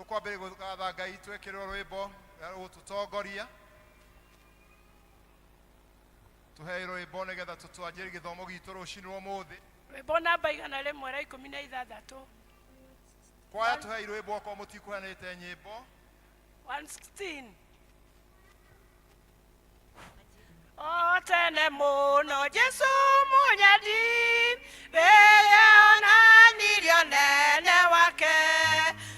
Tũkwambĩrĩria gũgatha Ngai twĩkĩrĩrwo rwĩmbo rũgũtũtongoria. Tũhei rwĩmbo nĩgetha tũtwanjĩrie gĩthomo gitũ rũcinĩ rwa ũmũthĩ. Rwĩmbo namba 116. Kwaya tũhei rwĩmbo okorwo mũtikũheanĩte nyĩmbo. 116. O tene mũno Jesu mũnyendi rĩrĩa onanirie ũnene wake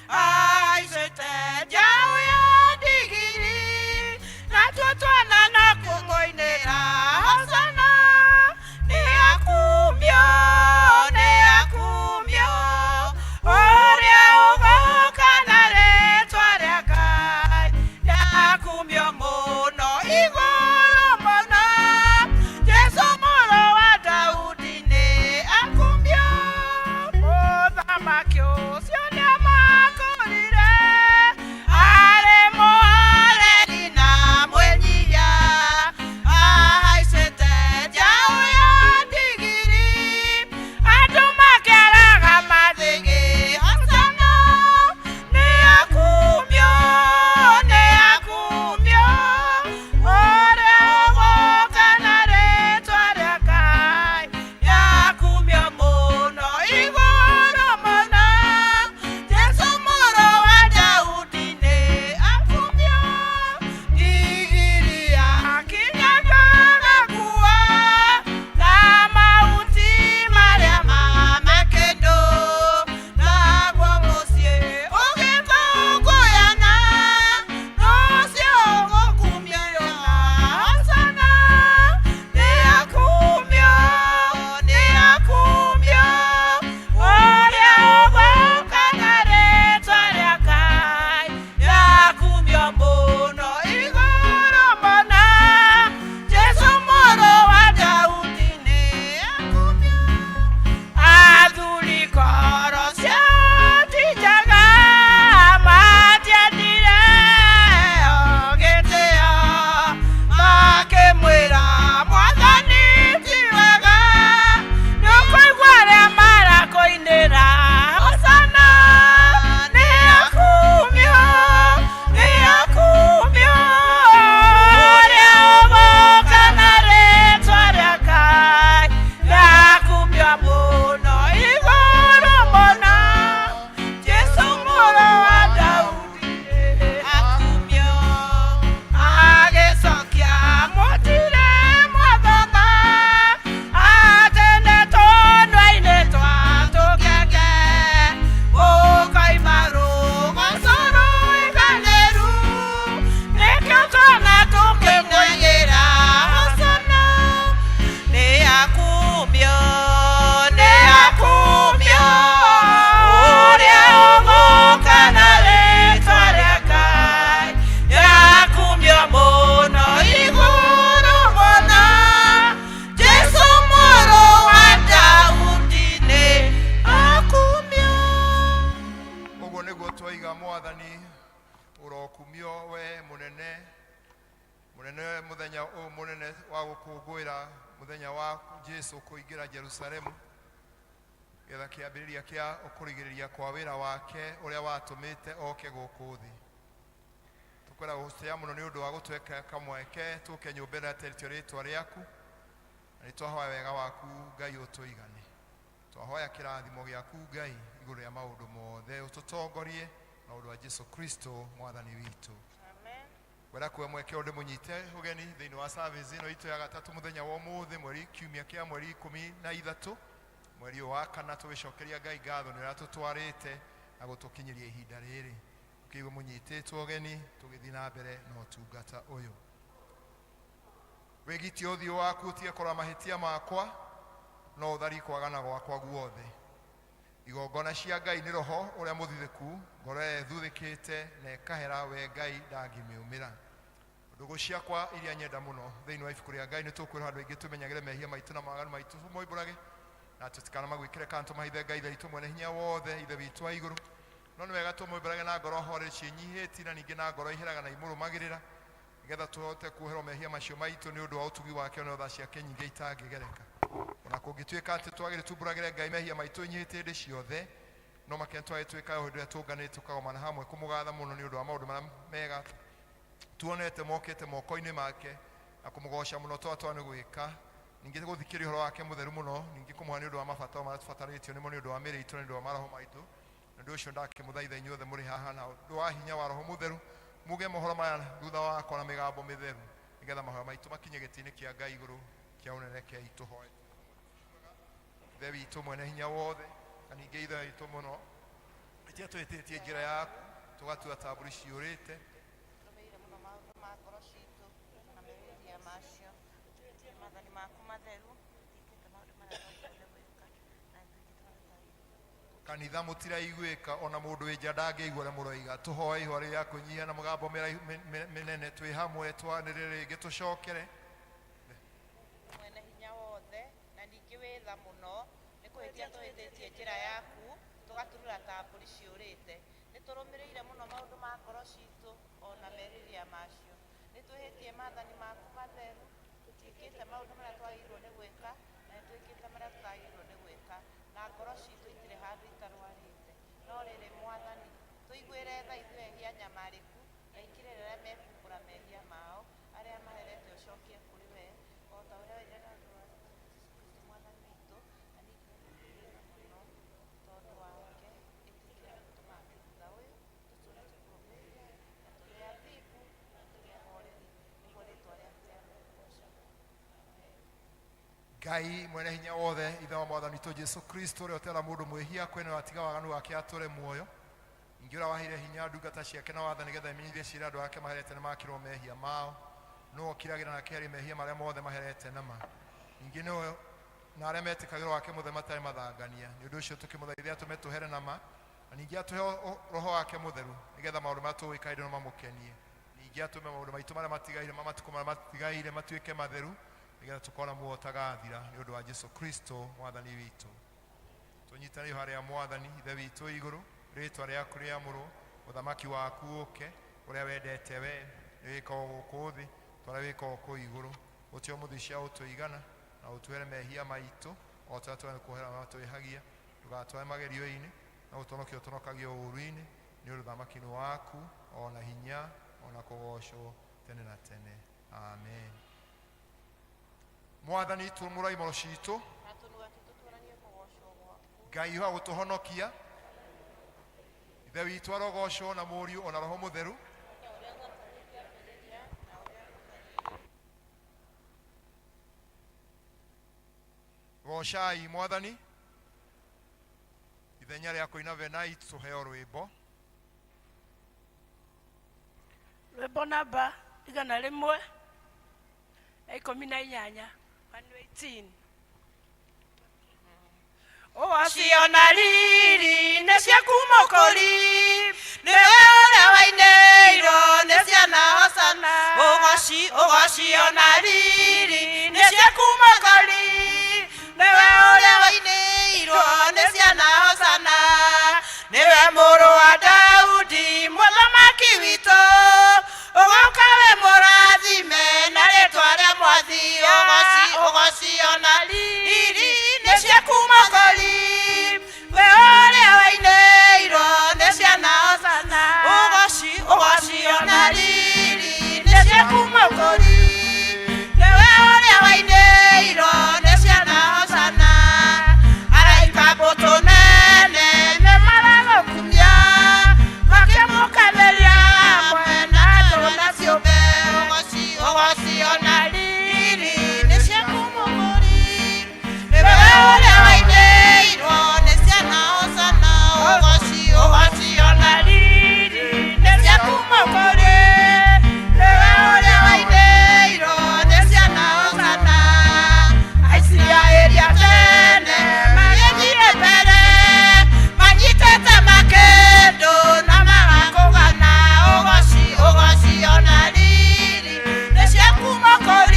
ahaicĩte njaũ ya ndigiri natuo twana na kũmũinĩra hosana nĩ akumio nĩ akumio ũrĩa ũgoka na rĩtwa rĩa Ngai nĩakumio mũno igũrũ mũno Jesu mũrũ wa Daudi nĩ akumio mũthamaki ũcio nĩamakũrire arĩ mũhoreri na mwĩnyihia ahaicĩte njaũ ya ndigiri andũ makĩaraga mathĩgĩ hosana nĩ akumio nĩ akumio ũrĩa ũgũka na rĩtwa rĩa Ngai nĩ akumio mũno igũrũ mũno Jesu mũrũ wa Daudi nĩ akumio ndigiri yakinyaga gakua na mahuti marĩa mamakendo naguo mũciĩ ũgĩkũngũyana rũciũ ũgũkumio na hosana nĩ akumio nĩ akumio ũrĩa ũgũka na rĩtwa rĩa Ngai nĩ akumio mũno igũrũ mũno Jesu mũrũ wa Daudi nĩ akumio athuri ngoro ciao ti njega matiendire gĩtĩo makĩmwĩra mwathani ti wega nĩũkũigua arĩa marakũinĩra hosana nĩ akumio nĩ akumio ũrĩa ũgũka na rĩtwa rĩa Ngai nĩ akumio mũno igũrũ mũno Jesu mũrũ wa Daudi nĩ akumio agĩcokia mũtirĩ mwathoma atĩ nĩ tũnua-inĩ twa tũkenge ũkoima rũgoco rũiganĩru nĩkĩo twana tũkĩmũinĩra hosana nĩ akumio nĩ akumio ũrĩa ũgũka na rĩtwa rĩa Ngai nĩ akumio mũno igũrũ mũno Jesu mũrũ wa Daudi nĩ akumio. Ũguo nĩguo twoiga mwathani ũrokumio we mũnene mũnene mũthenya ũyũ mũnene wa gũkũngũĩra mũthenya wa Jesu kũingĩra Jerusalemu getha kĩambĩrĩria kĩa kũrigĩrĩria kwa wĩra wake ũrĩa watũmĩte oke gũkũ thĩ. Tũkwenda gũgũtĩa mũno nĩ ũndũ wa gũtweka kamweke tũke nyũmba ĩno yatĩrĩtio rĩtwa rĩaku na nĩ twahoya wega waku Ngai ũtũigane. Twahoya kĩrathimo gĩaku Ngai igũrũ rĩa maũndũ mothe ũtũtongorie na ũndũ wa Jesu Kristo mwathani witũ. Ngwenda kuoya mweke ũyũ ndĩmũnyite ũgeni thĩinĩ wa service ĩno itũ ya gatatũ mũthenya wa ũmũthĩ mweri kiumia kĩa mweri 13 mweri ũyũ wa kana tũgĩcokeria Ngai ngatho nĩ ũrĩa tũtwarĩte na gũtũkinyĩria ihinda rĩrĩ. Mũkĩigua mũnyitĩtwo ũgeni tũgĩthiĩ na mbere na ũtungata ũyũ. Wĩgitie ũthiũ waku ũtige kũrora mahĩtia makwa no ũtharie kwagana gwakwa guothe. Igongona cia Ngai nĩ roho ũrĩa mũthuthĩku, ngoro ĩrĩa ĩthuthĩkĩte na ĩkahera we Ngai ndangĩmĩũmĩra. Ndũgũ ciakwa iria nyenda mũno thĩinĩ wa ibuku rĩa Ngai nĩ tũkwĩrwo handũ aingĩ tũmenyagĩre mehia maitũ na mawaganu maitũ tũmoimbũrage na tũtikanamagwĩkĩre kana tũmahithe Ngai Ithe witũ mwene hinya wothe Ithe witũ wa igũrũ. No nĩ wega tũmoimbũrage na ngoro horeri ciĩnyihĩtie na ningĩ na ngoro iheraga na imũrũmagĩrĩra nĩgetha tũhote kuoherwo mehia macio maitũ nĩ ũndũ wa ũtugi wake na tha ciake nyingĩ itangĩgereka. Ona kũngĩtuĩka atĩ twagĩrĩ tumbũragĩre Ngai mehia maitũ inyihĩtie hĩndĩ ciothe, No makĩria twagĩtuĩka hĩndĩ ĩrĩa tũnganĩte tũkagomana hamwe kũmũgatha mũno nĩ ũndũ wa maũndũ marĩa mega tuonete mokĩte moko-inĩ make, na kũmũgoca mũno twatwa nĩ gwĩka, ningĩ gũthikĩrĩria ũhoro wake mũtheru mũno, ningĩ kũmũha nĩ ũndũ wa mabataro marĩa tũbatarĩtio nĩmo nĩ ũndũ wa mĩĩrĩ itũ na nĩ ũndũ wa maroho maitũ. Na ũndũ ũcio ndakĩmũthaitha inyuothe mũrĩ haha na ũndũ wa hinya wa Roho Mũtheru, muge mohoro maya thutha wakwa na mĩgambo mĩtheru, nĩgetha mahoya maitũ makinye gĩtĩ-inĩ kĩa Ngai igũrũ kĩa ũnene. Rekei tũhoe. Ithe witũ mwene hinya wothe, na ningĩ Ithe witũ mũno, ĩtia twĩtĩtie njĩra yaku tũgatua ta mbũri ciũrĩte. Tũrũmĩrĩire mũno maũndũ ma ngoro citũ na merirĩria macio. Maathani maku matheru, twĩkĩte maũndũ marĩa twagĩrĩirwo nĩ gwĩka na nĩtwĩkĩte marĩa tũtagĩrĩirwo. Kanitha mũtiraiguĩka, ona mũndũ wĩ nja ndangĩigua ũrĩa mũroiga. Tũhoe ihoya rĩa kwĩnyihia na mũgambo mĩnene twĩ hamwe, twanĩrĩre rĩngĩ, tũcokere. Mwene hinya wothe na ningĩ wĩ tha mũno, nĩ kũhĩtia tũhĩtĩtie njĩra yaku tũgaturura ta mbũri ciũrĩte. Nĩ tũrũmĩrĩire mũno maũndũ ma ngoro citũ ona merirĩria macio. Nĩ twĩhĩtie maathani maku matheru, tũtiĩkĩte maũndũ marĩa twagĩrĩirwo nĩ gwĩka na nĩ twĩkĩte marĩa tũtagĩrĩirwo nĩ gwĩka, na ngoro citũ itirĩ handũ itarwarĩte. No rĩrĩ, Mwathani, tũiguĩre tha ithuĩ ehia nyamarĩku, na ikirĩre arĩa mekumbũra mehia mao, arĩa maherete ũcokie kũrĩ we, o ta ũrĩa woigire na ũndũ wa Jesũ Kristo Mwathani witũ. Na ningĩ tũiguĩre mũno tondũ wake, ĩtĩkĩra gũtũma thutha ũyũ tũtũũre tũkũrũmĩrĩire na tũrĩ athingu na tũrĩ ahoreri, nĩguo rĩtwa rĩaku rĩambe kũgoocagwo. Ngai mwene hinya wothe, Ithe wa Mwathani witũ Jesu Kristo, ũrĩa ũtera mũndũ mwĩhia kwĩna atiga waganu wake atũre muoyo, ningĩ ũrĩa waheire hinya ndungata ciake na wathani nĩgetha imenyithie ciĩre andũ ake maherete nĩ makĩrwo mehia mao, nĩwe ũkiragĩra na akeheria mehia marĩa mothe maherete nama, ningĩ nĩwe na arĩa metĩkagĩrwo wake mũthe matarĩ mathangania. Nĩ ũndũ ũcio tũkĩmũthaithia atũme tũhere nama, na ningĩ atũhe Roho wake Mũtheru, nĩgetha maũndũ marĩa tũgwĩka hĩndĩ ĩno mamũkenie, ningĩ atũme maũndũ maitũ marĩa matigaire ma matukũ marĩa matigaire matuĩke matheru, nĩgetha tũkorwo na muoyo ũtagathira, nĩ ũndũ wa Jesu Kristo Mwathani witũ. Tũnyitanĩre harĩa Mwathani Ithe witũ igũrũ, rĩtwa rĩaku rĩamũrwo, ũthamaki waku ũke, ũrĩa wendete we nĩ wĩkagwo gũkũ thĩ ta ũrĩa wĩkagwo kũu igũrũ. Ũtue mũthĩ cia ũtũigana, na ũtuhere mehia maitũ o ta ũrĩa twagĩrĩirwo kuohera arĩa matwĩhagia. Ndũgatware magerio-inĩ, no ũtũhonokie ũtũhonokagie ũũru-inĩ, nĩ ũndũ ũthamaki nĩ waku, ona hinya, ona kũgocwo tene na tene. Amen. Mwathani, tumũra imoro citũ na tũnua twitũ tuonanie kũgoocwo gwaku. Ngai wa gũtũhonokia, Ithe witũ arogocwo na Mũriũ ona Roho Mũtheru. Ta ũrĩa gwatariĩ kĩambĩrĩria na ũrĩa gũtariĩ. Gocai Mwathani. Ithenya rĩa kũina venait, tũheo rwĩmbo. Rwĩmbo namba 118, 118. Ũwacio na riri nĩ ciaku Mũkũri, nĩwe ũrĩa wainĩirwo nĩ ciana hosana. Ũgoci, ũgocio na riri nĩ ciaku Mũkũri, nĩwe ũrĩa wainĩirwo nĩ ciana hosana. Nĩwe mũrũ wa Daudi, mũthamaki witũ, ũgoka wĩ mũrathime na rĩtwa rĩa Mwathi. Ũgoci, ũgocio na riri nĩ ciaku Mũkũri, we ũrĩa wainĩirwo nĩ ciana hosana. Ũgoci, ũgocio na riri nĩ ciaku Mũkũri, nĩwe ũrĩa wainĩirwo nĩ ciana hosana. Araika mbũtũ nene nĩ maragũkumia, makĩmũkathĩria hamwe na andũ na ciũmbe. Ũgoci, ũgocio na riri nĩ ciaku Mũkũri, nĩwe ũrĩa wainĩirwo nĩ ciana hosana. Ũgoci, ũgocio na riri nĩ ciaku Mũkũri, nĩwe ũrĩa wainĩirwo nĩ ciana hosana. Aisiraeli a tene magĩthiĩ mbere manyitĩte makĩndũ na magakũgana. Ũgoci, ũgocio na riri nĩ ciaku Mũkũri.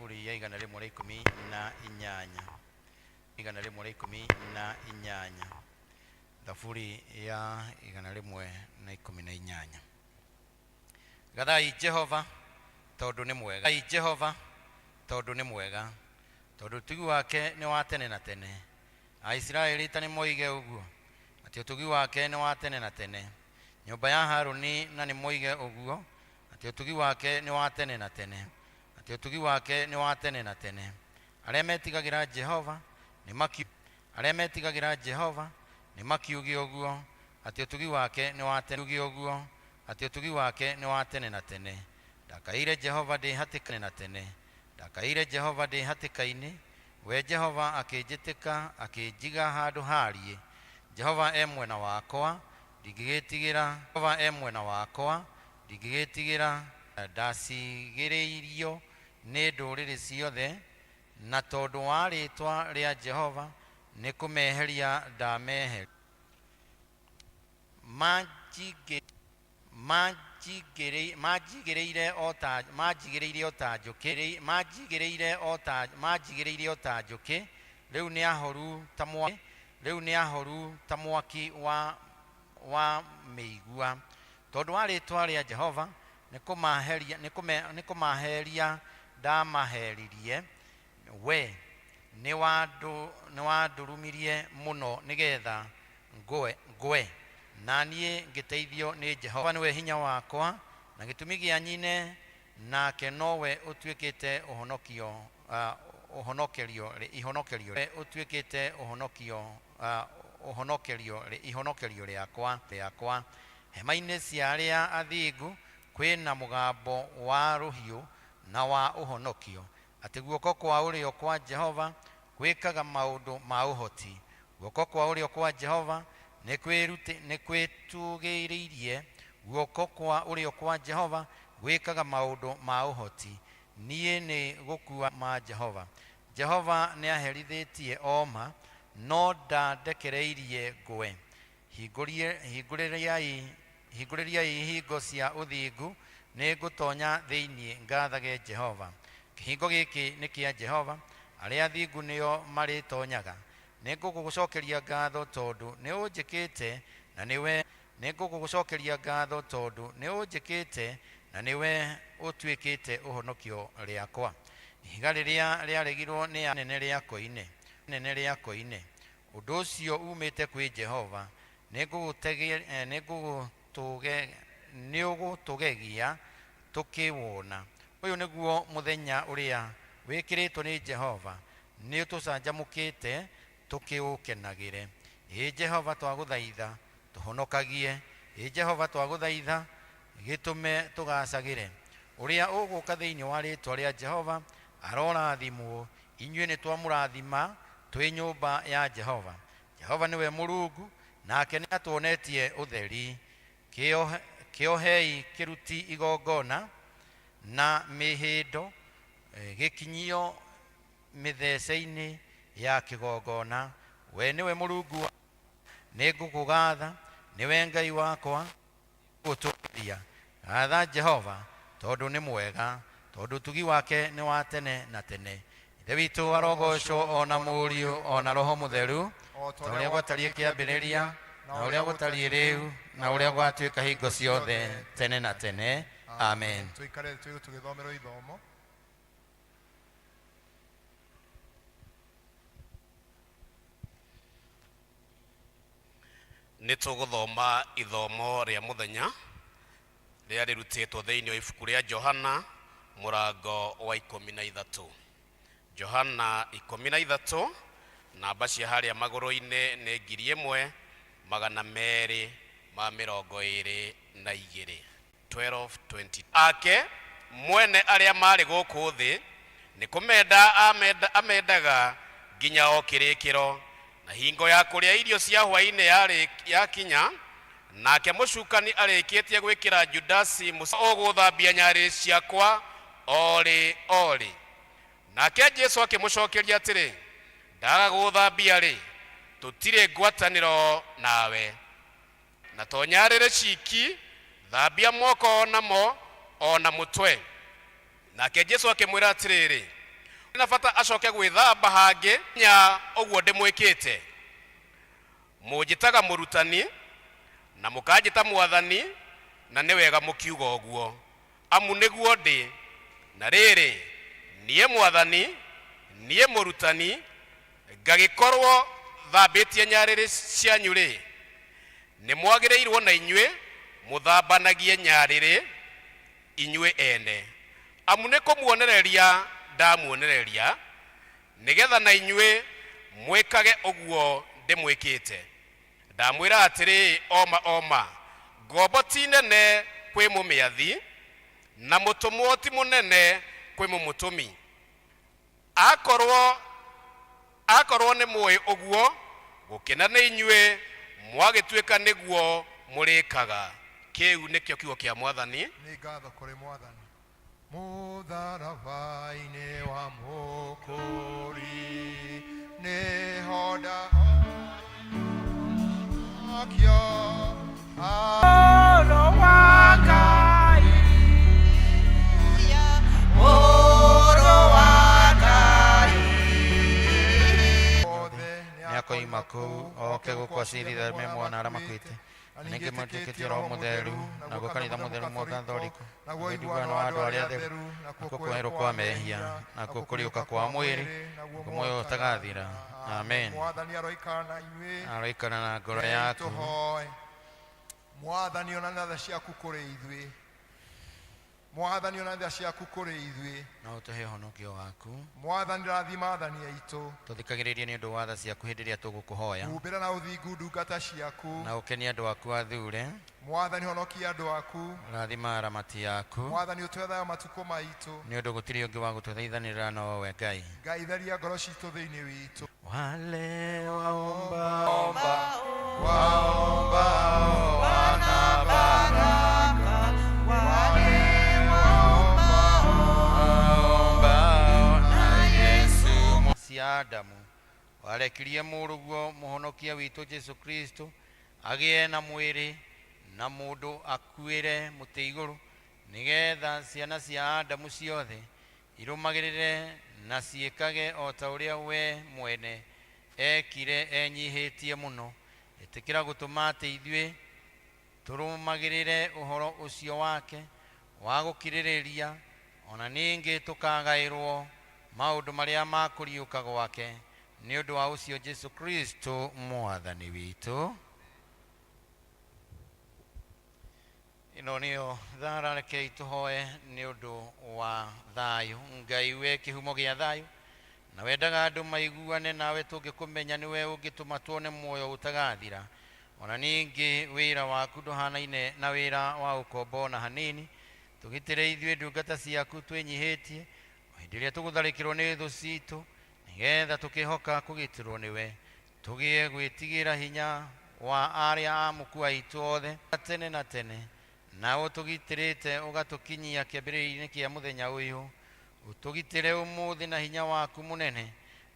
Thaburi ya 118, 118, Thaburi ya 118. Gathai Jehova tondũ nĩ mwega. Gathai Jehova tondũ nĩ mwega, tondũ ũtugi wake nĩ wa tene na tene. Aisiraeli ta nĩ moige ũguo, atĩ ũtugi wake nĩ wa tene na tene. Nyũmba ya Haruni na nĩ moige ũguo, atĩ ũtugi wake nĩ wa tene na tene, atĩ ũtugi wake nĩ wa tene na tene. Arĩa metigagĩra Jehova nĩ maki arĩa metigagĩra Jehova nĩ makiuge ũguo, atĩ ũtugi wake nĩ wa tene ũguo, atĩ ũtugi wake nĩ wa tene na tene. Ndakaĩire Jehova ndĩ hatĩka na tene, ndakaĩire Jehova ndĩ hatĩka-inĩ, we Jehova akĩnjĩtĩka, akĩnjiga handũ hariĩ. Jehova e mwena wakwa, ndingĩgĩtigĩra. Jehova e mwena wakwa, ndingĩgĩtigĩra. Ndacigĩrĩirio nĩ ndũrĩrĩ ciothe, na tondũ wa rĩĩtwa rĩa Jehova nĩ kũmeheria ndameheria. Manjigĩrĩire o ta manjigĩrĩire o ta njũkĩ, manjigĩrĩire o ta manjigĩrĩire o ta njũkĩ. Rĩu nĩ ahoru ta mwaki, rĩu nĩ ahoru ta mwaki wa mĩigua. Tondũ wa rĩĩtwa rĩa Jehova nĩ kũmaheria nĩ kũmaheria ndamaheririe. We nĩ wandũrũmirie mũno nĩgetha ngwe, na niĩ ngĩteithio nĩ Jehova. Nĩwe hinya wakwa na gĩtũmi gĩa nyine, nake nowe ũtuĩkĩte ũhonokio ũhonokerio ihonokerio ũtuĩkĩte ũhonokio ũhonokerio ihonokerio rĩakwa. Hema-inĩ cia arĩa athingu kwĩna mũgambo wa rũhiũ na wa ũhonokio, atĩ guoko kwa ũrĩo kwa Jehova gwĩkaga maũndũ ma ũhoti. Guoko kwa ũrĩo kwa Jehova nĩ kwĩtũgĩrĩirie, guoko kwa ũrĩo kwa Jehova gwĩkaga maũndũ ma ũhoti. Niĩ nĩ gũkua ma Jehova. Jehova nĩ aherithĩtie oma, no ndandekereirie ngwe. Hingũrĩriai hingo cia ũthingu, nĩ ngũtonya thĩinĩ ngathage Jehova. Kĩhingo gĩkĩ nĩ kĩa Jehova, arĩa athingu nĩo marĩtonyaga. Nĩ ngũgũcokeria ngatho tondũ nĩ ũnjĩkĩte na nĩwe, nĩ ngũgũcokeria ngatho tondũ nĩ ũnjĩkĩte na nĩwe ũtuĩkĩte ũhonokio rĩakwa. Ihiga rĩrĩa rĩaregirwo nĩ anene rĩa koine, nene rĩa koine. Ũndũ ũcio umĩte kwĩ Jehova, nĩũgũtũgegia tũkĩwona. Ũyũ nĩguo mũthenya ũrĩa wĩkĩrĩtwo nĩ Jehova, nĩũtũcanjamũkĩte tũkĩũkenagĩre. Ĩ Jehova twagũthaitha tũhonokagie, ĩ Jehova twagũthaitha gĩtũme tũgacagĩre. Ũrĩa ũgũka thĩinĩ wa rĩĩtwa rĩa Jehova arorathimwo. Inyuĩ nĩ twamũrathima twĩ nyũmba ya Jehova. Jehova nĩwe Mũrungu, nake nĩ atuonetie ũtheri. Kĩohei kĩruti igongona na mĩhĩndo, gĩkinyio mĩthece-inĩ ya kĩgongona. We nĩwe Mũrungu, nĩ ngũkũgatha, nĩwe Ngai wakwa, gũtũũria. Gatha Jehova tondũ nĩ mwega, tondũ ũtugi wake nĩ wa tene na tene. Ithe witũ arogocwo ona Mũriũ ona Roho Mũtheru, ta ũrĩa gwatariĩ kĩambĩrĩria, na ũrĩa gũtariĩ rĩu, na ũrĩa gwatuĩka hingo ciothe tene na tene. Amen. Tũikare twĩ tũgĩthomerwo ithomo. Nĩ tũgũthoma ithomo rĩa mũthenya rĩrĩa rĩrutĩtwo thĩinĩ wa ibuku rĩa Johana mũrango wa 13. Johana 13, namba cia harĩa magũrũ-inĩ nĩ 1222, 1220. Ake mwene arĩa marĩ gũkũ thĩ nĩ kũmenda amendaga nginya o kĩrĩkĩro. Na hingo ya kũrĩa irio cia hwaĩ-inĩ yakinya, nake mũcukani arĩkĩtie gwĩkĩra Judasi ũgũthambia nyarĩrĩ ciakwa orĩ orĩ. Nake Jesu akĩmũcokeria atĩrĩ, ndaga gũgũthambia rĩ, tũtirĩ ngwatanĩro nawe. Na to nyarĩrĩ ciki, thambia moko namo o na mũtwe. Nake Jesu akĩmwĩra atĩrĩrĩ, Na bata acoke gwĩthamba hangĩ nya ũguo ndĩmwĩkĩte. Mũnjĩtaga mũrutani na mũkanjĩta mwathani, na nĩ wega mũkiuga ũguo, amu nĩguo ndĩ. Na rĩrĩ, niĩ mwathani, niĩ mũrutani, ngagĩkorwo thambĩtie nyarĩrĩ cianyu rĩ, nĩ mwagĩrĩirwo na inyuĩ mũthambanagie nyarĩrĩ inyuĩ ene, amu nĩ kũmuonereria ndamuonereria, nĩgetha na inyuĩ mwĩkage ũguo ndĩmwĩkĩte. Ndamwĩra atĩrĩ, oma oma, ngombo ti nene kwĩ mũmĩathi, na mũtũmwo ti mũnene kwĩ mũmũtũmi. Akorwo nĩ mũĩ ũguo, gũkena nĩ inyuĩ mwagĩtuĩka nĩguo mũrĩkaga. Kĩu nĩkĩo kiugo kĩa mwathani. Nĩ ngatho kũrĩ mwathani. Mũtharaba-inĩ wa mũkũri nĩho ndahonokio. Mũrũ wa Ngai. Mũrũ wa Ngai. Othe. Nĩakoima kũu oke gũkũ acirithanie mwana arĩa makuĩte, na ningĩ metĩkĩtie Roho Mũtheru, naguo kanitha mũtheru Mũgathoriko, naguo naguo ũiguano ũiguano wa wa andũ andũ arĩa arĩa atheru, atheru, nakuo nakuo kũherwo kũherwo kwa kwa mehia, mehia, nakuo nakuo kũriũka kũriũka kwa kwa mwĩrĩ, mwĩrĩ, naguo naguo muoyo muoyo ũtagathira. ũtagathira. Amen. Mwathani aroikara na inyuĩ. Aroikara na ngoro Rekei yaku. tũhoe. Mwathani, ona tha ciaku kũrĩ ithuĩ. Mwathani, ona tha ciaku kũrĩ ithuĩ. No ũtũhe ũhonokio waku. Mwathani, rathima athani aitũ. Tũthikagĩrĩrie nĩ ũndũ wa tha ciaku hĩndĩ ĩrĩa tũgũkũhoya. Humbĩra na ũthingu ndungata ciaku. Na ũkenie andũ aku athure. Mwathani, honokia andũ aku. Rathima aramati aku. Mwathani, ũtũhe thayũ matukũ maitũ. Nĩ ũndũ gũtirĩ ũngĩ wa gũtũthaithanĩrĩra nowe Ngai. Ngai, theria ngoro citũ thĩinĩ witũ. Wale waomba Waombao wana baraka, wale waombao na Yesu cia Adamu warekirie mũrũguo mũhonokia witũ Jesu Kristo agĩe na mwĩrĩ na mũndũ akuĩre mũtĩ igũrũ, nĩgetha ciana cia Adamu ciothe irũmagĩrĩre na ciĩkage o ta ũrĩa we mwene ekire enyihĩtie mũno. Ĩtĩkĩra gũtũma atĩ ithuĩ tũrũmagĩrĩre ũhoro ũcio wake wa gũkirĩrĩria, ona ningĩ tũkagaĩrwo maũndũ marĩa ma kũriũka gwake, nĩ ũndũ wa ũcio Jesu Kristo mwathani witũ. Ĩno nĩyo thara, rekei tũhoe nĩ ũndũ wa thayũ. Ngai we kĩhumo gĩa thayũ, na wendaga andũ maiguane nawe, tũngĩkũmenya nĩwe ũngĩtũma tuone muoyo ũtagathira. Ona ningĩ wĩra waku ndũhanaine na wĩra wa ũkombo na hanini. Tũgitĩre ithuĩ ndungata ciaku twĩnyihĩtie o hĩndĩ ĩrĩa tũgũtharĩkĩrwo nĩ thũ citũ, nĩgetha tũkĩhoka kũgitĩrwo nĩwe, tũgĩe gwĩtigĩra hinya wa arĩa amũku aitũ othe tene na tene. Nawe ũtũgitĩrĩte ũgatũkinyia kĩambĩrĩria-inĩ kĩa mũthenya ũyũ. Ũtũgitĩre ũmũthĩ na hinya waku mũnene,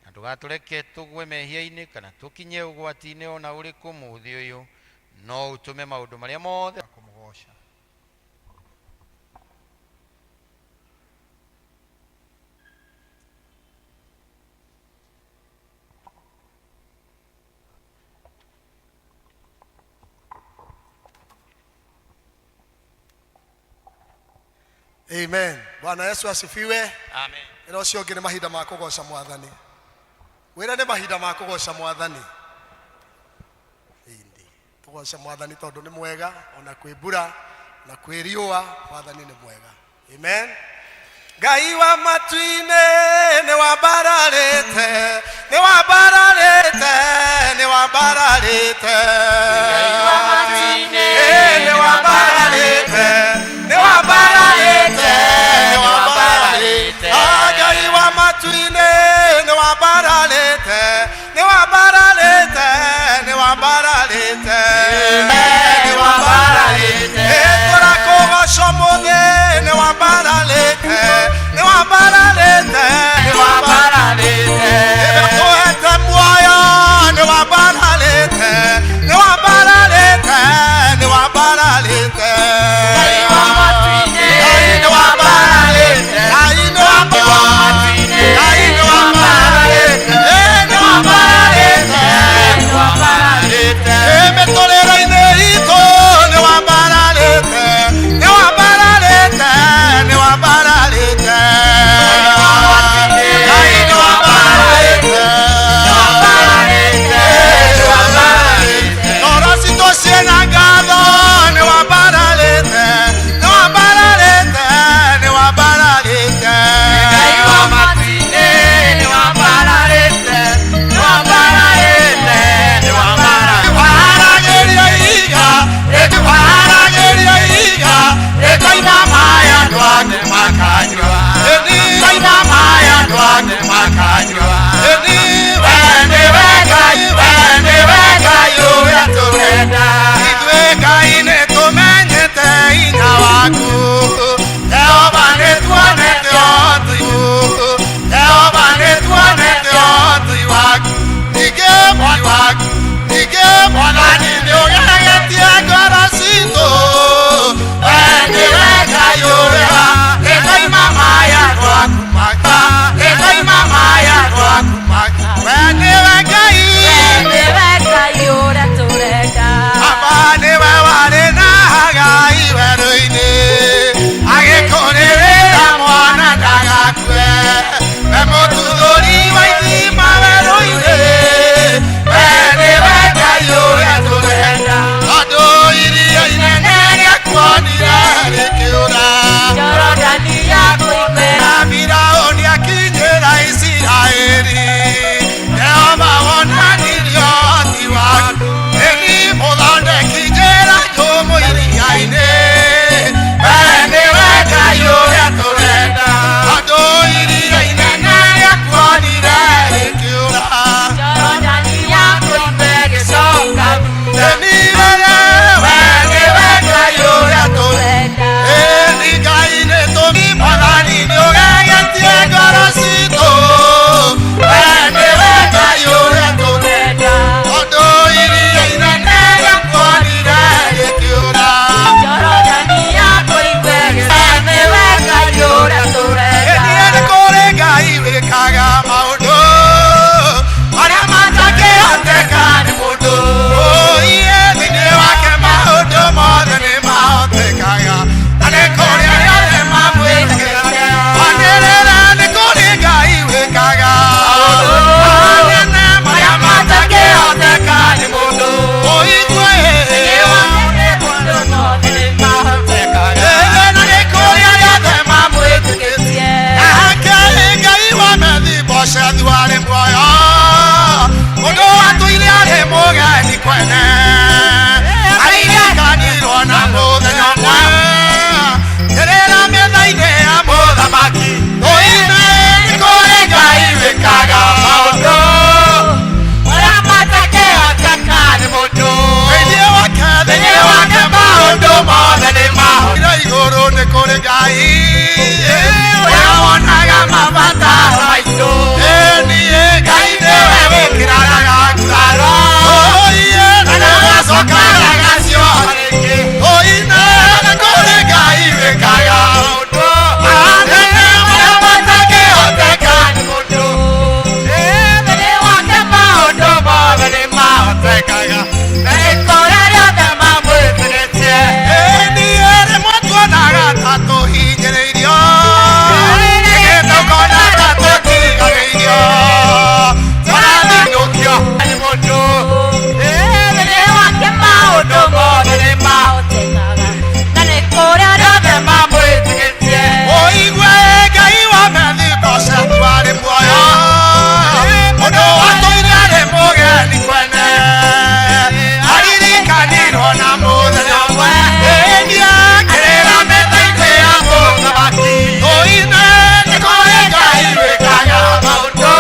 na ndũgatũreke tũgwe mehia-inĩ kana tũkinye ũgwati-inĩ ona ũrĩkũ mũthĩ ũyũ, no ũtũme maũndũ marĩa mothe kũmũgoca. Amen. Bwana Yesu asifiwe. Amen. Ĩno ũcio ũngĩ nĩ mahinda ma kũgoca mwathani. Wĩra nĩ mahinda ma kũgoca mwathani. Ĩndĩ tũgoce mwathani tondũ nĩ mwega, ona kwĩ mbura na kwĩ riũa, mwathani nĩ mwega. Amen. Ngai wa matu-inĩ nĩ wambararĩte, nĩ wambararĩte, nĩ wambararĩte. Ngai wa matu-inĩ Ĩ, nĩ wambararĩte, nĩ wambararĩte, nĩ wambararĩte. Ah, Ngai wa matu-inĩ nĩ wambararĩte, nĩ wambararĩte, nĩ wambararĩte, nĩ wambararĩte. Ĩ, tũrakũgoca ũmũthĩ, nĩ wambararĩte, nĩ wambararĩte, nĩ wambararĩte. Tũhete muoyo, nĩ wambararĩte, nĩ wambararĩte, nĩ wambararĩte. Ngai wa matu-inĩ Ngai nĩ wambararĩte, Ngai nĩ wambararĩte, Ngai mwega na ĩkora rĩothe mamwĩtĩkĩtie. Ĩni rĩmwe tuonaga ta tũhinyĩrĩirio, rĩngĩ tũkona ta tũtiganĩirio, tũrathingũkio nĩ mũndũ. Thĩinĩ wake maũndũ mothe nĩ mahotekaga Na nĩ kũrĩa rĩothe mamwĩtĩkĩtie. Ũigue Ngai wa Mefiboshethu arĩ muoyo, mũndũ watũire arĩ mũgeni kwene, aririkanirwo na mũthenya ũmwe. Ĩni akĩrĩra metha-inĩ ya mũthamaki. Tũine nĩ kũrĩ Ngai wĩkaga maũndũ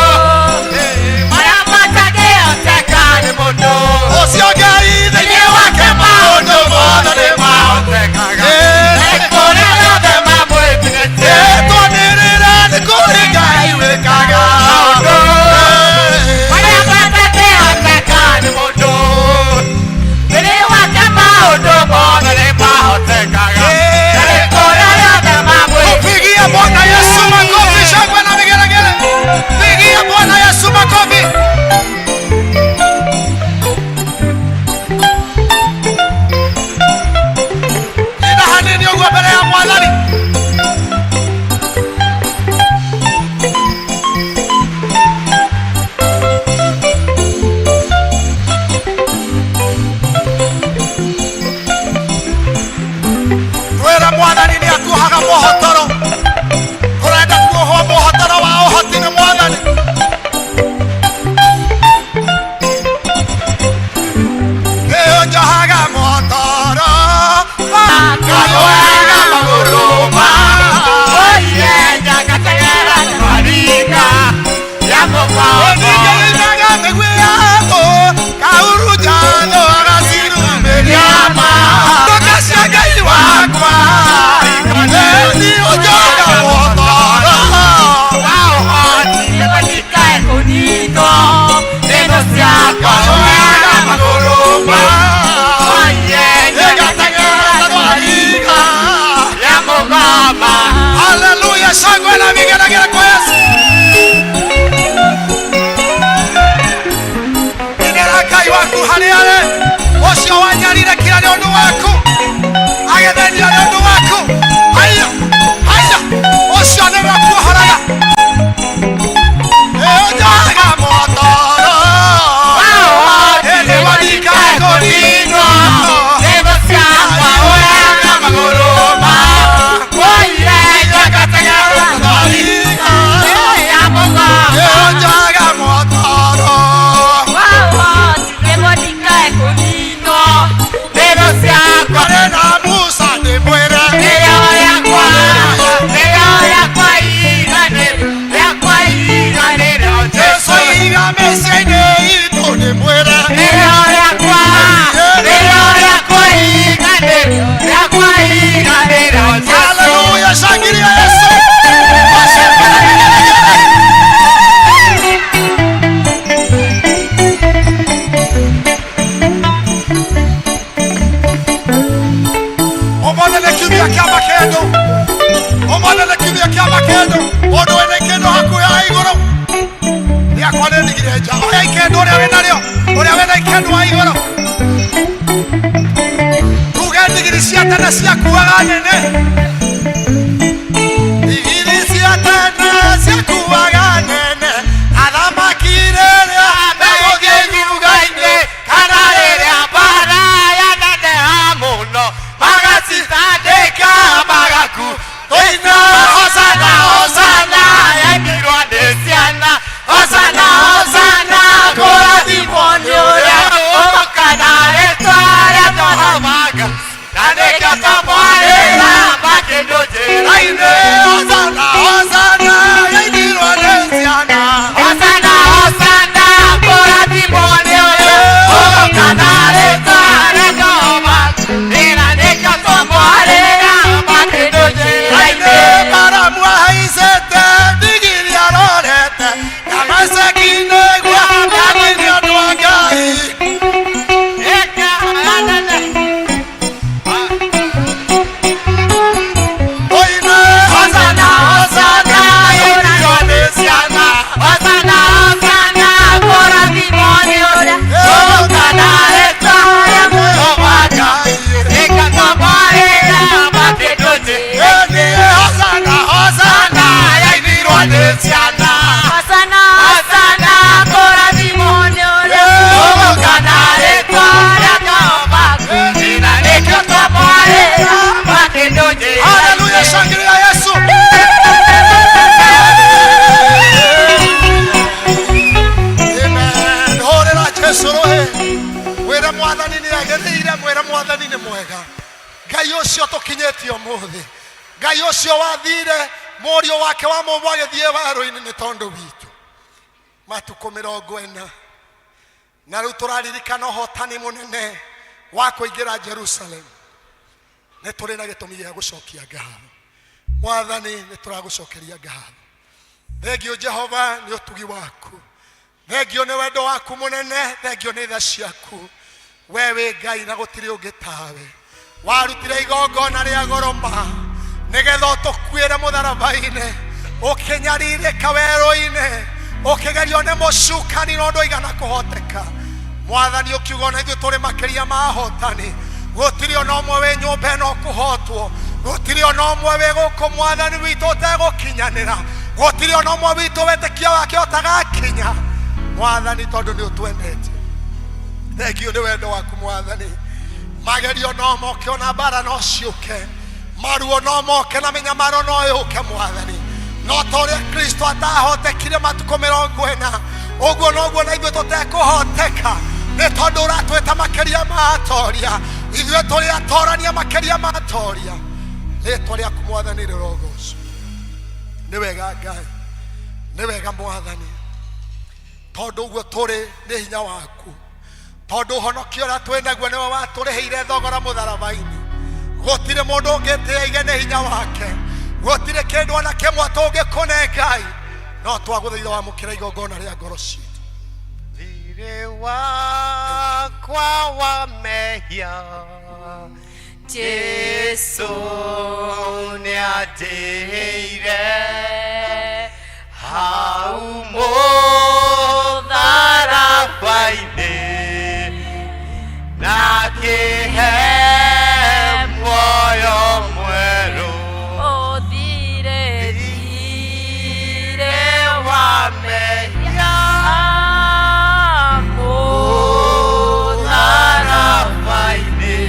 marĩa matangĩhoteka nĩ mũndũ. Ũcio Ngai thĩinĩ wake maũndũ mothe nĩ mahotekaga. Ĩ, Kũrĩa rĩothe mamwĩtĩkĩtie. Twanĩrĩre nĩ kũrĩ Ngai wĩkaga Maũndũ marĩa matangĩhoteka nĩ mũndũ. Thĩinĩ wake maũndũ mothe nĩ mahotekaga. Na nĩ kũrĩa rĩothe mamwĩtĩkĩtie. Pigia Bwana Yesu makofi, shangwe na vigelegele. Pigia Bwana Yesu makofi. Ina hanini ũguo mbere ya Mwathani. Twĩre Mwathani nĩ atuohaga mũhotoro. Tũrenda kuohwo mũhotoro wa ũhoti nĩ Mwathani. Nĩũnjohaga mũhotoro, ngayohaga magũrũ Oye, nyangateng'era twaringa ya mũgongo. Ningĩinaga mĩguĩ ya thũ, kahurunja thũ agacirumĩria ma. Nduka cia Ngai wakwa, nĩ ũnjohaga mũhotoro. Wa ũhoti nĩguo ndikae kũninwo nĩ thũ ciakwa. Ngayohaga magũrũ ma. Oye, Nĩngateng'era twaringa. ya mũgoma. Haleluya, shangwe na vigelegele kwa Yesu. Inĩra Ngai waku harĩa arĩ, ũcio wanyarirĩkire nĩ ũndũ waku, agĩthĩnio nĩ ũndũ waku. Haiya, haiya, ũcio nĩwe ũkuohoraga. Ĩũnjohaga mũhotoro, nĩguo ndikae kũninwo. Nĩ thũ ciakwa. Oyaga magũrũ ma. Oye, nyangateng'era Twaringa. ya mũgoma. Ĩũnjohaga mũhotoro. Wa ũhoti nĩguo ndikae kũninwo Nĩ thũ ciakwa. Kwarĩ na Musa ndĩmwĩre. Nĩyo yakwa, nĩyo yakwa iganĩro, yakwa iganĩro, Jesu Jesu. iga mĩciĩ-inĩ itũ ndĩmwĩre. Nĩyo yakwa, nĩyo yakwa iganĩro, yakwa iganĩro, Jesu. Haleluya, shangilia Yesu. Ũmũthĩ nĩ kiumia kĩa makendo. Ũmũthĩ nĩ kiumia kĩa makendo. Mũndũ wĩna ikendo hakuhĩ haha igũrũ. Rĩakwa nĩ ndigire nja. Oya ikendo ũrĩa wĩnarĩo. Ũrĩa wĩna ikendo wa igũrũ. Tuge ndigiri cia tene ciakuaga nene. Ndigiri cia tene ciakuaga nene. Athamaki rĩrĩa megũthiĩ iruga-inĩ Kana rĩrĩa mbara yaneneha mũno, magacitandĩka magaku. Tũina Hosana, hosana, yainirwo nĩ ciana. Hosana, hosana, kũrathimwo nĩ ũrĩa ũũkaga na rĩĩtwa rĩa Jehova. Na nĩkĩo twamwarĩra. Mwathani nĩ agĩrĩire, mwĩre Mwathani nĩ mwega. Ngai ũcio tũkinyĩtie ũmũthĩ, Ngai ũcio wathire mũriũ wake wa mũmwe agĩthiĩ werũ-inĩ nĩ tondũ witũ matukũ 40, na rĩu tũraririkana ũhotani mũnene wa kũingĩra Jerusalem. Nĩ tũrĩ na gĩtũmi gĩa gũcokia ngatho. Mwathani, nĩ tũragũcokeria ngatho. Thengio Jehova nĩ ũtugi waku, thengio nĩ wendo waku mũnene, thengio nĩ tha ciaku. We wĩ Ngai na gũtirĩ ũngĩ tawe. Warutire igongona rĩa goro ma nĩgetha ũtũkuĩre mũtharaba-inĩ, ũkĩnyarirĩka werũ-inĩ, ũkĩgerio nĩ mũcukani no ndũigana kũhoteka. Mwathani, ũkiuga ona ithuĩ tũrĩ makĩria ma ahotani. Gũtirĩ ona ũmwe wĩ nyũmba ĩno ũkũhotwo, gũtirĩ ona ũmwe wĩ gũkũ Mwathani witũ ũtegũkinyanĩra, gũtirĩ ona ũmwe witũ wĩtĩkio wake ũtagakinya. Mwathani, tondũ nĩ ũtwendete, thengio nĩ wendo waku Mwathani. Magerio no moke, ona mbara no ciũke, maruo no moke na mĩnyamaro no yũke Mwathani, no ta ũrĩa Kristo atahotekire matukũ 40, ũguo noguo na ithuĩ tũtekũhoteka, nĩ tondũ ũratwĩta makĩria ma atoria. Ithuĩ tũrĩ atorania makĩria ma atoria. Rĩtwa rĩaku Mwathani rĩrogocwo. Nĩ wega Ngai, nĩ wega Mwathani, tondũ ũguo tũrĩ nĩ hinya waku, tondũ ũhonokio ũrĩa twĩ naguo nĩwe watũrĩhĩire thogora mũtharaba-inĩ. Gũtirĩ mũndũ ũngĩtĩa aige nĩ hinya wake, gũtirĩ kĩndũ ona kĩmwe tũngĩkũne Ngai, no twagũthaitha wamũkĩra igongona rĩa ngoro citũ. Thirĩ wakwa wa mehia Jesu nĩandĩhĩire hau mũtharaba-inĩ, na akĩhe muoyo mwerũ. Ũthire thirĩ wa mehia mũtharaba-inĩ,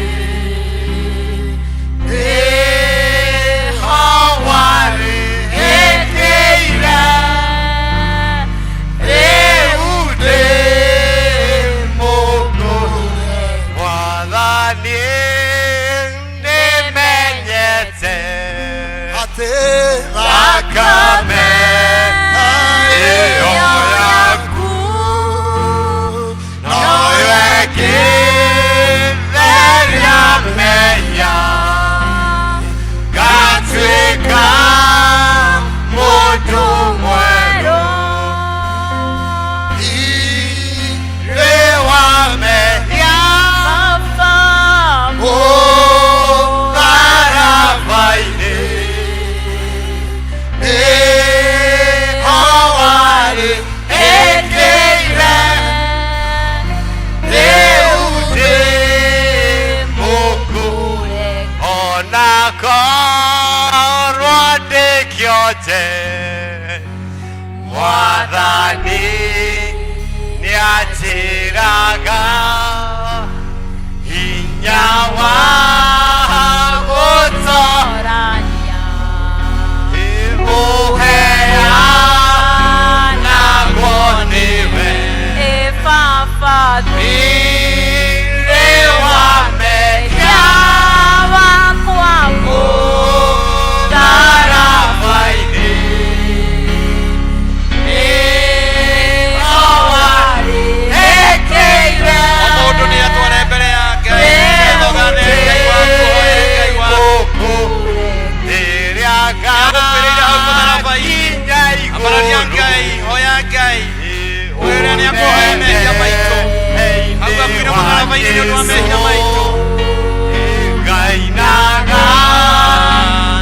nĩho warĩhĩkĩire, rĩu ndĩ mũkũre. Mwathani, nĩmenyete atĩ thakame ĩyo yaku noyo ĩngĩtheria mehia, ngatuĩka mũndũ mwerũ. Thirĩ wa mehia mũtharaba-inĩ, nĩho warĩhĩkĩire, rĩu ndĩ mũkũre. Ona korwo ndĩ kĩonje, Mwathani nĩanjĩraga hinya wa gũtorania ũheanagwo nĩwe. Thirĩ wa mehia mũtharaba-inĩ, nĩho warĩhĩkĩire. O mũndũ nĩ atware mbere ya Ngai, thogane Ngai waku, hoere Ngai waku. Rĩrĩa Nĩagũkuĩrĩire hau mũtharaba-inĩ. ngakinya Ambararia igũrũ Ngai, hoya Ngai, wĩre nĩ akuohere mehia maitũ. Hau akuire mũtharaba-inĩ nĩ ũndũ wa mehia maitũ. Ngainaga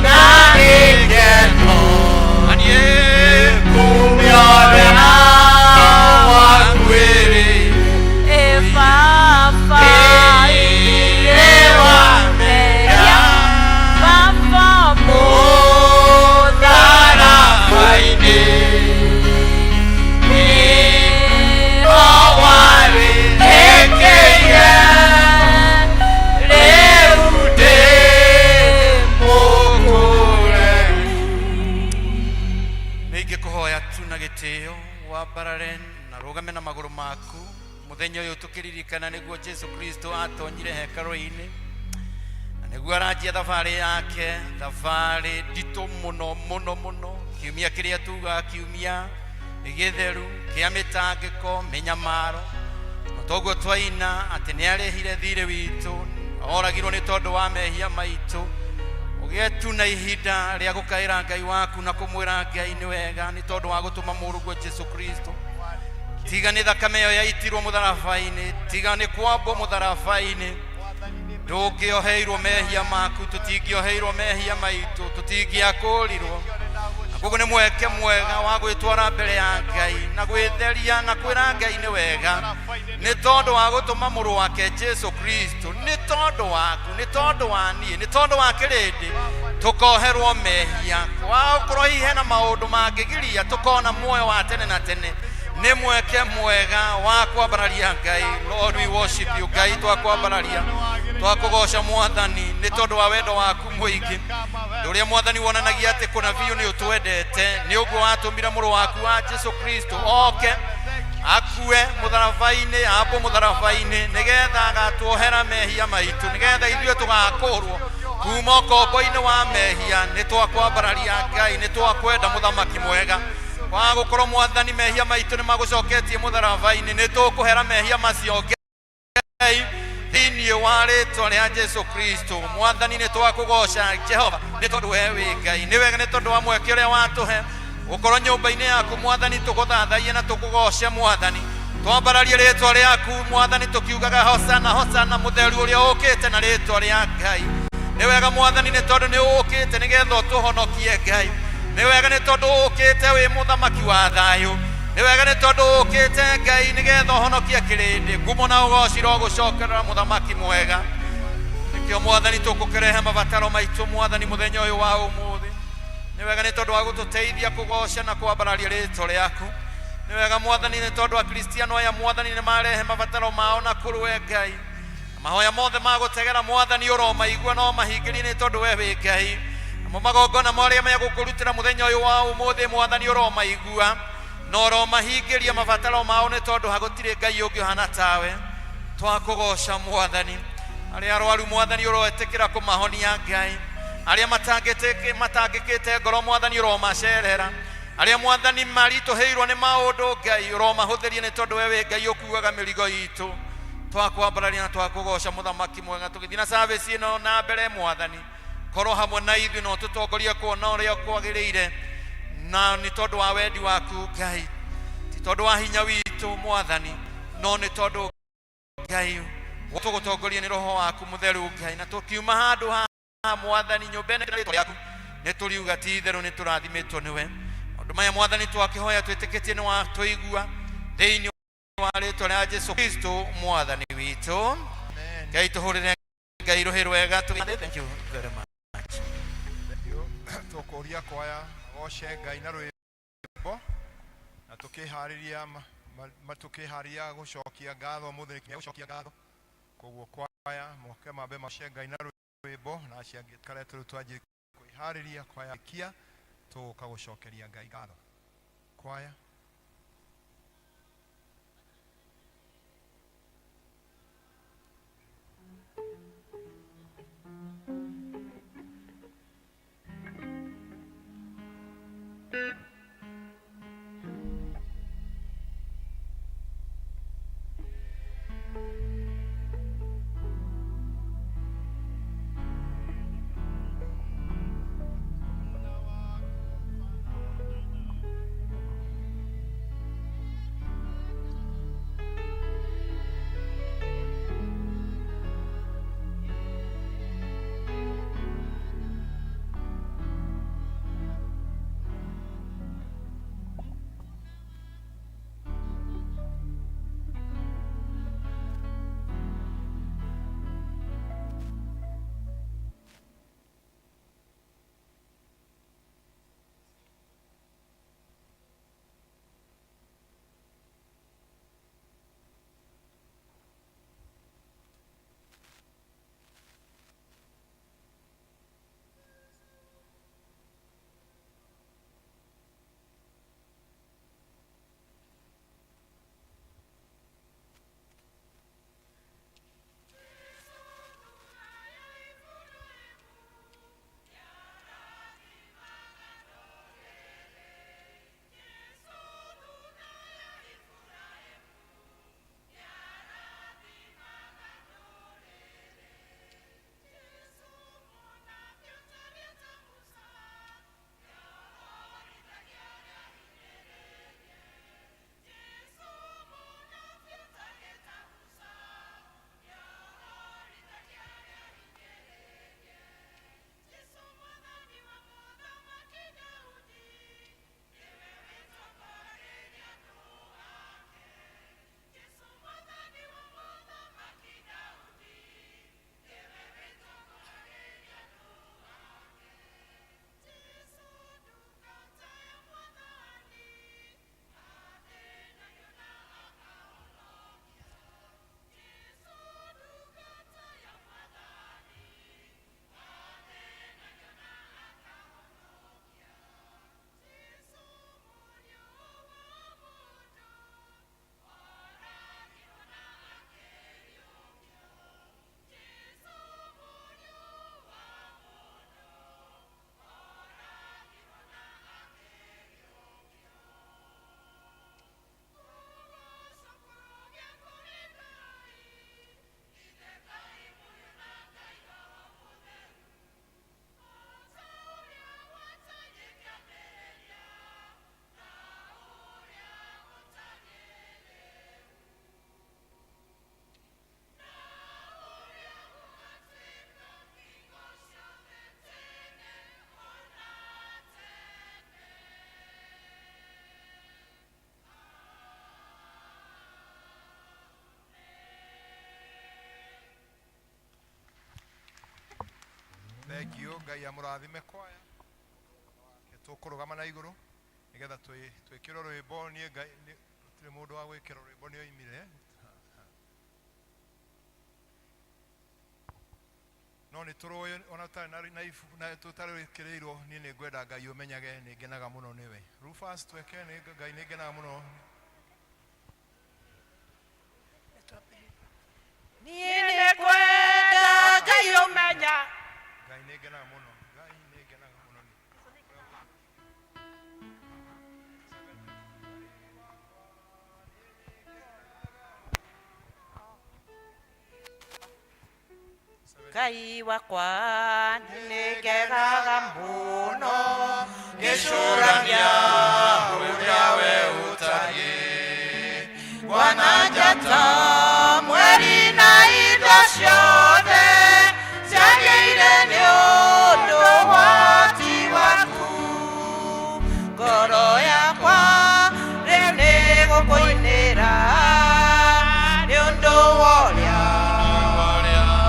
na gĩkeno Aniĩ kumia ũrĩa wakuĩrĩire. Thirĩ wa mehia mũtharaba-inĩ, nĩho warĩhĩkĩire. Twaririkana nĩguo Jesu Kristo atonyire hekarũ-inĩ na nĩguo aranjia thabarĩ yake, thabarĩ nditũ mũno mũno mũno. Kiumia kĩrĩa tugaga kiumia gĩtheru kĩa mĩtangĩko, mĩnyamaro, na toguo twaina atĩ nĩ arĩhire thirĩ witũ, oragirwo nĩ tondũ wa mehia maitũ. Ũgĩe tu na ihinda rĩa gũkaĩra Ngai waku na kũmwĩra Ngai nĩ wega nĩ tondũ wa gũtũma mũrũguo Jesu Kristo. Tiga nĩ thakame ĩyo yaitirwo mũtharaba-inĩ, tiga nĩ kwambwo mũtharaba-inĩ, ndũngĩoheirwo mehia maku, tũtingĩoheirwo mehia maitũ, tũtingĩakũrirwo. Na koguo nĩ mweke mwega wa gwĩtwara mbere ya Ngai na gwĩtheria na kwĩra Ngai nĩ wega nĩ tondũ wa gũtũma mũrũ wake Jesu Kristo, nĩ tondũ waku, nĩ tondũ wa niĩ, nĩ tondũ wa kĩrĩndĩ tũkoherwo mehia. Wakorwo hihi hena maũndũ mangĩgiria tũkona muoyo wa tene na tene, nĩ mweke mwega wa kwambararia Ngai. Lord, we worship you. Ngai, twakwambararia, twakũgoca Mwathani nĩ tondũ wa wendo waku mũingĩ, ũrĩa Mwathani wonanagia atĩ kũna biũ nĩ ũtwendete. Nĩ ũguo watũmire mũrũ waku wa Jesu Kristo oke akue mũtharaba-inĩ, ambwo mũtharaba-inĩ, nĩgetha agatuohera mehia maitũ, nĩgetha ithuĩ tũgakũrwo kuma ũkombo-inĩ wa mehia. Nĩ twakwambararia Ngai, nĩ twakwenda mũthamaki mwega wa gũkorwo Mwathani mehia maitũ nĩ magũcoketie mũtharaba-inĩ. Nĩ tũkũhera mehia macio Ngai thĩinĩ wa rĩtwa rĩa Jesu Kristo. Mwathani, nĩ twakũgoca Jehova nĩ tondũ we wĩ Ngai. Nĩ wega nĩ tondũ wa mweke ũrĩa watũhe gũkorwo nyũmba-inĩ yaku Mwathani, tũgũthathaiye na tũkũgoce Mwathani, twambararie rĩtwa rĩaku Mwathani, tũkiugaga hosana hosana, mũtheru ũrĩa ũkĩte na rĩtwa rĩa Ngai. Nĩ wega Mwathani nĩ tondũ nĩ ũkĩte nĩgetha ũtũhonokie Ngai. Nĩ wega nĩ tondũ ũkĩte wĩ mũthamaki wa thayũ. Nĩ wega nĩ tondũ ũkĩte Ngai nĩgetha ũhonokie kĩrĩndĩ. Ngumo na ũgoci rogũcokerera mũthamaki mwega. Nĩkĩo Mwathani tũkũkĩrehe mabataro maitũ Mwathani mũthenya ũyũ wa ũmũthĩ. Nĩ wega nĩ tondũ wa gũtũteithia kũgoca na kwambararia rĩtwa rĩaku. Nĩ wega Mwathani nĩ tondũ akristiano aya Mwathani nĩ marehe mabataro mao na kũrĩ we Ngai. Mahoya mothe ma gũtegera Mwathani ũromaigua no mahingĩrie nĩ tondũ we wĩ Ngai. Namo magongona marĩa megũkũrutĩra mũthenya ũyũ wa ũmũthĩ Mwathani ũromaigua na ũromahingĩria mabataro mao nĩ tondũ hagũtirĩ Ngai ũngĩ ũhana tawe. Twakũgoca Mwathani. Arĩa arwaru Mwathani ũroetĩkĩra kũmahonia Ngai. Arĩa matangĩkĩte ngoro Mwathani ũromacerera. Arĩa Mwathani maritũhĩirwo nĩ maũndũ Ngai ũromahũthĩria nĩ tondũ we wĩ Ngai ũkuaga mĩrigo itũ. Twakwambararia na twakũgoca mũthamaki mwega. Tũgĩthiĩ na service ĩno na mbere Mwathani, korwo hamwe na ithuĩ na ũtũtongorie kuona ũrĩa kwagĩrĩire, na nĩ tondũ wa wendi waku Ngai, ti tondũ wa hinya witũ Mwathani, no nĩ tondũ Ngai tũgũtongoria nĩ roho waku mũtheru Ngai. Na tũkiuma handũ haha Mwathani nyũmba ĩno rĩtwa rĩaku nĩ tũriuga ti itherũ nĩ tũrathimĩtwo nĩwe. Maũndũ maya Mwathani twakĩhoya twĩtĩkĩtie nĩ watũigua thĩinĩ wa rĩtwa rĩa Jesu Kristo Mwathani witũ. Ngai tũhũrĩre Ngai rũhĩ rwega. Thank you very much. Tũkũria kwaya goce Ngai na rwĩmbo na tũkĩharĩria tũkĩharĩria gũcokia ngatho mũthĩ nĩ gũcokia ngatho. Koguo kwaya moke mambe mace Ngai na rwĩmbo na acio angĩ kare tũrĩ twanjie kwĩharĩria kwaya kia tũgũka gũcokeria Ngai ngatho. Kwaya. Thank you. Ngai amũrathime kwaya. Tũkũrũgama na igũrũ nĩgetha twĩkĩrwo rwĩmbo. Niĩ Ngai gũtirĩ mũndũ wa gwĩkĩrwo rwĩmbo, nĩ oimire, no nĩ tũrũĩ ona tũtarĩ na ibu na tũtarĩkĩrĩirwo. Niĩ nĩ ngwenda Ngai ũmenyage nĩ ngenaga mũno nĩwe. Rufus, tweke nĩ Ngai nĩ ngenaga mũno. Niĩ nĩ kwenda Ngai ũmenya. Ngai nĩ ngenaga mũno, Ngai nĩ ngenaga mũno nĩ Ngai wakwa, nĩ ngegaga mũno ngĩcũrania ũrĩa we ũtariĩ. Bwana, njata, mweri na indo ciothe ciagĩire nĩ ũndũ woti waku. Ngoro yakwa rĩu nĩ gũkũinĩra nĩ ũndũ wa ũrĩa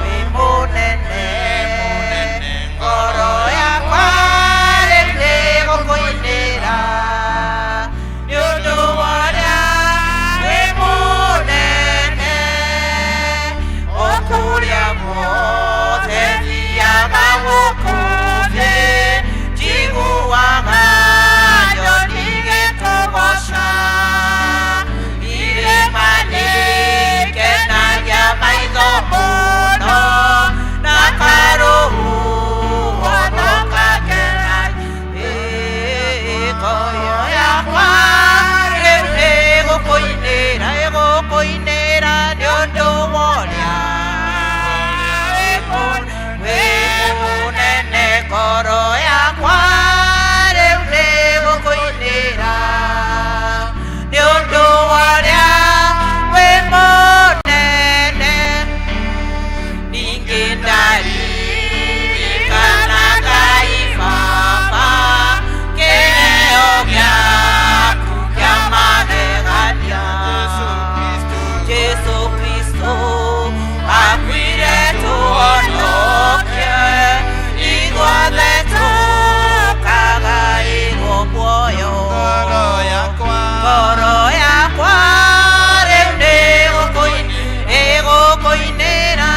wĩ mũnene. Ngoro yakwa rĩu nĩ gũkũinĩra nĩ ũndũ wa ũrĩa wĩ mũnene. O kũrĩa guothe thiaga gũkũ thĩ, njiguaga nyoni igĩkũgooca. Irĩma nĩikenagia maitho mũno, na karũhuho no kakenagia. Ngoro yakwa rĩu nĩ gũkũinĩra, ĩgũkũinĩra nĩ ũndũ wa ũrĩa wĩ mũnene. Ngoro yakwa rĩu nĩ gũkũinĩra nĩ ũndũ wa ũrĩa wĩ mũnene. Ningĩ ndaririkana, Ngai Baba, kĩheo gĩaku kĩa magegania. Jesu Kristo akuire tũhonokie, ithuothe tũkagaĩrwo muoyo. Ngoro yakwa rĩu nĩ ĩgũkũinĩra.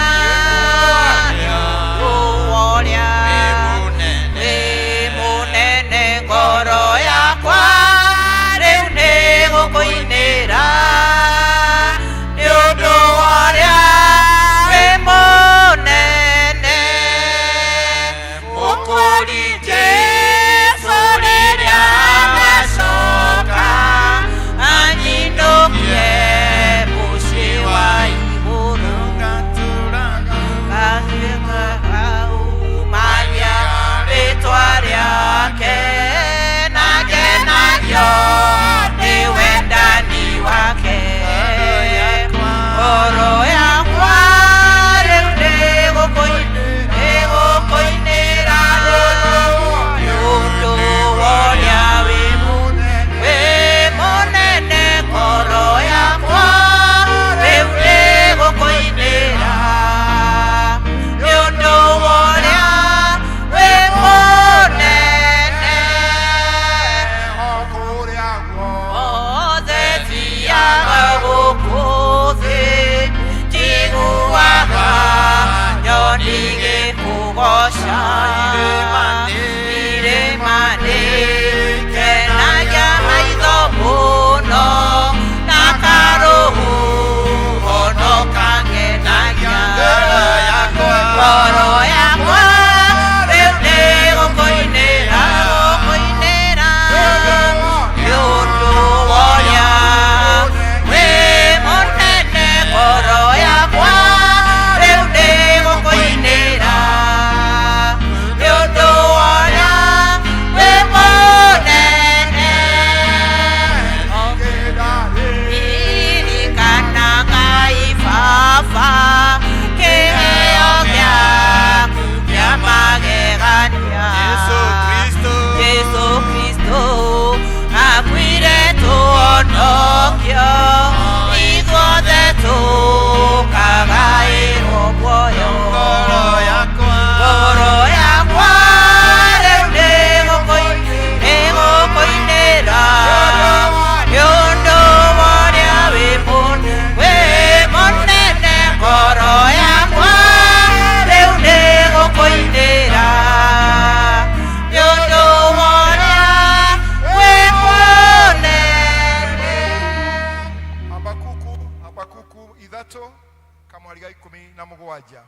Mũgwanja.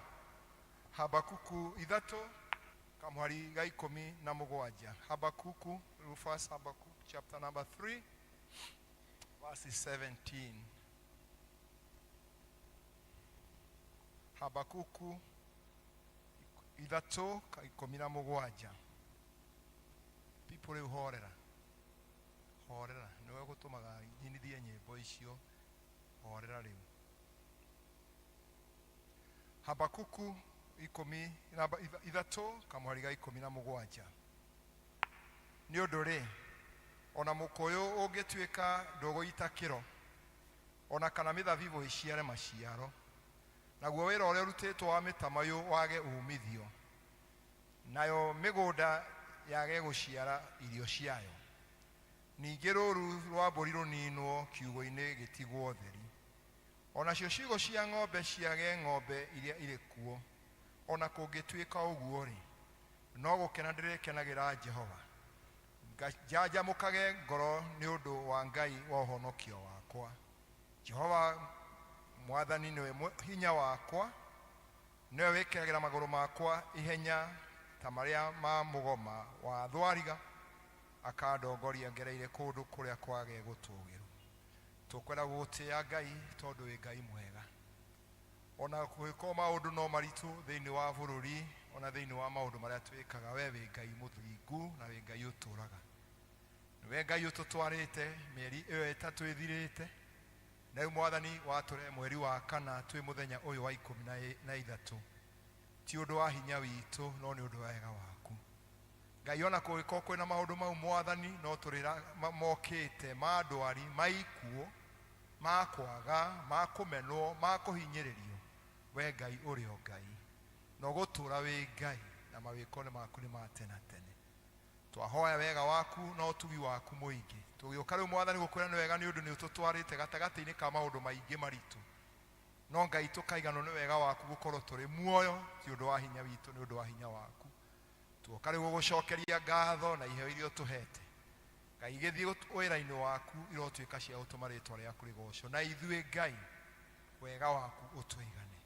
Habakuku 3 kamũhari ga 17. Habakuku, Rufus, Habakkuk chapter number 3 verse 17. Habakuku 3 ka 17. People, rĩu horera, horera, nĩwe gũtũmaga nyinithie nyĩmbo icio. Horera rĩu. Habakuku 13 kamũhari ga 17. Nĩ ũndũ rĩ, ona mũkũyũ ũngĩtuĩka ndũgũita kĩro, ona kana mĩthabibũ ĩciare maciaro, naguo wĩra ũrĩa ũrutĩtwo wa mĩtamaiyũ wage uumithio, nayo mĩgũnda yage gũciara irio ciayo, ningĩ rũũru rwa mbũri rũninwo kiugũ-inĩ gĩtigwo theri, onacio ciugũ cia ng'ombe ciage ng'ombe iria irĩ kuo, ona kũngĩtuĩka ũguo-rĩ, no gũkena ndĩrĩkenagĩra Jehova, njanjamũkage ngoro nĩ ũndũ wa Ngai wa ũhonokio wakwa. Jehova Mwathani nĩwe hinya wakwa, nĩwe wĩkĩragĩra magũrũ makwa ihenya ta marĩa ma mũgoma wa thwariga, akandongoria ngereire kũndũ kũrĩa kwage gũtũũgĩru. Tũkwenda gũgũtĩĩa Ngai tondũ wĩ Ngai mwega. Ona kũngĩkorwo maũndũ no maritũ thĩinĩ wa bũrũri, ona thĩinĩ wa maũndũ marĩa twĩkaga, we wĩ Ngai mũthingu na wĩ Ngai ũtũraga. Nĩwe Ngai ũtũtwarĩte mĩeri ĩyo 3 ĩthirĩte, na rĩu Mwathani watũrehe mweri wa kana twĩ mũthenya ũyũ wa 13. Ti ũndũ wa hinya witũ, no nĩ ũndũ wa wega waku. Ngai, ona kũngĩkorwo kwĩna maũndũ mau Mwathani no tũrĩra mokĩte ma ndwari, ma ikuũ, ma kwaga, ma kũmenwo, ma kũhinyĩrĩrio, we Ngai ũrĩ o Ngai, na ũgũtũra wĩ Ngai, na mawĩko maku nĩ ma tene tene. Twahoya wega waku na ũtugi waku mũingĩ. Tũgĩũka rĩu Mwathani gũkwĩra nĩ wega nĩ ũndũ nĩ ũtũtwarĩte gatagatĩ-inĩ ka maũndũ maingĩ maritũ, no Ngai tũkaiganwo nĩ wega waku gũkorwo tũrĩ muoyo, ti ũndũ wa hinya witũ, nĩ ũndũ wa hinya waku. Tuoka rĩu gũgũcokeria ngatho na iheo iria ũtũhete. Ngai, gĩthiĩ wĩra-inĩ waku irotuĩka cia gũtũma rĩtwa rĩaku rĩgocwo, na ithuĩ Ngai wega waku ũtũigane,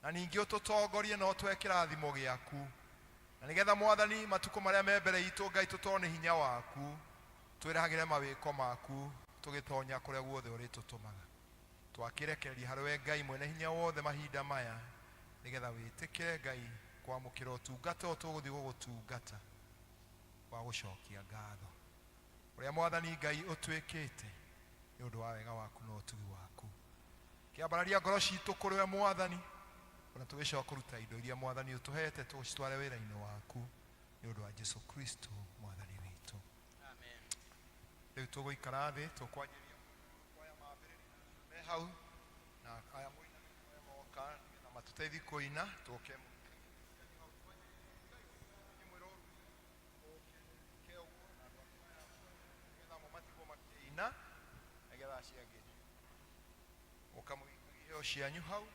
na ningĩ ũtũtongorie na ũtũhe kĩrathimo gĩaku, na nĩgetha Mwathani matukũ marĩa me mbere itũ Ngai tũtoo nĩ hinya waku, twĩrahagĩre mawĩko maku tũgĩtonya kũrĩa guothe ũrĩtũtũmaga. Twakĩrekereria harĩ we Ngai mwene hinya wothe mahinda maya, nĩgetha wĩtĩkĩre Ngai kwamũkĩra ũtungata ũyũ tũgũthiĩ gũgũtungata wa gũcokia ngatho ũrĩa Mwathani Ngai ũtwĩkĩte nĩ ũndũ wa wega waku na ũtugi waku. Kĩambararia ngoro citũ kũrĩ we Mwathani, ona tũgĩcoka kũruta indo iria Mwathani ũtũhete tũcitware wĩra-inĩ waku nĩ ũndũ wa Jesu Kristo Mwathani witũ. Amen. Rĩu tũgũikara thĩ, tũkwanjĩria kwaya mambĩrĩria me hau, na aya mũina moka nĩgetha matũteithie kũina, tũke nĩgetha nĩgetha acio angĩ mũkamũikagia iheo cianyu hau.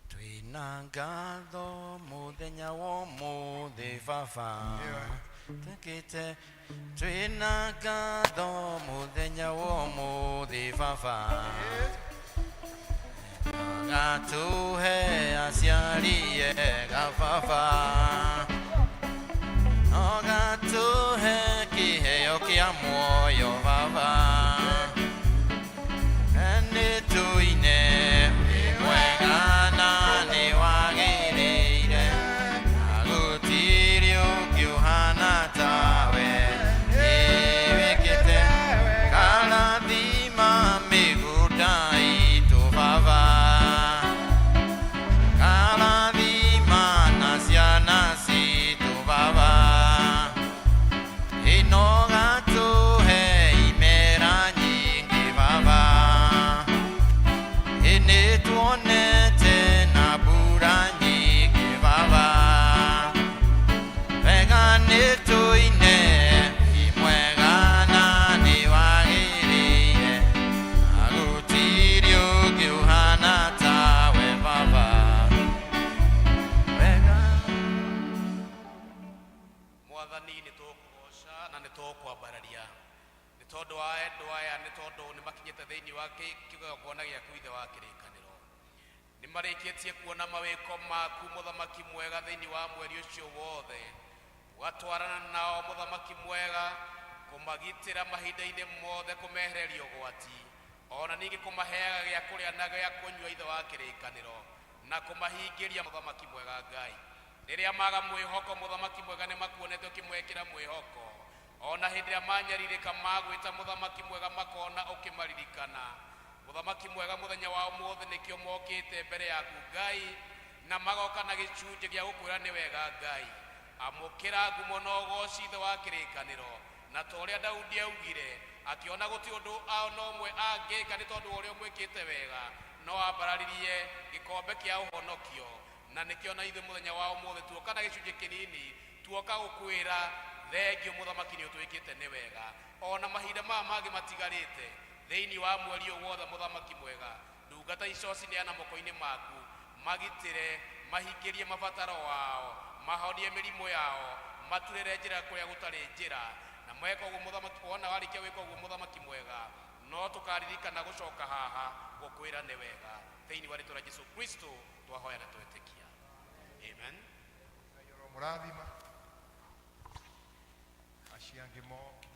Twĩna ngatho mũthenya wa ũmũthĩ baba, twĩkĩte. Twĩna ngatho mũthenya wa ũmũthĩ baba, gatũhe aciari ega baba, no gatũhe kĩheo kĩa muoyo baba, nĩ tũine wĩ mwega na nĩ wagĩrĩire, na gũtirĩ ũngĩ ũhana tawe, nĩ wĩkĩte karathima mĩgũnda itũ baba, karathima na ciana citũ baba, ĩno gatũhe imera nyingĩ baba, ĩnĩ tuonete na mbura nyingĩ baba, wega nĩ tũine wĩ mwega na nĩ wagĩrĩire, na gũtirĩ ũngĩ ũhana tawe baba, wega. Mwathani, nĩ tũkũgoca na nĩ tũkwambararia nĩ tondũ Tondũ wa endwa aya, nĩ tondũ nĩ makinyĩte thĩinĩ wa kĩgongona gĩaku, Ithe wa kĩrĩkanĩro. Nĩ marĩkĩtie kuona mawĩko maku, Mũthamaki mwega, thĩinĩ wa mweri ũcio wothe. Ũgatwarana nao, Mũthamaki mwega, kũmagitĩra mahinda-inĩ mothe, kũmehereria ũgwati, ona ningĩ kũmaheaga gĩa kũrĩa na gĩa kũnyua, Ithe wa kĩrĩkanĩro, na kũmahingĩria, Mũthamaki mwega Ngai. Rĩrĩa maga mwĩhoko, Mũthamaki mwega, nĩ makuonete ũkĩmwekĩra mwĩhoko. Ona hĩndĩ ĩrĩa manyarirĩka, magwĩta, Mũthamaki mwega, makona ũkĩmaririkana, Mũthamaki mwega. Mũthenya wa ũmũthĩ nĩkĩo mokĩte mbere yaku, Ngai, na magoka na gĩcunjĩ gĩa gũkwĩra nĩ wega. Ngai, amũkĩra ngumo na ũgoci, Ithe wa kĩrĩkanĩro. Na ta ũrĩa Daudi augire, akĩona gũtirĩ ũndũ ona ũmwe angĩka nĩ tondũ wa ũrĩa ũmwĩkĩte wega, no ambararirie gĩkombe kĩa ũhonokio. Na nĩkĩo na ithuĩ mũthenya wa ũmũthĩ tuoka na gĩcunjĩ kĩnini, tuoka gũkwĩra thengio, Mũthamaki, nĩ ũtwĩkĩte nĩ wega. Ona mahinda maya mangĩ matigarĩte thĩinĩ wa mweri ũyũ wothe, Mũthamaki mwega, ndungata icio cineana moko-inĩ maku. Magitĩre, mahingĩrie mabataro wao, mahonie mĩrimũ yao, maturĩre njĩra kũrĩa gũtarĩ njĩra. Na mweka ũguo, Mũthamaki, wona warĩkia gwĩka ũguo, Mũthamaki mwega, no tũkaririkana gũcoka haha gũkwĩra nĩ wega. Thĩinĩ wa rĩtwa rĩa Jesu Kristo twahoya na twetĩkia, amen. Ngai oromũrathima. Acio angĩ moke.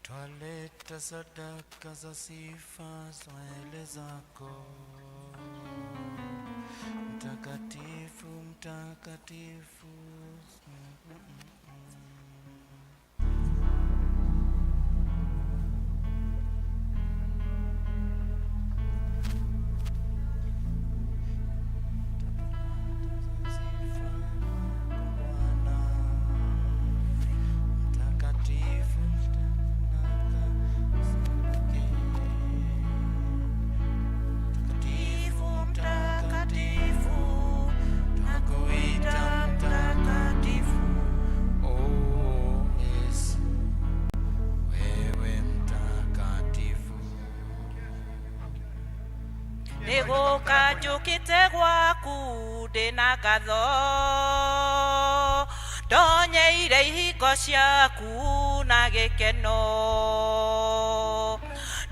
Twaleta sadaka za sifa mbele zako, mtakatifu, mtakatifu. Sifa Bwana, mtakatifu, mtakatifu, Mtakatifu, nakuita mtakatifu. Oh Yesu, wewe mtakatifu. Nĩgũka njũkĩte gwaku ndĩna ngatho, ndonyeire ihingo ciaku na gĩkeno.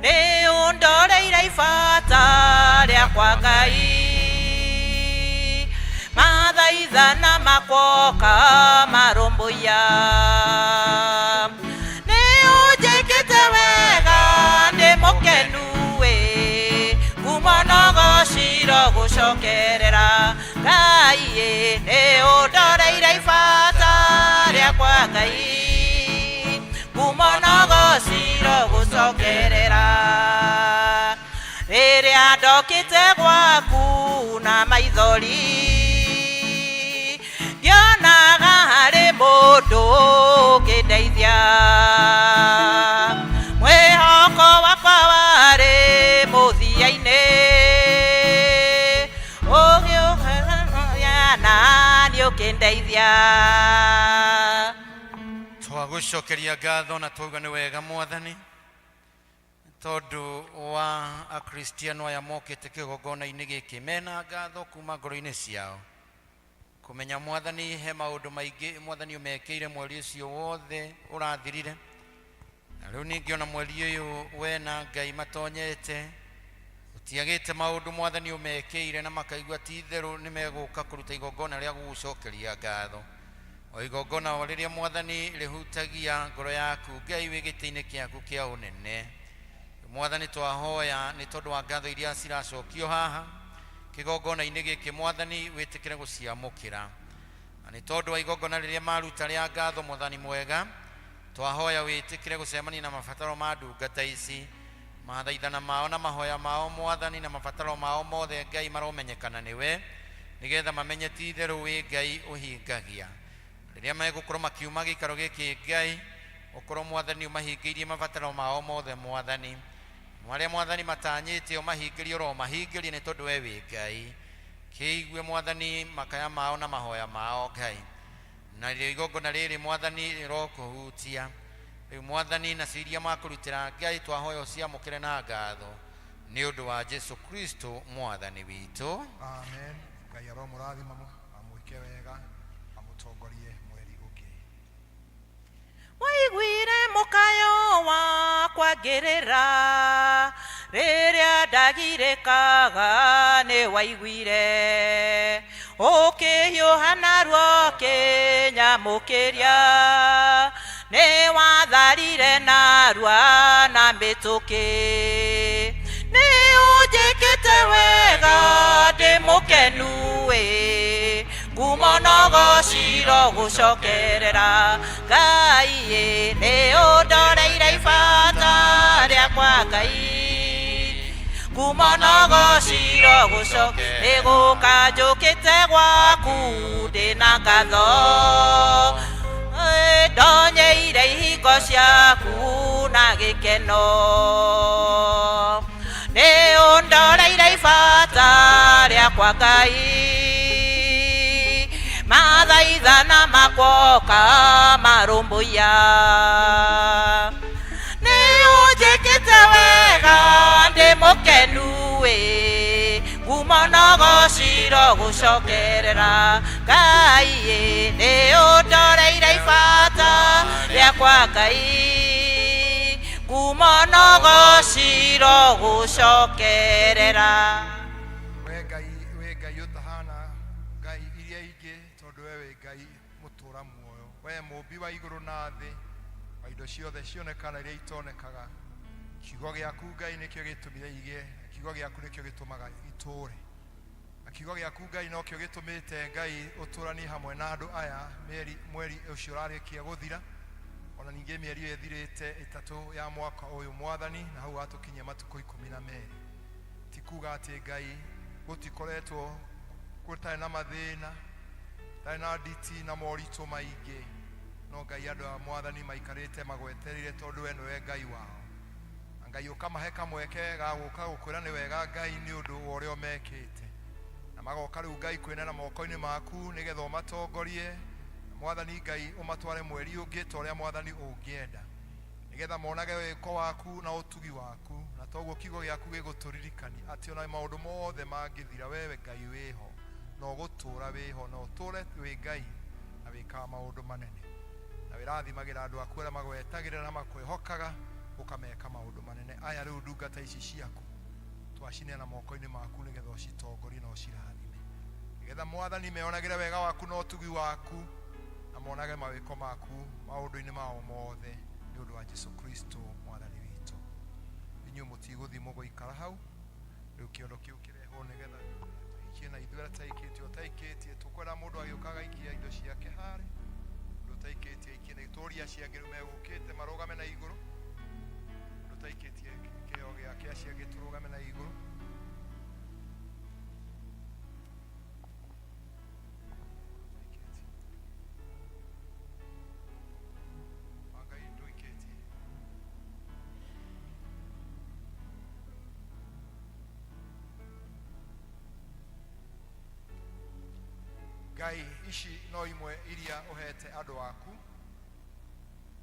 Nĩ ũndoreire ibata rĩakwa, Ngai, mathaithana makwoka marũmbũiya. Nĩ ũnjĩkĩte wega, ndĩ mũkenu ĩ, ngumo no gociro gũcokerera, Ngai ĩ. Nĩ ũndoreire ibata rĩakwa, Ngai, ngumo no gociro gũcokerera. Rĩrĩa ndokĩte gwaku na maithori, ndionaga harĩ mũndũ ũngĩndeithia. Mwĩhoko wakwa warĩ mũthia-inĩ, ũgĩũka na nĩ ũkĩndeithia. Twagũcokeria ngatho na twauga nĩ wega, Mwathani, tondũ wa Akristiano aya mokĩte kĩgongona-inĩ gĩkĩ mena ngatho kuma ngoro-inĩ ciao, kũmenya, Mwathani, he maũndũ maingĩ, Mwathani, ũmekĩire mweri ũcio wothe ũrathirire. Na rĩu ningĩ ona mweri ũyũ we na Ngai matonyete, ũtiagĩte maũndũ, Mwathani, ũmekĩire, na makaigua ti itherũ nĩ megũka kũruta igongona rĩa gũgũcokeria ngatho, o igongona o rĩrĩa, Mwathani, rĩhutagia ngoro yaku, Ngai wĩ gĩtĩ-inĩ kĩaku kĩa ũnene. Mwathani, twahoya nĩ tondũ wa ngatho iria ciracokio haha kĩgongona-inĩ gĩkĩ, Mwathani, wĩtĩkĩre gũciamũkĩra. Na nĩ tondũ wa igongona rĩrĩa maruta rĩa ngatho, Mwathani mwega, twahoya wĩtĩkĩre gũcemania na mabataro ma ndungata ici, mathaithana mao na mahoya mao, Mwathani, na mabataro mao mothe, Ngai, maromenyekana nĩwe, nĩgetha mamenye ti itherũ wĩ Ngai ũhingagia. Rĩrĩa megũkorwo makiuma gĩikaro gĩkĩ, Ngai, ũkorwo, Mwathani, ũmahingĩirie mabataro mao mothe. Mwathani, marĩa, Mwathani, matanyĩte ũmahingĩrie, oro mahingĩrie, nĩ tondũ we wĩ Ngai. Kĩigue, Mwathani, makaya mao na mahoya mao, Ngai. Na rĩo igongona rĩrĩ, Mwathani, rĩrokũhutia rĩu, Mwathani, nacio iria makũrutĩra, Ngai, twahoya ũciamũkĩre na ngatho, nĩ ũndũ wa Jesu Kristo Mwathani witũ. Amen. Ngai aromũrathima, amwĩke wega, amũtongorie mweri ũngĩ. Waiguire mũkayo wakwa. wakwa ngĩrĩra rĩrĩa ndagirĩkaga nĩ waiguire ũkĩhiũha naruo ũkĩnyamũkĩria nĩ watharire narua na mĩtũkĩ nĩ ũnjĩkĩte wega ndĩ mũkenu ĩ ngumo nogociro gũcokerera Ngai ĩ nĩ ũndoreire ibata rĩakwa Ngai ngumo nogociro gũcoke nĩ gũka njũkĩte gwaku ndĩna ngatho Ĩ, ndonyeire ihingo ciaku na gĩkeno nĩ ũndoreire ibata rĩakwa Ngai mathaithana makwoka marũmbũiya nĩ ũnjĩkĩte wega ndĩ mũkenu ĩ ngumo nogociro gũcokerera Ngai ĩ nĩ ũndoreire ibata rĩakwa Ngai ngumo nogociro gũcokerera. We Ngai wĩ Ngai ũtahana ngai iria ingĩ tondũ we wĩ Ngai mũtũra muoyo, we mũmbi wa igũrũ na thĩ, wa indo ciothe cionekaga na iria itonekaga. Kiugo gĩaku Ngai nĩkĩo gĩtũmire igĩe, kiugo gĩaku nĩkĩo gĩtũmaga itũre, na kiugo gĩaku Ngai nokĩo gĩtũmĩte Ngai ũtũranie hamwe na andũ aya mĩeri mweri ũcio ũrarĩkia gũthira, ona ningĩ mĩeri ĩyo ĩthirĩte ĩtatũ ya mwaka ũyũ Mwathani, na hau watũkinyia matukũ 12. Ti kuga atĩ Ngai gũtikoretwo gũtarĩ na mathĩna, tarĩ na nditi na moritũ maingĩ, no Ngai andũ a Mwathani maikarĩte magwetereire tondũ we nĩwe Ngai wao, na Ngai ũkamahe kamweke ga gũka gũkwĩra nĩ wega Ngai nĩ ũndũ wa ũrĩa ũmekĩte, na magoka rĩu Ngai kwĩnena moko-inĩ maku nĩgetha ũmatongorie, na Mwathani Ngai ũmatware mweri ũngĩ ta ũrĩa Mwathani ũngĩenda, nĩgetha monage wĩko waku na ũtugi waku. Na toguo kiugo gĩaku gĩgũtũririkania atĩ ona maũndũ mothe mangĩthira, wewe Ngai wĩho na ũgũtũra wĩho na ũtũre wĩ Ngai na wĩkaga maũndũ manene, na wĩrathimagĩra andũ aku arĩa magwetagĩrĩra na makwĩhokaga, ũkameka maũndũ manene. Aya rĩu ndungata ici ciaku twacineana moko-inĩ maku nĩgetha ũcitongorie na ũcirathime, nĩgetha Mwathani meonagĩre wega waku na ũtugi waku, na monage mawĩko maku maũndũ-inĩ mao mothe, nĩ ũndũ wa Jesu Kristo Mwathani witũ. Inyuĩ mũtigũthiĩ, mũgũikara hau. Rĩu kĩondo kĩu kĩrehwo nĩgetha tũikie na ithuĩ arĩa taikĩtie ũtaikĩtie tũkwenda mũndũ agĩũka agaikia indo ciake harĩ mũndũ ũtaikĩtie aikie, nĩ tũria acio angĩ rĩu megũkĩte marũgame na igũrũ. Mũndũ ũtaikĩtie kĩheo gĩake, acio angĩ tũrũgame na igũrũ. Ũtaikĩtie wa Ngai ndũikĩtie. Ngai, ici no imwe iria ũhete andũ aku,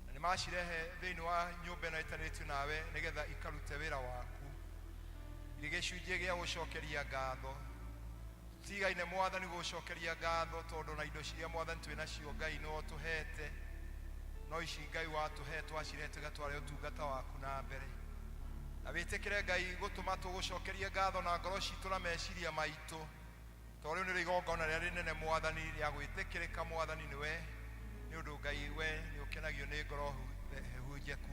na nĩ macirehe thĩinĩ wa nyũmba ĩno ĩtanĩtio nawe nĩgetha ikarute wĩra waku irĩ gĩcunjĩ gĩa gũcokeria ngatho. Tigaine Mwathani gũcokeria ngatho tondũ na indo ciria Mwathani twĩ nacio Ngai nĩwe ũtũhete, no ici Ngai watũhe twacirehe tũgatware ũtungata waku na mbere, na wĩtĩkĩre Ngai gũtũma tũgũcokerie ngatho na ngoro citũ na meciria maitũ, tondũ rĩu nĩrĩo igongona rĩrĩa rĩnene Mwathani rĩa gwĩtĩkĩrĩka Mwathani nĩwe, nĩ ũndũ Ngai we nĩ ũkenagio nĩ ngoro hehu njeku.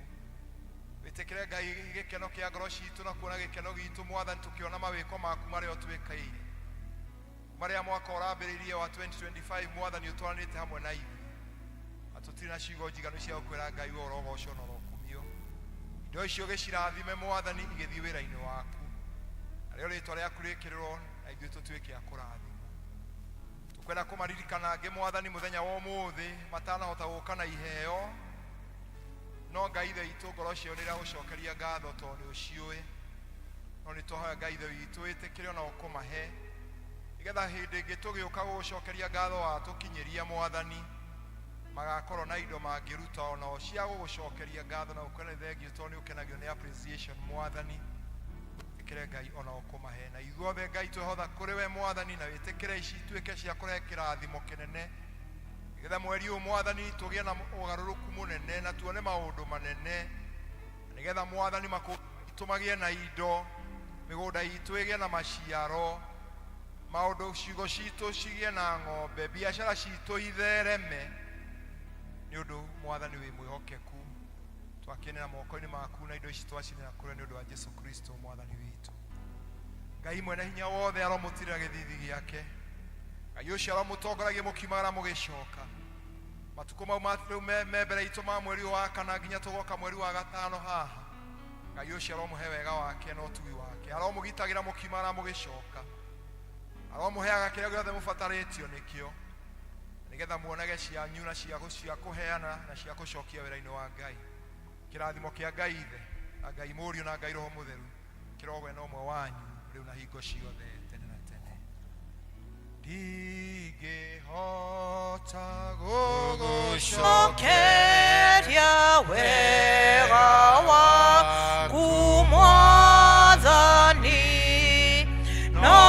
Wĩtĩkĩre Ngai gĩkeno kĩa ngoro citũ na kuona gĩkeno gitũ Mwathani tũkĩona mawĩko maku marĩa ũtwĩkĩire marĩa mwaka ũrambĩrĩirie wa 2025. Mwathani ũtwaranĩte hamwe na ithuĩ, na tũtirĩ na ciugo njiganu cia gũkwĩra Ngai we ũrogocwo na ũrokumio. Indo icio gĩcirathime Mwathani igĩthiĩ wĩra-inĩ waku, narĩo rĩtwa rĩaku rĩkĩrĩrwo na ithuĩ tũtuĩke a kũrathimwo. Tũkwenda kũmaririkana angĩ Mwathani mũthenya wa ũmũthĩ matanahota gũka na iheo, no Ngai Ithe witũ ngoro ciao nĩ iragũcokeria ngatho tondũ nĩ ũciũĩ. No nĩ twahoya Ngai Ithe witũ wĩtĩkĩre ona ũkũmahe, nĩgetha hĩndĩ ĩngĩ tũgĩũka gũgũcokeria ngatho watũkinyĩria Mwathani, magakorwo na indo mangĩruta onao cia gũgũcokeria ngatho na gũkwĩra nĩ thengiũ tondũ nĩ ũkenagio nĩ appreciation. Mwathani wĩtĩkĩre Ngai ona ũkũmahe, na ithuothe Ngai twehotha kũrĩ we Mwathani, na wĩtĩkĩre ici ituĩke cia kũrehe kĩrathimo kĩnene, nĩgetha mweri ũyũ Mwathani tũgĩe na ũgarũrũku mũnene na tuone maũndũ manene, na Nĩgetha Mwathani makũmbĩ maitũ magĩe na indo, mĩgũnda itũ ĩgĩe na maciaro, maũndũ ciugo citũ cigĩe na ng'ombe, biacara citũ ithereme, nĩ ũndũ Mwathani wĩ mwĩhokeku. Twakenera moko-inĩ maku na indo ici twacinĩra kũrĩ nĩ ũndũ wa Jesu Kristo Mwathani witũ. Ngai mwene hinya wothe aromũtirĩra gĩthithi gĩake. Ngai ũcio aromũtongoragia mũkiumagara mũgĩcoka. Matukũ mau ma rĩu me me mbere itũ ma mweri ũyũ wa kana nginya tũgoka mweri wa gatano haha. Ngai ũcio aromũhe wega wake na ũtugi wake. Aromũgitagĩra mũkiumagara mũgĩcoka. Aromũheaga kĩrĩa gĩothe mũbatarĩtio nĩkĩo, nĩgetha muonage cianyu na cia cia kũheana na cia kũcokia wĩra-inĩ wa Ngai. Kĩrathimo kĩa Ngai Ithe na Ngai Mũriũ na Ngai Roho Mũtheru kĩrogwe na ũmwe wanyu rĩu na hingo ciothe tene na tene. Ndingĩhota Cokeria wega waku Mwathani, no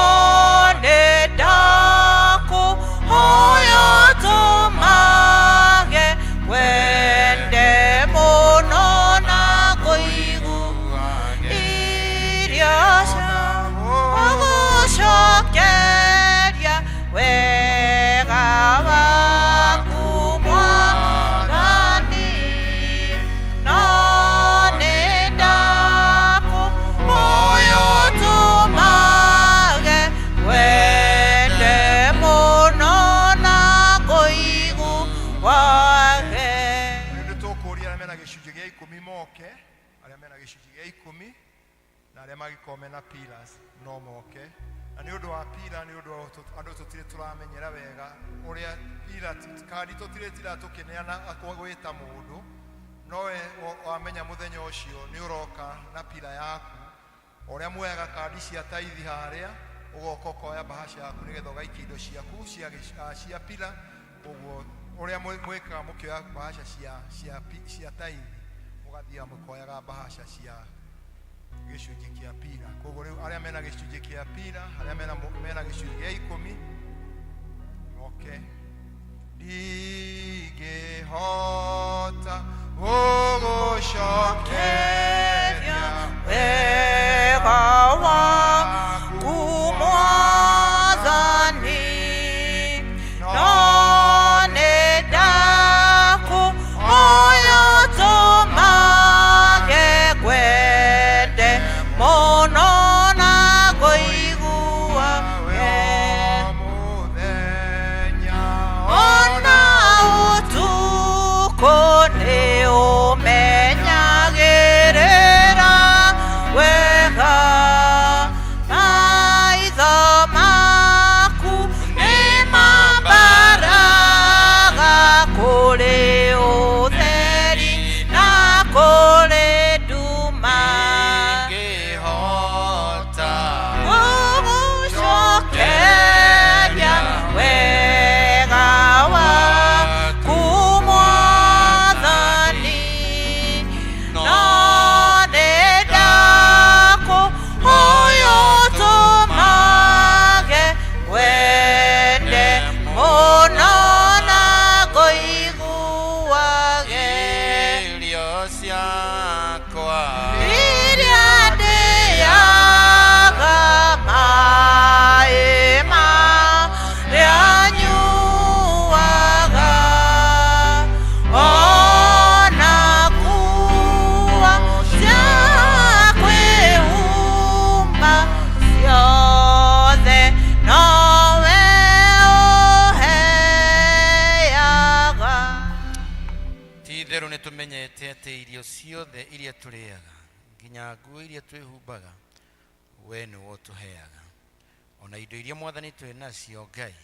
nĩ ndakũhoya ũtũmage wende mũno na kũigua irio gũgũcokeria wega waku Mwathani, no nĩ ndakũhoya ũtũmage wende mũno na kũiguage. Rĩu nĩ tũkũria arĩa mena gĩcunjĩ gĩa ikũmi moke, arĩa mena gĩcunjĩ gĩa ikũmi na arĩa mangĩkorwo mena pillars no moke. Na nĩ ũndũ wa pillar, nĩ ũndũ wa andũ tũtirĩ tũramenyera wega ũrĩa pillar kandi tũtirĩ tira tũkĩneana gwĩta mũndũ, nowe wamenya mũthenya ũcio nĩ ũroka na pillar yaku ũrĩa muoyaga kandi cia taithi harĩa ũgoka ũkoya bahasha yaku nĩgetha ũgaikia indo ciaku cia cia pillar. Ũguo ũrĩa mwĩkaga mũkĩoya bahasha cia cia cia taithi, mũgathiaga mũkoyaga bahasha cia gĩcunjĩ kĩa pillar. Koguo rĩu arĩa mena gĩcunjĩ kĩa pillar, arĩa mena mena gĩcunjĩ gĩa ikũmi moke. Ndingĩhota gũgũcokeria wega waku Mwathani, no nĩ ndakũhoya ũtũmage ngwende mũno na kũiguage mũthenya ona ũtukũ nĩ ũmenyagĩrĩra wega, maitho maku nĩ mambaraga kũrĩ ũtheri na kũrĩ nduma. Ngĩhota Gũgũcokeria wega waku Mwathani, no nĩ ndakũhoya ũtũmage wende mũno na kũiguage irio ciakwa iria ndĩaga, maĩ marĩa nyuaga, ona nguo cia kwĩhumba, ciothe nowe ũheaga. Ti itherũ nĩ tũmenyete atĩ irio ciothe iria tũrĩaga nginya nguo iria twĩhumbaga, we nĩwe ũtũheaga. Ona indo iria Mwathani twĩ nacio, Ngai,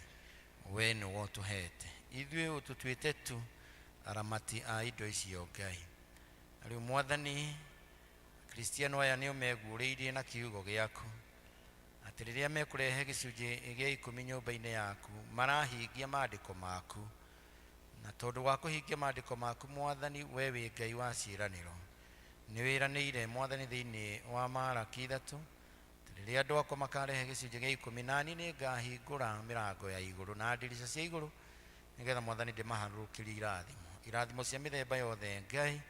we nĩwe ũtũhete. Ithuĩ ũtũtuĩte tu aramati a indo icio, Ngai. Na rĩu Mwathani, Kristiano aya nĩ ũmeguũrĩirie na kiugo gĩaku atĩ rĩrĩa mekũrehe gĩcunjĩ gĩa ikũmi nyũmba-inĩ yaku, marahingia maandĩko maku. Na tondũ wa kũhingia maandĩko maku, Mwathani, we wĩ Ngai wa ciĩranĩro, nĩ wĩranĩire, Mwathani, thĩinĩ wa Maraki 3, rĩrĩa andũ akwa makarehe gĩcunjĩ gĩa ikũmi, nani nĩ ngahingũra mĩrango ya igũrũ na ndirica cia igũrũ, nĩgetha Mwathani ndĩmaharũrũkĩrie irathimo, irathimo cia mĩthemba yothe, Ngai.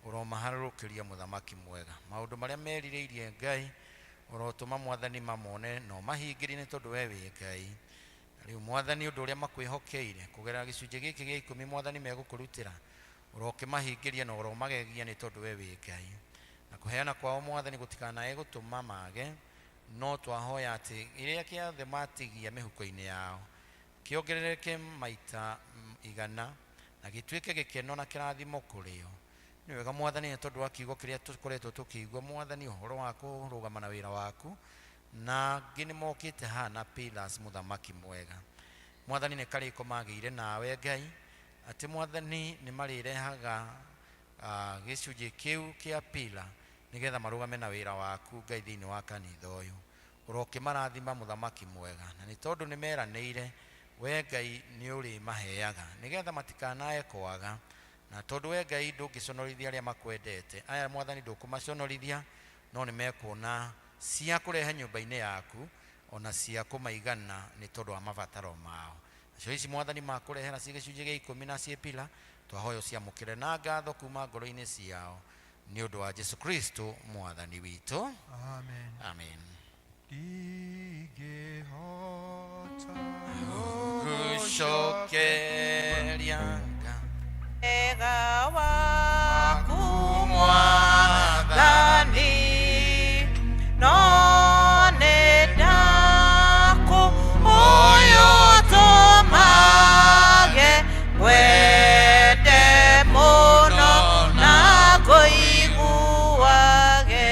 Ũromaharũrũkĩria mũthamaki mwega. Maũndũ marĩa merirĩirie Ngai, ũrotũma Mwathani mamone na ũmahingĩrie nĩ tondũ we wĩ Ngai. Na rĩu Mwathani, ũndũ ũrĩa makwĩhokeire kũgerera gĩcunjĩ gĩkĩ gĩa ikũmi Mwathani megũkũrutĩra, ũrokĩmahingĩria na ũromagegia nĩ tondũ we wĩ Ngai. Na kũheana kwao Mwathani gũtikanae gũtũma mage, no twahoya atĩ kĩrĩa kĩothe matigia mĩhuko-inĩ yao kĩongerereke maita igana na gĩtuĩke gĩkeno na kĩrathimo kũrĩ o. Nĩ wega Mwathani, nĩ tondũ wa kiugo kĩrĩa tũkoretwo tũkĩigua Mwathani, ũhoro wa kũrũgama na wĩra waku, na angĩ nĩ mokĩte haha na pillars mũthamaki mwega. Mwathani, nĩ karĩko magĩire nawe Ngai, atĩ Mwathani nĩ marĩrehaga gĩcunjĩ kĩu kĩa pillar nĩgetha marũgame na wĩra waku Ngai thĩinĩ wa kanitha ũyũ. Ũrokĩmarathima mũthamaki mwega, na nĩ tondũ nĩ meranĩire we Ngai nĩ ũrĩmaheaga nĩgetha matikanae kwaga, na tondũ we Ngai ndũngĩconorithia arĩa makwendete. Aya Mwathani ndũkũmaconorithia, no nĩ mekuona cia kũrehe nyũmba-inĩ yaku ona cia kũmaigana nĩ tondũ wa mabataro mao. Nacio ici Mwathani makũrehera ciĩ gĩcunjĩ gĩa ikũmi na ciĩ pila, twahoya ũciamũkĩre na ngatho kuma ngoro-inĩ ciao nĩ ũndũ wa Jesu Kristo Mwathani witũ. Amen. Amen. Ndingĩhota Gũcokeria Ngai Wega waku Mwathani, no nĩ ndakũhoya ũtũmage ngwende mũno na ngũiguage.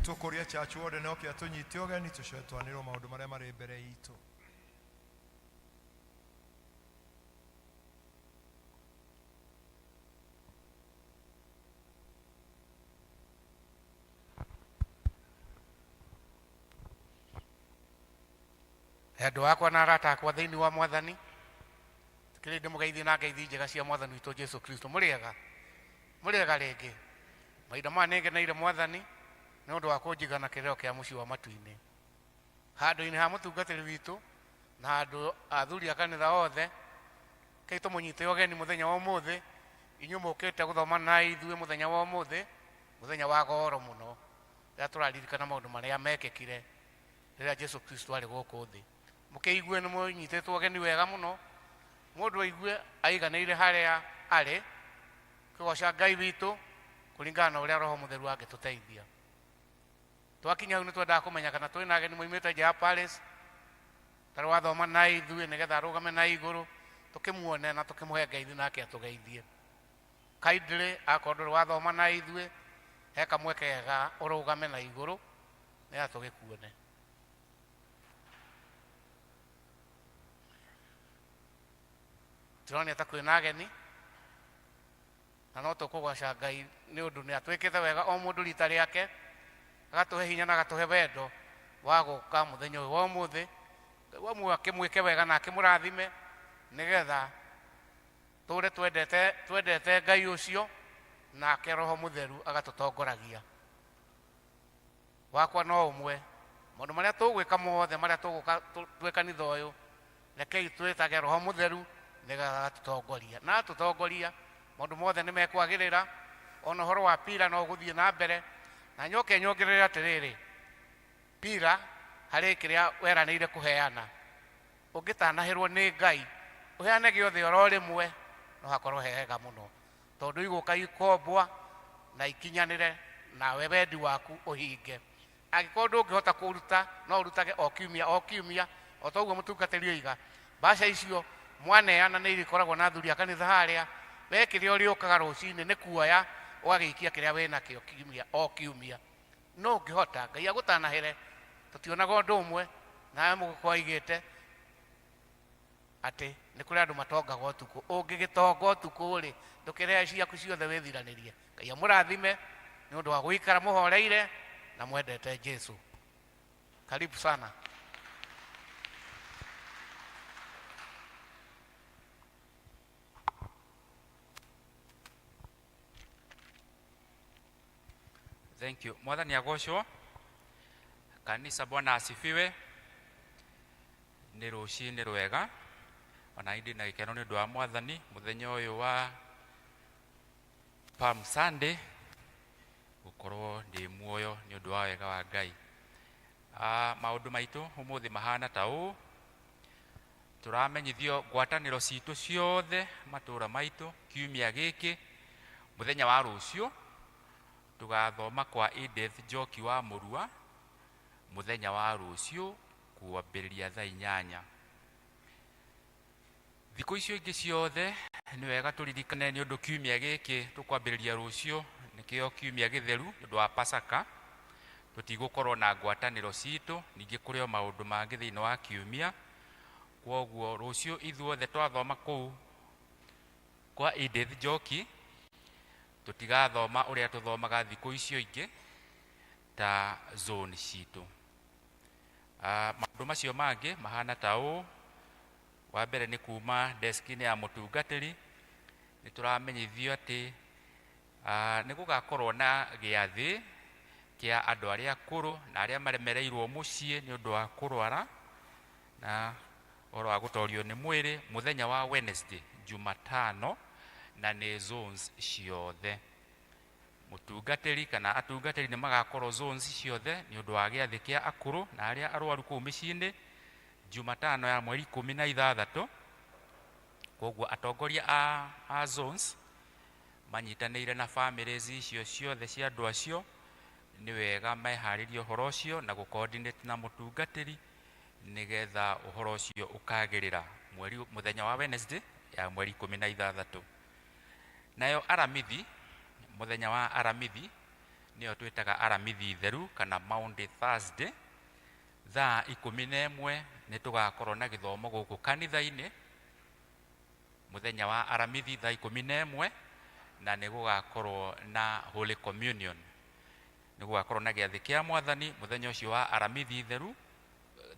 Tũkũria church warden oke atũnyite ũgeni tũcoke twanĩrwo maũndũ marĩa marĩ mbere itũ. Andũ akwa na arata akwa thĩinĩ wa Mwathani, kĩrĩ ndĩmũgeithie na ngeithi njega cia Mwathani witũ Jesu Kristo. Mũrĩega, mũrĩega rĩngĩ. Mahinda maya nĩngeneire Mwathani nĩ ũndũ wa kũnjiga na kĩrĩro kĩa mũciĩ wa matu-inĩ. Handũ-inĩ ha mũtungatĩri witũ na handũ athuri a kanitha othe, kei tũmũnyite ũgeni mũthenya wa ũmũthĩ. Inyuĩ mũkĩte gũthoma na ithuĩ mũthenya wa ũmũthĩ, mũthenya wa goro mũno, rĩrĩa tũraririkana maũndũ marĩa mekĩkire rĩrĩa Jesu Kristo arĩ gũkũ thĩ. Mũkĩigue nĩ mũnyitĩtwo ũgeni wega mũno, mũndũ aigue aiganĩire harĩa arĩ, kĩgoca Ngai witũ kũringana na ũrĩa Roho Mũtheru angĩtũteithia. Twakinya hau nĩ twendaga kũmenya kana twĩna ageni moimĩte nja ya Paris, tarĩ wathoma na ithuĩ nĩgetha arũgame na igũrũ tũkĩmuone na tũkĩmũhe ngeithi nake atũgeithie. Kindly akorwo ndũrĩ wathoma na ithuĩ, he kamweke kega ũrũgame na igũrũ nĩgetha tũgĩkuone. Tũronio ta kwĩna ageni na no tũkũgoca Ngai nĩ ũndũ nĩ atwĩkĩte wega o mũndũ rita rĩake, agatũhe hinya na agatũhe wendo wa gũka mũthenya ũyũ wa ũmũthĩ. Ngai wa muoyo akĩmwĩke wega na akĩmũrathime nĩgetha tũre twendete Ngai ũcio, nake Roho Mũtheru agatũtongoragia. Wakwa no ũmwe, maũndũ marĩa tũgwĩka mothe marĩa tũgũka twĩ kanitha ũyũ, rekei twĩtage Roho Mũtheru nĩgetha agatũtongoria. Na atũtongoria maũndũ mothe nĩ mekwagĩrĩra, ona ũhoro wa pira no ũgũthiĩ na mbere. Na njoke nyongerere atĩrĩrĩ, pira harĩ kĩrĩa weranĩire kũheana, ũngĩtanahĩrwo nĩ Ngai ũheane gĩothe oro rĩmwe, no hakorwo he hega mũno, tondũ igũka ikombwa na ikinyanĩre nawe wendi waku ũhinge. Angĩkorwo ndũngĩhota kũruta, no ũrutage o kiumia o kiumia, o ta ũguo mũtungatĩri oiga. Mbeca icio mwaneana nĩ irĩkoragwo na athuri a kanitha harĩa, we kĩrĩa ũrĩũkaga rũcinĩ nĩ kuoya ũgagĩikia kĩrĩa wĩnakĩo kiumia o kiumia. No ũngĩhota, Ngai agũtanahĩre, tũtionaga ũndũ ũmwe, nawe mũgũkũ aigĩte atĩ nĩ kũrĩ andũ matongaga ũtukũ. Ũngĩgĩtonga ũtukũ rĩ, ndũkĩrehe ciaku ciothe wĩthiranĩrie. Ngai amũrathime nĩ ũndũ wa gũikara mũhoreire na mwendete Jesu. Karibu sana. Thank you. Mwathani agocwo. Kanisa, Bwana asifiwe. Nĩ rũcinĩ rwega, ona indi na gĩkeno nĩ ũndũ wa Mwathani mũthenya ũyũ wa Palm Sunday gũkorwo ndĩ muoyo nĩ ũndũ wa wega wa Ngai. Maũndũ maitũ ũmũthĩ mahana ta ũũ: tũramenyithio ngwatanĩro citũ ciothe matũra maitũ kiumia gĩkĩ, mũthenya wa rũciũ tũgathoma kwa Edith Njoki wa Mũrua mũthenya wa rũciũ kwambĩrĩria thaa 8. Thikũ icio ingĩ ciothe nĩ wega tũririkane, nĩ ũndũ kiumia gĩkĩ tũkwambĩrĩria rũciũ nĩkĩo kiumia gĩtheru nĩ ũndũ wa Pasaka, tũtigũkorwo na ngwatanĩro citũ. Ningĩ kũrĩ o maũndũ mangĩ thĩinĩ wa kiumia, kwoguo rũciũ ithuothe twathoma kũu kwa Edith Njoki tũtigathoma ũrĩa tũthomaga thikũ icio ingĩ ta zone citũ. Maũndũ macio mangĩ mahana ta ũũ: wa mbere nĩ kuma deski-inĩ ya mũtungatĩri, nĩ tũramenyithio atĩ nĩ gũgakorwo na gĩathĩ kĩa andũ arĩa akũrũ na arĩa maremereirwo mũciĩ nĩ ũndũ wa kũrwara na ũhoro wa gũtorio nĩ mwĩrĩ mũthenya wa Wednesday, Jumatano, na nĩ zones ciothe. Mũtungatĩri kana atungatĩri nĩ magakorwo zones ciothe nĩ ũndũ wa gĩathĩ kĩa akũrũ na arĩa arwaru kũu mĩciĩ-inĩ Jumatano ya mweri 16. Koguo atongoria a zones manyitanĩire na families icio ciothe cia andũ acio, nĩ wega meharĩrie ũhoro ũcio na gũ-coordinate na mũtungatĩri nĩgetha ũhoro ũcio ũkagĩrĩra mweri mũthenya wa Wednesday ya mweri 16. Nayo Aramithi, mũthenya wa Aramithi nĩyo twĩtaga Aramithi theru kana Maundy Thursday, thaa 11 nĩ tũgakorwo na gĩthomo gũkũ kanitha-inĩ mũthenya wa Aramithi thaa 11, na nĩ gũgakorwo na Holy Communion, nĩ gũgakorwo na gĩathĩ kĩa Mwathani mũthenya ũcio wa Aramithi theru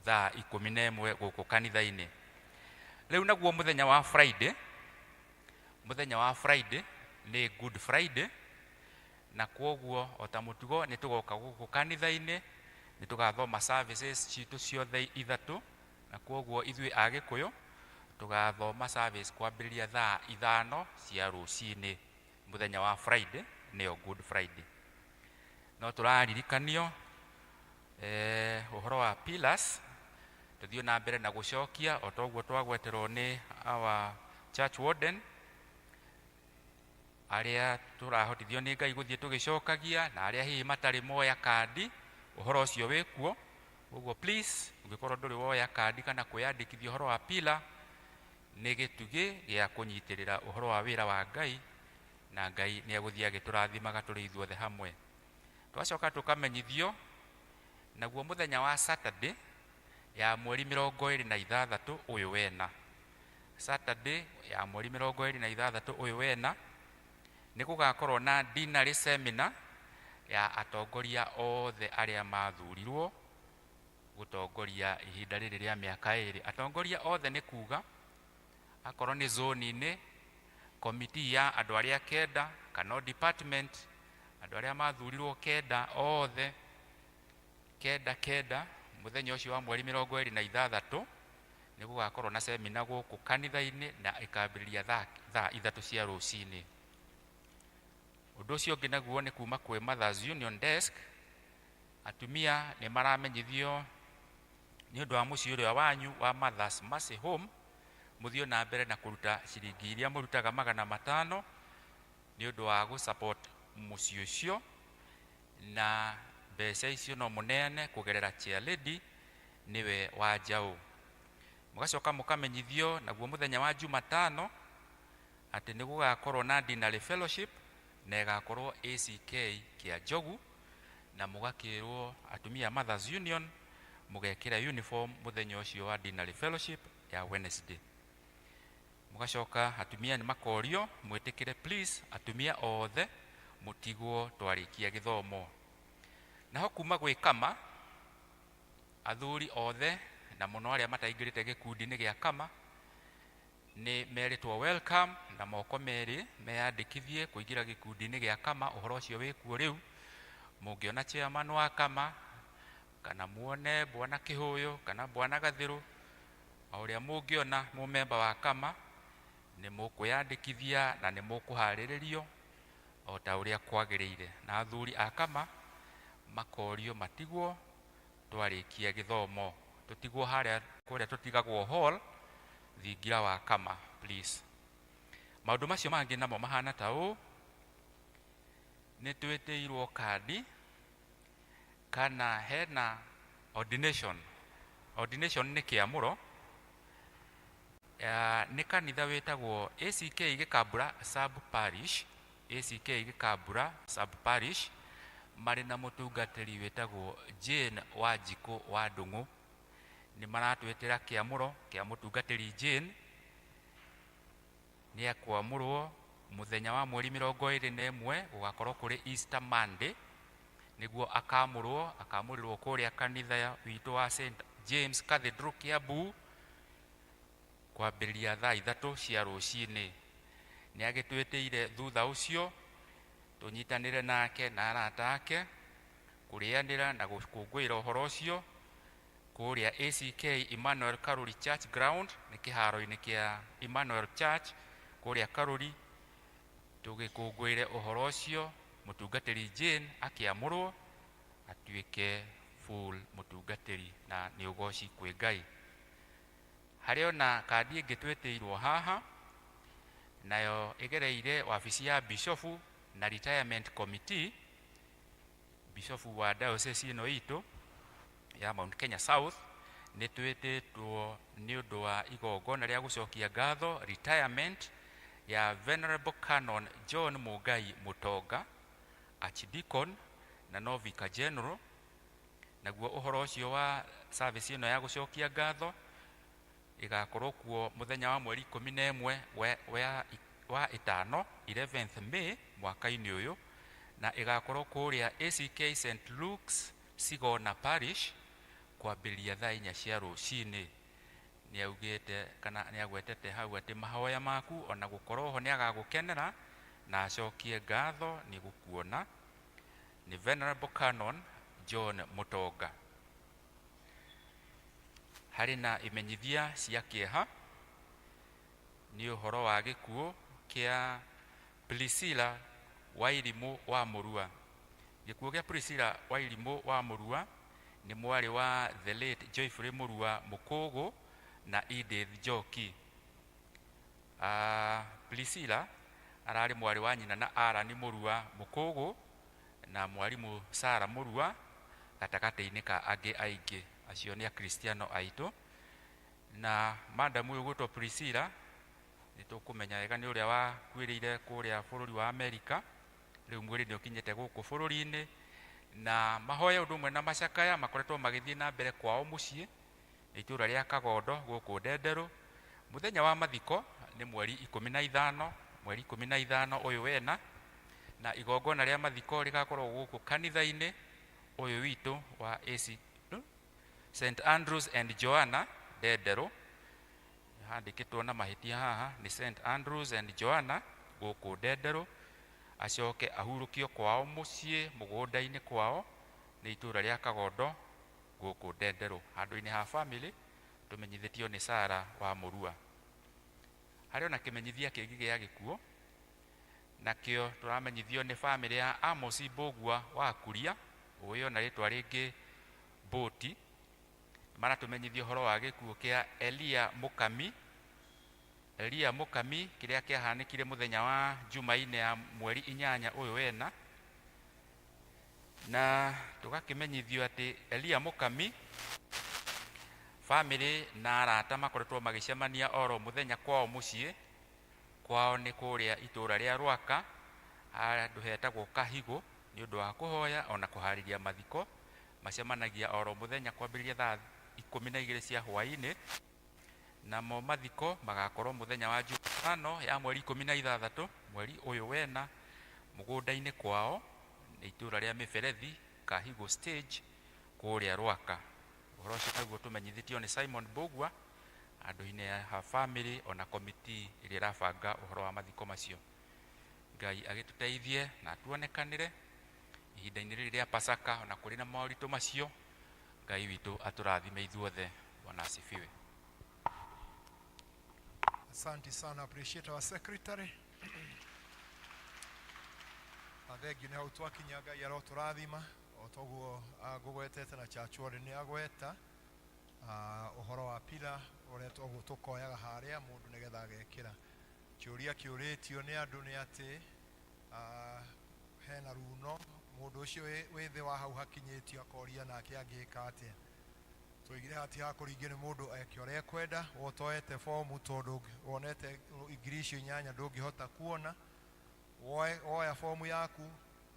thaa 11 gũkũ kanitha-inĩ. Rĩu naguo mũthenya wa Friday, mũthenya wa Friday nĩ Good Friday, na kwoguo o ta mũtugo nĩ tũgoka gũkũ kanitha-inĩ, nĩ tũgathoma services citũ ciothe ithatũ, na kwoguo ithuĩ Agĩkũyũ tũgathoma service kwambĩrĩria thaa 5 cia rũcinĩ mũthenya wa Friday, nĩyo Good Friday. No tũraririkanio ũhoro wa pillars, tũthiĩ na mbere na gũcokia o ta ũguo twagweterwo nĩ our church warden, arĩa tũrahotithio nĩ Ngai gũthiĩ tũgĩcokagia, na arĩa hihi matarĩ moya kandi, ũhoro ũcio wĩkuo. Ũguo please, ũngĩkorwo ndũrĩ woya kandi kana kwĩyandĩkithia ũhoro wa pillar, nĩ gĩtugĩ gĩa kũnyitĩrĩra ũhoro wa wĩra wa Ngai, na Ngai nĩ egũthiĩ agĩtũrathimaga tũrĩ ithuothe hamwe. Twacoka tũkamenyithio naguo mũthenya wa Saturday ya mweri 26 ũyũ wena, Saturday ya mweri 26 ũyũ wena, nĩ gũgakorwo na deanery seminar ya atongoria othe arĩa mathurirwo gũtongoria ihinda rĩrĩ rĩa mĩaka 2. Atongoria othe nĩ kuga akorwo nĩ zone-inĩ, committee ya andũ arĩa 9, kana o department andũ arĩa mathurirwo 9, othe 9 9, mũthenya ũcio wa mweri 26 nĩ gũgakorwo na semina gũkũ kanitha-inĩ na ĩkambĩrĩria thaa 3 cia rũcinĩ. Ũndũ ũcio ũngĩ naguo nĩ kuma kwĩ Mothers Union Desk, atumia nĩ maramenyithio nĩ ũndũ wa mũciĩ ũrĩa wanyu wa Mothers Mercy Home, mũthiĩ na mbere na kũruta ciringi iria mũrutaga 500 nĩ ũndũ wa gũ-support mũciĩ ũcio, na mbeca icio no mũneane kũgerera chair lady, nĩwe wa njaũ. Mũgacoka mũkamenyithio naguo mũthenya wa Jumatano atĩ nĩ gũgakorwo na deanery fellowship na ĩgakorwo ACK kĩa Njogu, na mũgakĩrwo atumia Mothers Union mũgekĩra uniform mũthenya ũcio wa deanery fellowship ya Wednesday. Mũgacoka atumia nĩ makorio mwĩtĩkĩre please, atumia othe mũtigwo twarĩkia gĩthomo. Naho kuma gwĩ kama, athuri othe na mũno arĩa mataingĩrĩte gĩkundi-inĩ gĩa kama nĩ merĩtwo welcome na moko merĩ, meyandĩkithie kũingĩra gĩkundi-inĩ gĩa kama. Ũhoro ũcio wĩkuo rĩu, mũngĩona chairman wa kama kana muone bwana Kĩhũyũ kana bwana Gathĩrũ, o ũrĩa mũngĩona mũmemba wa kama, nĩ mũkwĩyandĩkithia na nĩ mũkũharĩrĩrio. o ta ũrĩa kwagĩrĩire. Na athuri a kama makorio matigwo twarĩkia gĩthomo, tũtigwo harĩa kũrĩa tũtigagwo hall thingira wa kama please. Maũndũ macio mangĩ namo mahana ta ũũ: nĩ twĩtĩirwo kandi kana hena ordination. Ordination nĩ kĩamũro nĩ kanitha wĩtagwo ACK Gĩkambura sub parish. ACK Gĩkambura sub parish marĩ na mũtungatĩri wĩtagwo Jane Wanjikũ wa Ndung'u. Nĩ maratwĩtĩra kĩamũro kĩa mũtungatĩri Jane. Nĩ ekwamũrwo mũthenya wa mweri 21, gũgakorwo kũrĩ Easter Monday nĩguo akamũrwo. Akamũrĩrwo kũrĩa kanitha witũ wa St James Cathedral, Kiambu, kwambĩrĩria thaa 3 cia rũcinĩ. Nĩ agĩtwĩtĩire thutha ũcio tũnyitanĩre nake na arata ake kũrĩanĩra na gũkũngũĩra ũhoro ũcio kũrĩa ACK Emmanuel Karuri Church Ground, nĩ kĩharo-inĩ kĩa Emmanuel Church kũrĩa Karuri, tũgĩkũngũĩre ũhoro ũcio, mũtungatĩri Jane akĩamũrwo atuĩke full mũtungatĩri, na nĩ ũgoci kwĩ Ngai. Harĩ ona kandi ĩngĩ twĩtĩirwo haha, nayo ĩgereire wabici ya bishofu na retirement committee. Bishofu wa diocese ĩno itũ ya Mount Kenya South, nĩ twĩtĩtwo nĩ ũndũ wa igongona rĩa gũcokia ngatho retirement ya Venerable Canon John Mungai Mutonga, Archdeacon na no Vicar General. Naguo ũhoro ũcio wa service ĩno ya gũcokia ngatho ĩgakorwo kuo mũthenya wa mweri 11 wa ĩtano, 11th May mwaka-inĩ ũyũ, na ĩgakorwo kũrĩa ACK St Luke's Sigona Parish kwambĩrĩria thaa 4 cia rũcinĩ. Nĩ augĩte kana nĩ agwetete hau atĩ mahoya maku ona gũkorwo ho nĩ agagũkenera na acokie ngatho nĩ gũkuona. Nĩ Venerable Canon John Mutonga. Harĩ na imenyithia cia kĩeha nĩ ũhoro wa gĩkuũ kĩa Priscilla Wairimũ wa Mũrua. Gĩkuũ kĩa Priscilla Wairimũ wa Mũrua nĩ mwarĩ wa the late Joyfrey Mũrua Mũkũgũ na Edith Njoki. Priscilla ararĩ mwarĩ wa nyina na Aran Mũrua Mũkũgũ na mwarimũ Sara Mũrua, gatagatĩ-inĩ ka angĩ aingĩ. Acio nĩ akristiano aitũ. Na madam ũyũ gwĩtwo Priscilla nĩ tũkũmenya wega nĩ ũrĩa wakuĩrĩire kũrĩa bũrũri wa Amerika. Rĩu mwĩrĩ nĩ ũkinyĩte gũkũ bũrũri-inĩ, na mahoya ũndũ ũmwe na macakaya makoretwo magĩthiĩ na mbere kwao mũciĩ itũra rĩa Kagondo gũkũ Ndenderũ. Mũthenya wa mathiko nĩ mweri 15, mweri 15 ũyũ wena, na igongona rĩa mathiko rĩgakorwo gũkũ kanitha-inĩ ũyũ witũ wa AC St Andrews and Joanna Ndenderũ. Handĩkĩtwo na mahĩtia haha, nĩ St Andrews and Joanna gũkũ Ndenderũ. Acoke ahurũkio kwao mũciĩ mũgũnda-inĩ kwao nĩ itũra rĩa Kagondo gũkũ Ndenderũ, handũ-inĩ ha family tũmenyithĩtio nĩ Sara wa Mũrua. Harĩ ona kĩmenyithia kĩngĩ gĩa gĩkuũ, nakĩo tũramenyithio nĩ family ya Amos Mbũgua wa Kuria, ũĩ ona rĩtwa rĩngĩ Bũti. Maratũmenyithia ũhoro wa gĩkuũ kĩa Elia Mũkami, Elia Mũkami, kĩrĩa kĩahanĩkire mũthenya wa Jumaine ya mweri 8 ũyũ wena. Na tũgakĩmenyithio atĩ Elia Mũkami, family na arata makoretwo magĩcemania oro mũthenya kwao mũciĩ. Kwao nĩ kũrĩa itũra rĩa Rwaka, handũ hetagwo Kahigũ, nĩ ũndũ wa kũhoya ona kũharĩria mathiko. Macemanagia oro mũthenya kwambĩrĩria thaa 12 cia hwaĩ-inĩ, namo mathiko magakorwo mũthenya wa Jumatano ya mweri 16 mweri ũyũ wena, mũgũnda-inĩ kwao nĩ itũra rĩa Mĩberethi, Kahigũ stage, kũrĩa Rwaka. Ũhoro ũcio naguo tũmenyithĩtio nĩ Simon Mbũgua andũ-inĩ ha family ona komiti ĩrĩa ĩrabanga ũhoro wa mathiko macio. Ngai agĩtũteithie na atuonekanĩre ihinda-inĩ rĩrĩ rĩa Pasaka, ona kũrĩ na moritũ macio. Ngai witũ atũrathime ithuothe. Bwana asifiwe. Asante sana. Appreciate our secretary. Thengiũ nĩ hau twakinya. Ngai arotũrathima o toguo ngũgwetete na chachuore nĩ agweta ũhoro wa pila ũrĩa toguo tũkoyaga harĩa mũndũ nĩgetha agekĩra. Kĩũria kĩũrĩtio nĩ andũ nĩ atĩ hena runo mũndũ ũcio wĩ thĩ wa hau hakinyĩtio akoria nake angĩka atĩa. Tũigire hati ha kũringio nĩ mũndũ eke ũrĩa ekwenda. We ũtoete bomu tondũ wonete ngiri icio inyanya ndũngĩhota kuona, woya bomu yaku,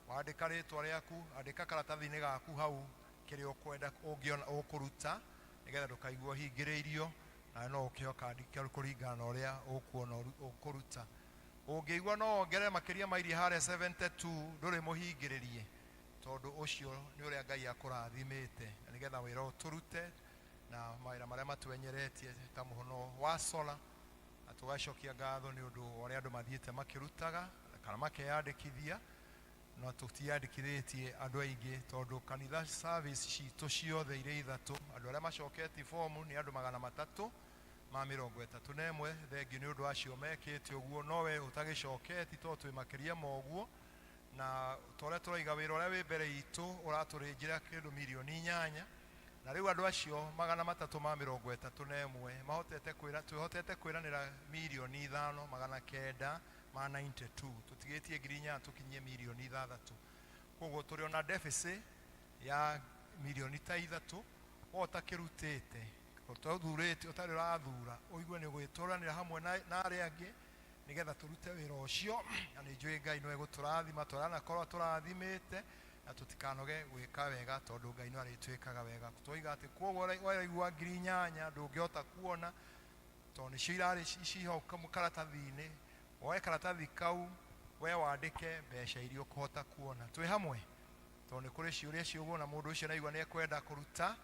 wandĩka rĩtwa rĩaku, andĩka karatathi-inĩ gaku hau kĩrĩa ũkwenda ũngĩona ũkũruta nĩgetha ndũkaigue ũhingĩrĩirio, na no ũkĩheo kandi kũringana na ũrĩa ũkuona ũkũruta. Ũngĩigua no wongerere makĩria ma iria harĩa 72, ndũrĩ mũhingĩrĩrie, tondũ ũcio nĩ ũrĩa Ngai akũrathimĩte, na nĩgetha wĩra ũyũ tũrute na mawĩra marĩa matwenyeretie ta mũhono wa solar. Na tũgacokia ngatho nĩ ũndũ wa ũrĩa andũ mathiĩte makĩrutaga kana makeyandĩkithia, no tũtiandĩkithĩtie andũ aingĩ tondũ kanitha service citũ ciothe irĩ ithatũ, andũ arĩa macoketie bomu nĩ andũ 331. Thengiũ nĩ ũndũ acio mekĩte ũguo, no we ũtagĩcoketi tondũ twĩ makĩria ma ũguo, na ta ũrĩa tũraiga wĩra ũrĩa wĩ mbere itũ ũratũrĩnjĩra kĩndũ mirioni 8, na rĩu andũ acio 331 mahotete kwĩra, twĩhotete kwĩranĩra mirioni 5,992, tũtigĩtie 8,000 tũkinyie mirioni 6. Koguo tũrĩ ona deficit ya mirioni ta 3. We ũtakĩrutĩte, ũtathurĩte, ũtarĩ ũrathura, ũigue nĩ ũgwĩtũranĩra hamwe na arĩa angĩ nĩgetha tũrute wĩra ũcio, na nĩ njũĩ Ngai no egũtũrathima tũranakorwo tũrathimĩte, na tũtikanoge gwĩka wega tondũ Ngai no arĩtwĩkaga wega. Twoiga atĩ koguo waigua 8,000 ndũngĩhota kuona tondũ nĩcio irarĩ ciho karatathi-inĩ, woe karatathi kau we wandĩke mbeca iria ũkũhota kuona. Twĩ hamwe tondũ nĩ kũrĩ ciũria ciũguo, na mũndũ ũcio naigua nĩ ekwenda kũruta,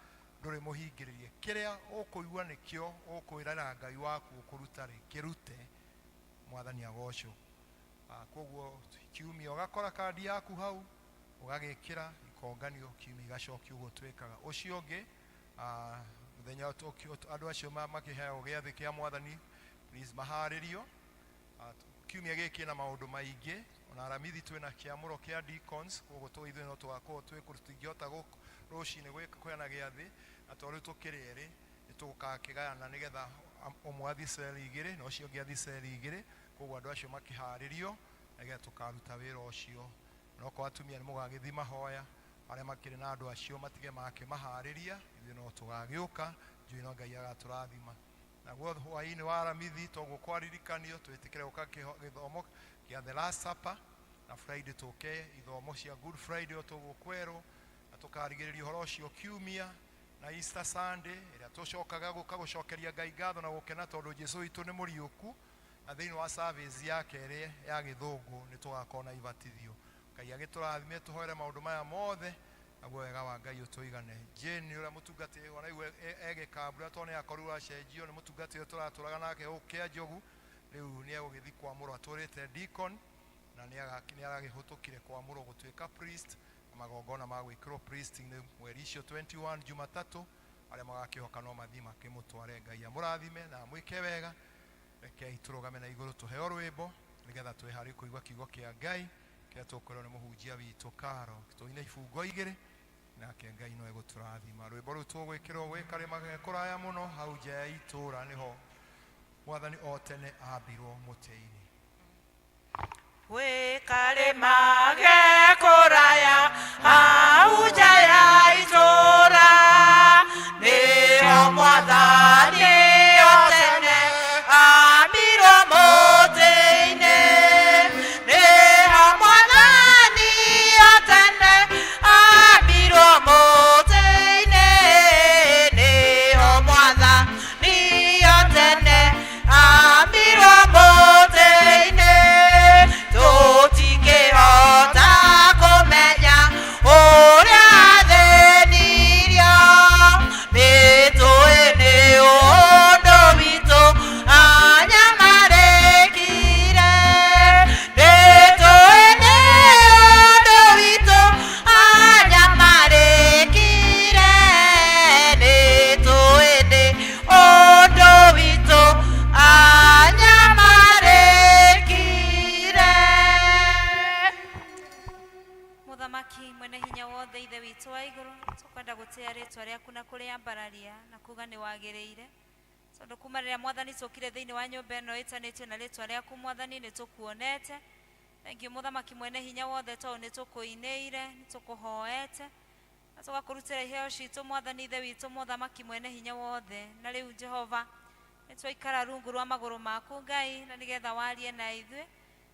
ndũrĩ mũhingĩrĩrie. Kĩrĩa ũkũigua nĩkĩo ũkwĩrĩra Ngai waku ũkũruta rĩ, kĩrute. Mwathani agocwo. Koguo kiumia ũgakora kandi yaku hau ũgagĩkĩra ikonganio, kiumia igacokio, ũguo twĩkaga. Ũcio ũngĩ, mũthenya andũ acio makĩheagwo gĩathĩ kĩa Mwathani, please maharĩrio. Kiumia gĩkĩ na maũndũ maingĩ, ona Aramithi twĩna kĩamũro kĩa deacons, koguo ithuĩ no tũgakorwo twĩ kũndũ tũtingĩhota rũcinĩ kũheana gĩathĩ, na tondũ rĩu tũkĩrĩ erĩ nĩ tũgũkakĩgayana nĩgetha ũmwe athiĩ cell igĩrĩ na ũcio ũngĩ athiĩ cell igĩrĩ. Koguo andũ acio makĩharĩrio nĩgetha tũkaruta wĩra ũcio. Na okorwo atumia nĩ mũgagĩthiĩ mahoya, arĩa makĩrĩ na andũ acio matige makĩmaharĩria, ithuĩ no tũgagĩũka. Njũĩ no Ngai agatũrathima. Naguo hwaĩ-inĩ wa Aramithi toguo kwaririkanio twĩtĩkĩre gũka gĩthomo kĩa The Last Supper, na Friday tũke ithomo cia Good Friday o toguo kwerwo, na tũkarigĩrĩria ũhoro ũcio kiumia na Easter Sunday ĩrĩa tũcokaga gũka gũcokeria Ngai ngatho na gũkena tondũ Jesu witũ nĩ mũriũku. Na thĩinĩ wa service ya kerĩ ya gĩthũngũ nĩ tũgakorwo na ibatithio. Ngai agĩtũrathime, tũhoere maũndũ maya mothe, naguo wega wa Ngai ũtũigane. Jane ũrĩa mũtungati wanaigua egĩkambura tondũ nĩ akorirwo acenjio nĩ mũtungati ũrĩa tũratũraga nake gũkũ kĩa Njogu, rĩu nĩ egũgĩthiĩ kwamũrwo, atũrĩte deacon na nĩ aragĩhũtũkire kwamũrwo gũtuĩka priest, na magongona ma gwĩkĩrwo priest nĩ mweri icio 21 Jumatatũ. Arĩa magakĩhoka no mathiĩ makĩmũtware. Ngai amũrathime na amwĩke wega. Rekei tũrũgame na igũrũ tũheo rwĩmbo nĩgetha twĩharĩrie kũigua kiugo kĩa Ngai kĩrĩa tũkwĩrwo nĩ mũhunjia witũ Karo. Tũine ibungo igĩrĩ nake Ngai no egũtũrathima. Rwĩmbo rũu tũgwĩkĩrwo gwĩ karĩma ge kũraya mũno hau nja ya itũũra, nĩho Mwathani o tene ambirwo mũtĩ-inĩ. Gwĩ karĩma ge kũraya hau nja ya itũũra, nĩho Mwathani o tene ambirwo mũtĩ-inĩ, nĩho Mwathani o tene ambirwo mũtĩ-inĩ, nĩho Mwathani o tene ambirwo mũtĩ-inĩ. Tũtingĩhota kũmenya ũrĩa Gũkwambararia na kuga nĩ wagĩrĩire, tondũ kuma rĩrĩa Mwathani tũkire thĩinĩ wa nyũmba ĩno ĩtanĩtio na rĩtwa rĩaku, Mwathani, nĩ tũkuonete. Thengiũ, Mũthamaki mwene hinya wothe, tondũ nĩ tũkũinĩire, nĩ tũkũhoete na tũgakũrutĩra iheo citũ, Mwathani Ithe witũ, Mũthamaki mwene hinya wothe. Na rĩu, Jehova, nĩ twaikara rungu rwa magũrũ maku, Ngai, na nĩgetha warie na ithuĩ.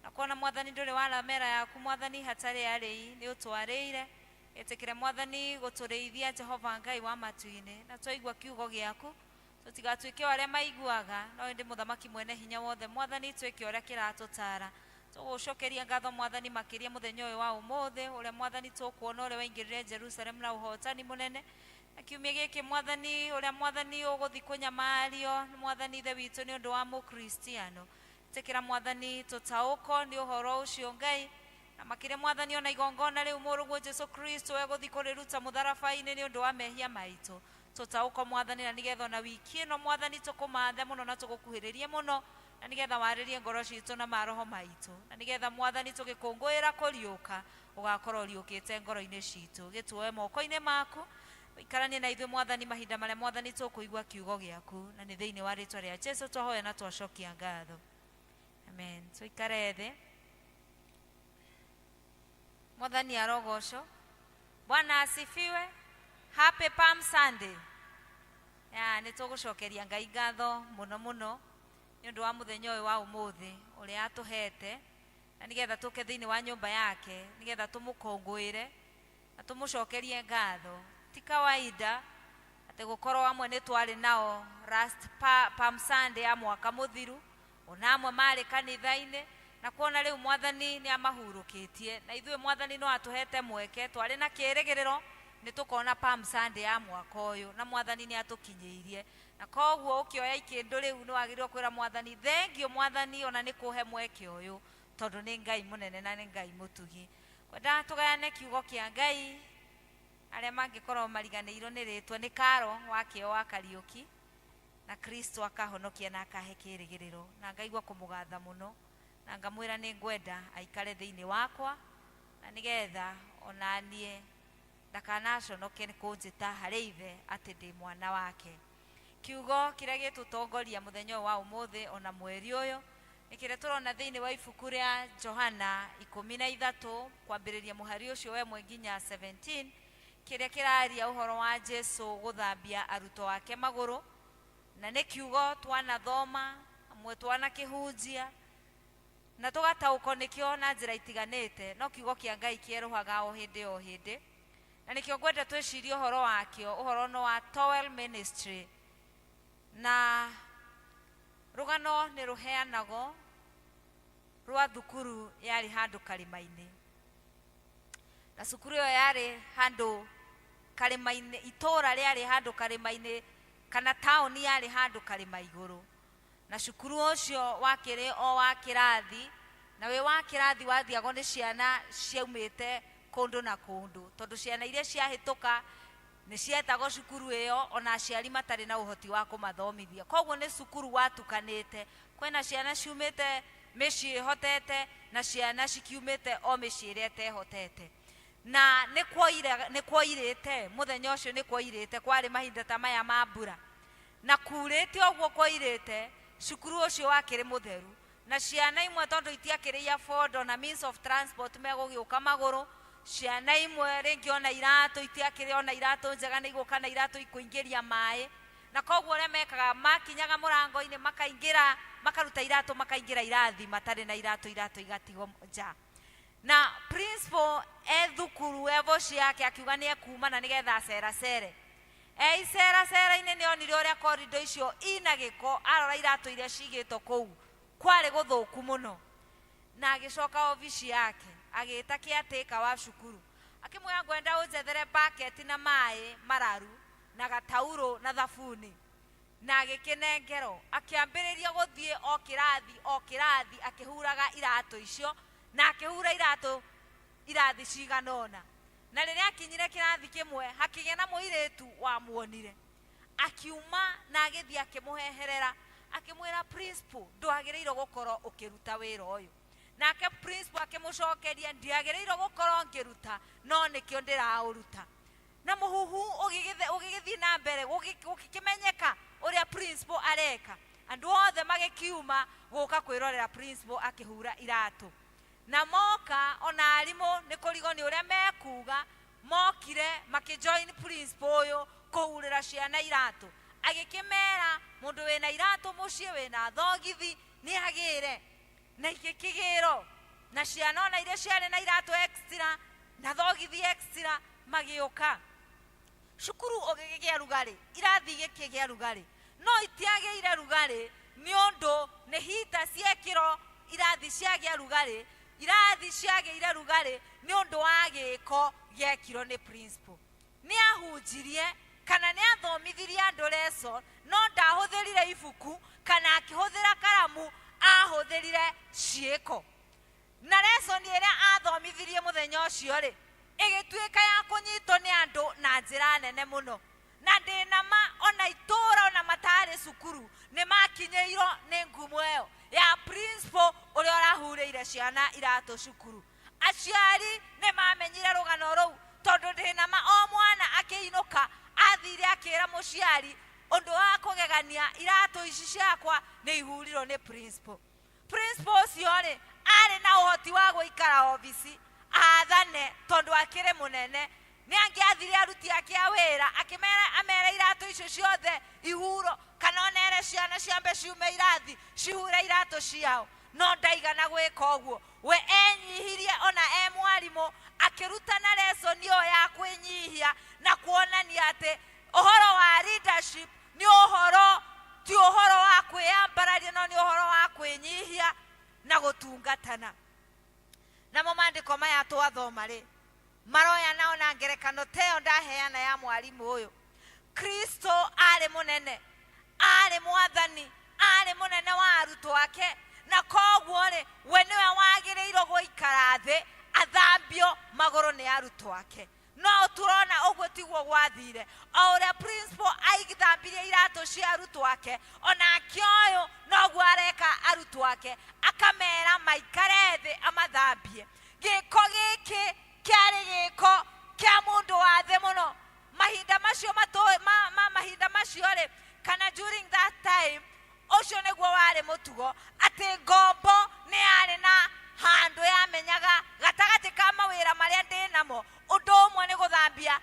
Na kuona, Mwathani, ndũrĩ wara mera yaku, Mwathani, hatarĩ arĩi, nĩ ũtwarĩire. Ĩtĩkĩre, Mwathani, gũtũrĩithia, Jehova Ngai wa matu-inĩ. Na twaigua kiugo gĩaku, tũtigatuĩke o arĩa maiguaga, no ĩndĩ, Mũthamaki mwene hinya wothe, Mwathani, twĩke ũrĩa kĩratũtara. Tũgũcokeria ngatho, Mwathani, makĩria mũthenya ũyũ wa ũmũthĩ, ũrĩa, Mwathani, tũkuona ũrĩa waingĩrire Jerusalemu na ũhotani mũnene. Na kiumia gĩkĩ, Mwathani, ũrĩa, Mwathani, ũgũthi kũnyamario, Mwathani Ithe witũ, nĩ ũndũ wa mũkristiano. Ĩtĩkĩra, Mwathani, tũtaũko nĩ ũhoro ũcio, Ngai, na makĩria, Mwathani, ona igongona rĩu mũrũguo Jesu Kristo egũthi kũrĩruta mũtharaba-inĩ nĩ ũndũ wa mehia maitũ. Tũtaũko, Mwathani, na nĩgetha ona wiki ĩno, Mwathani, tũkũmathe mũno na tũgũkuhĩrĩrie mũno, na nĩgetha warĩrie ngoro citũ na maroho maitũ, na nĩgetha, Mwathani, tũgĩkũngũĩra kũriũka, ũgakorwo ũriũkĩte ngoro-inĩ citũ. Gĩtuoe moko-inĩ maku, ũikaranie na ithuĩ, Mwathani, mahinda marĩa, Mwathani, tũkũigua kiugo gĩaku. Na nĩ thĩinĩ wa rĩtwa rĩa Jesu twahoya na twacokia ngatho, amen. Tũikare thĩ. Mwathani arogocwo. Bwana asifiwe. Happy Palm Sunday. Ya nĩ tũgũcokeria Ngai ngatho mũno mũno nĩ ũndũ wa mũthenya ũyũ wa ũmũthĩ ũrĩa atũhete, na nĩgetha tũke thĩinĩ wa nyũmba yake, nĩgetha tũmũkũngũĩre na tũmũcokerie ngatho. Ti kawaida atĩ gũkorwo amwe nĩ twarĩ nao last Palm Sunday ya mwaka mũthiru, ona amwe marĩ kanitha-inĩ, na kuona rĩu Mwathani nĩ amahurũkĩtie, na ithuĩ Mwathani no atũhete mweke. Twarĩ na kĩrĩgĩrĩro nĩ tũkona Palm Sunday ya mwaka ũyũ, na Mwathani nĩ atũkinyĩirie. Na koguo ũkĩoya ikĩndũ rĩu, nĩ wagĩrĩirwo kwĩra Mwathani thengio, Mwathani, ona nĩ kũhe mweke ũyũ, tondũ nĩ Ngai mũnene na nĩ Ngai mũtugi. Kwenda tũgayane kiugo kĩa Ngai. Arĩa mangĩkorwo mariganĩirwo nĩ rĩtwa, nĩ Karo wa Kĩo wa Kariũki, na Kristo akahonokia na akahe kĩrĩgĩrĩro, na ngaigua kũmũgatha mũno, na ngamwĩra nĩ ngwenda aikare thĩinĩ wakwa, na nĩgetha ona niĩ ndakanaconoke nĩ kũnjĩta harĩ Ithe atĩ ndĩ mwana wake. Kiugo kĩrĩa gĩtũtongoria mũthenya ũyũ wa ũmũthĩ ona mweri ũyũ nĩ kĩrĩa tũrona thĩinĩ wa ibuku rĩa Johana 13, kwambĩrĩria mũhari ũcio wa 1 nginya 17, kĩrĩa kĩraria ũhoro wa Jesu gũthambia arutwo ake magũrũ. Na nĩ kiugo twanathoma, amwe twanakĩhunjia na tũgataũkwo nĩkĩo na njĩra itiganĩte, no kiugo kĩa Ngai kĩerũhaga o hĩndĩ o hĩndĩ, na nĩkĩo ngwenda twĩcirie ũhoro wakĩo, ũhoro no wa towel ministry. Na rũgano nĩ rũheanagwo rwa thukuru yarĩ handũ karĩma-inĩ, na cukuru ĩyo yarĩ handũ karĩma-inĩ, itũũra rĩarĩ handũ karĩma-inĩ, kana taũni yarĩ handũ karĩma igũrũ. Na cukuru ũcio wakĩrĩ o wa kĩrathi, na wĩ wa kĩrathi wathiagwo nĩ ciana ciaumĩte kũndũ na kũndũ, tondũ ciana iria ciahĩtũka nĩ cietagwo cukuru ĩyo, ona aciari matarĩ na ũhoti wa kũmathomithia. Koguo nĩ cukuru watukanĩte, kwĩna ciana ciumĩte mĩciĩ ĩhotete na ciana cikiumĩte o mĩciĩ ĩrĩa ĩtehotete. Na nĩ kwoirĩte mũthenya ũcio, nĩ kwoirĩte, kwarĩ mahinda ta maya ma mbura, na kurĩte ũguo kwoirĩte. Cukuru ũcio wakĩrĩ mũtheru, na ciana imwe, tondũ itiakĩrĩ afford ona means of transport, megũgĩũka magũrũ. Ciana imwe rĩngĩ ona iratũ itiakĩrĩ, ona iratũ njega, nĩ igũka na iratũ ikũingĩria maĩ. Na koguo ũrĩa mekaga, makinyaga mũrango-inĩ, makaingĩra, makaruta iratũ, makaingĩra irathi matarĩ na iratũ, iratũ igatigwo nja. Na principal e thukuru, e boci yake, akiuga nĩ ekuma na nĩgetha aceracere. E iceracera-inĩ, nĩ onire ũrĩa korido icio ina gĩko. Arora iratũ iria cigĩtwo kũu, kwarĩ gũthũku mũno. Na agĩcoka obici yake, agĩta caretaker wa cukuru, akĩmwĩra, "Ngwenda ũnjethere bucket na maĩ mararu na gataurũ na thabuni." Na agĩkĩnengerwo, akĩambĩrĩria gũthiĩ o kĩrathi o kĩrathi akĩhuraga iratũ icio, na akĩhura iratũ irathi cigana ũna. Na rĩrĩa akinyire kĩrathi kĩmwe, hakĩgĩa na mũirĩtu wamuonire, akiuma na agĩthiĩ akĩmũheherera, akĩmwĩra, "Principal, ndwagĩrĩirwo gũkorwo ũkĩruta wĩra ũyũ." Nake principal akĩmũcokeria, "Ndiagĩrĩirwo gũkorwo ngĩruta, no nĩkĩo ndĩraũruta." Na mũhuhu ũgĩgĩthiĩ na mbere, gũgĩkĩmenyeka ũrĩa principal areka. Andũ othe magĩkiuma gũka kwĩrorera principal akĩhura iratũ. Na moka ona arimũ nĩ kũrigwo nĩ ũrĩa mekuga, mokire makĩjoin principal ũyũ kũhurĩra ciana iratũ. Agĩkĩmera mũndũ wĩna iratũ mũciĩ, wĩna thogithi, nĩ agĩre. Na igĩkĩgĩrwo. Na ciana ona iria ciarĩ na iratũ extra na thogithi extra magĩũka. Cukuru ũgĩkĩgĩa rugarĩ, irathi igĩkĩgĩa rugarĩ, no itiagĩire rugarĩ nĩ ũndũ nĩ hita ciekĩrwo irathi ciagĩa rugarĩ, irathi ciagĩire rugarĩ nĩ ũndũ wa gĩko gĩekirwo nĩ principal. Nĩ ahunjirie kana nĩ athomithirie andũ lesson, no ndahũthĩrire ibuku kana akĩhũthĩra karamu, ahũthĩrire ciĩko. Na lesson ĩrĩa athomithirie mũthenya ũcio rĩ, ĩgĩtuĩka ya kũnyitwo nĩ andũ na njĩra nene mũno. Na ndĩna ma ona itũũra ona matarĩ cukuru nĩ makinyĩirwo nĩ ngumo ĩyo ya principal ũrĩa ũrahurĩire ciana iratũ cukuru. Aciari nĩ mamenyire rũgano rũu tondũ ndĩna ma o mwana akĩinũka athire akĩra mũciari ũndũ wa kũgegania iratũ ici ciakwa nĩ ihurirwo nĩ principal. Principal ũcio rĩ arĩ na ũhoti wa gũikara obici athane tondũ akĩrĩ mũnene. Nĩ angĩathire aruti ake a wĩra akĩmera amere iratũ icio ciothe ihuro, kana onere ciana ciambe ciume irathi cihure iratũ ciao, no ndaigana gwĩka ũguo. We enyihirie ona e mwarimũ akĩrutana lesson ĩyo ya kwĩnyihia na kuonania atĩ ũhoro wa leadership nĩ ũhoro, ti ũhoro wa kwĩyambararia, no nĩ ũhoro wa kwĩnyihia na gũtungatana. Namo maandĩko maya twathoma rĩ maroya nao na ngerekano ta ĩyo ndaheana ya mwarimũ ũyũ. Kristo arĩ mũnene, arĩ mwathani, arĩ mũnene wa arutwo ake, na koguo rĩ we nĩwe wagĩrĩirwo gũikara thĩ athambio magũrũ nĩ arutwo ake. No turona ũguo tiguo gwathire. O ũrĩa principal aithambirie iratũ cia arutwo ake, onake ũyũ noguo areka arutwo ake, akamera maikare thĩ amathambie. Gĩko gĩkĩ kĩarĩ gĩko kĩa mũndũ wa thĩ mũno. Mahinda macio mahinda macio rĩ, kana during that time, ũcio nĩguo warĩ mũtugo atĩ ngombo nĩ yarĩ na handũ yamenyaga gatagatĩ ka mawĩra marĩa ndĩ namo, ũndũ ũmwe nĩ gũthambia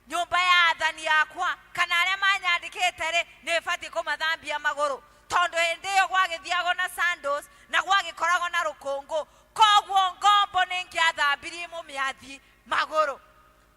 nyũmba ya athani akwa kana arĩa manyandĩkĩte rĩ, nĩ batiĩ kũmathambia magũrũ, tondũ hĩndĩ ĩyo gwagĩthiagwo na sandals na gwagĩkoragwo na rũkũngũ, koguo ngombo nĩ ingĩathambirie mũmĩathi magũrũ.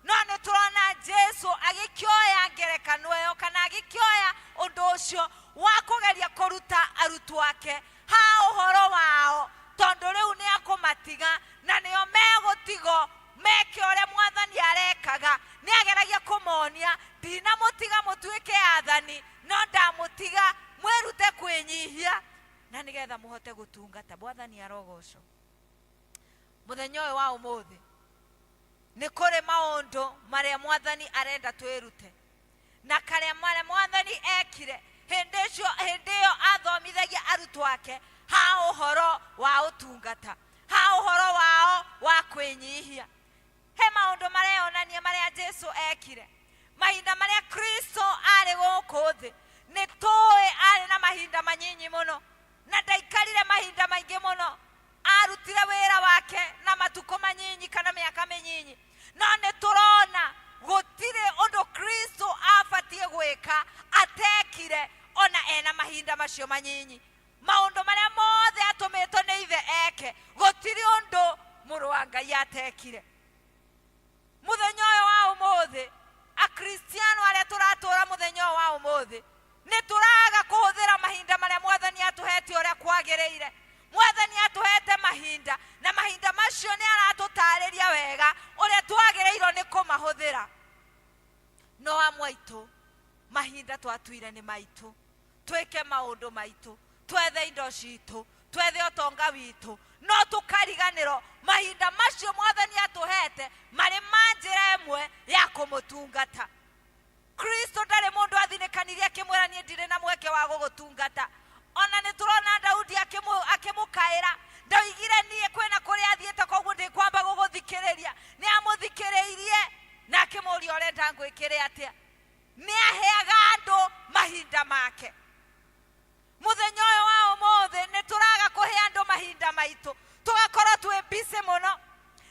No nĩ tũrona Jesu agĩkĩoya ngerekano ĩyo kana agĩkĩoya ũndũ ũcio wa kũgeria kũruta arutwo ake ha ũhoro wao, tondũ rĩu nĩ akũmatiga na nĩo megũtigwo meke ũrĩa mwathani arekaga. Nĩ ageragia kũmonia ndinamũtiga mũtuĩke athani, no ndamũtiga mwĩrute kwĩnyihia na nĩgetha mũhote gũtungata. Mwathani arogocwo. Mũthenya ũyũ wa ũmũthĩ nĩ kũrĩ maũndũ marĩa mwathani arenda twĩrute, na karĩa marĩa mwathani ekire hĩndĩ ĩcio, hĩndĩ ĩyo athomithagia arutwo ake ha ũhoro wa ũtungata, ha ũhoro wao wa kwĩnyihia. He maũndũ mareyonania marĩa Jesu ekire mahinda marĩa Kristo arĩ gũkũ thĩ. Nĩ tũĩ arĩ na mahinda manyinyi mũno na ndaikarire mahinda maingĩ mũno, arutire wĩra wake na matukũ manyinyi kana mĩaka mĩnyinyi, no nĩ tũrona gũtirĩ ũndũ Kristo abatiĩ gwĩka atekire ona ena mahinda macio manyinyi. Maũndũ marĩa mothe atũmĩtwo nĩ ithe eke, gũtirĩ ũndũ mũrũ wa Ngai atekire. Mũthenya ũyũ wa ũmũthĩ, akristiano arĩa tũratũra mũthenya ũyũ wa ũmũthĩ, nĩ tũraga kũhũthĩra mahinda marĩa mwathani atũhete ũrĩa kwagĩrĩire. Mwathani atũhete mahinda, na mahinda macio nĩ aratũtarĩria wega ũrĩa twagĩrĩirwo nĩ kũmahũthĩra. No amwe aitũ mahinda twatuire nĩ maitũ, twĩke maũndũ maitũ, twethe indo citũ, twethe ũtonga witũ, no tũkariganĩrwo mahinda macio mwathani atũhete marĩ ma njĩra ĩmwe ya kũmũtungata. Kristo ndarĩ mũndũ athinĩkanirie akĩmwĩra niĩ ndirĩ na mweke wa gũgũtungata. Ona nĩ tũrona Daudi akĩmũkaĩra, ndoigire niĩ kwĩna kũrĩa athiĩte koguo ndĩkwamba gũgũthikĩrĩria. Nĩ amũthikĩrĩirie Na akĩmũria, ũrenda ngwĩkĩre atĩa? Nĩ aheaga andũ mahinda make. Mũthenya ũyũ wa ũmũthĩ nĩ tũraga kũhe andũ mahinda maitũ, tũgakorwo twĩ busy mũno.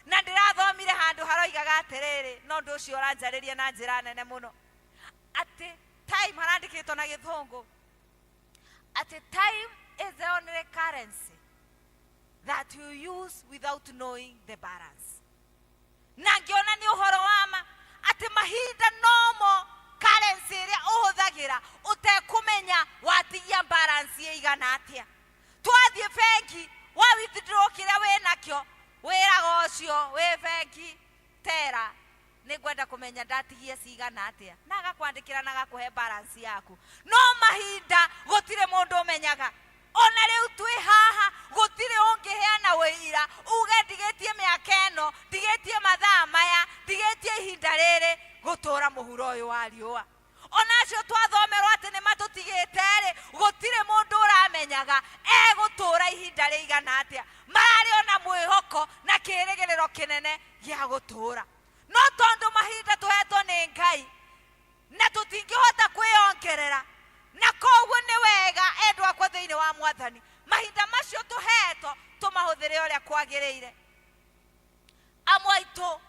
Na ndĩrathomire handũ haroigaga atĩrĩrĩ, no ũndũ ũcio ũranjarĩria na njĩra nene mũno, atĩ time, harandĩkĩtwo na Gĩthũngũ atĩ time is the only currency that you use without knowing the balance. Na ngĩona nĩ ũhoro wa ma atĩ mahinda nomo currency ĩrĩa ũhũthagĩra ũtekũmenya watigia balance ĩigana atĩa. Twathiĩ bengi, wa withdraw kĩrĩa wĩ nakĩo, wĩraga ũcio wĩ bengi tera, nĩ ngwenda kũmenya ndatigie cigana atĩa, na agakwandĩkĩra na agakũhe balance yaku. No mahinda gũtirĩ mũndũ ũmenyaga. Ona rĩu twĩ haha, gũtirĩ ũngĩheana ũira uge ndigĩtie mĩaka ĩno, ndigĩtie mathaa maya, ndigĩtie ihinda rĩrĩ gũtũra mũhuro ũyũ wa riũa. Ona acio twathomerwo atĩ nĩ matũtigĩte rĩ, gũtirĩ mũndũ ũramenyaga egũtũra ihinda rĩigana atĩa. Mararĩ ona mwĩhoko na kĩrĩgĩrĩro kĩnene gĩa gũtũra, no tondũ mahinda tũhetwo nĩ Ngai na tũtingĩhota kwĩongerera, na koguo nĩ wega, endwa akwa thĩinĩ wa Mwathani, mahinda macio tũhetwo tũmahũthĩre ũrĩa kwagĩrĩire. Amwe aitũ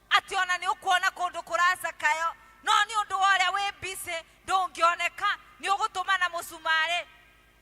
atĩ ona nĩ ũkuona kũndũ kũracakayo, no nĩ ũndũ wa ũrĩa wĩ busy ndũngĩoneka, nĩ ũgũtũma na mũcumarĩ.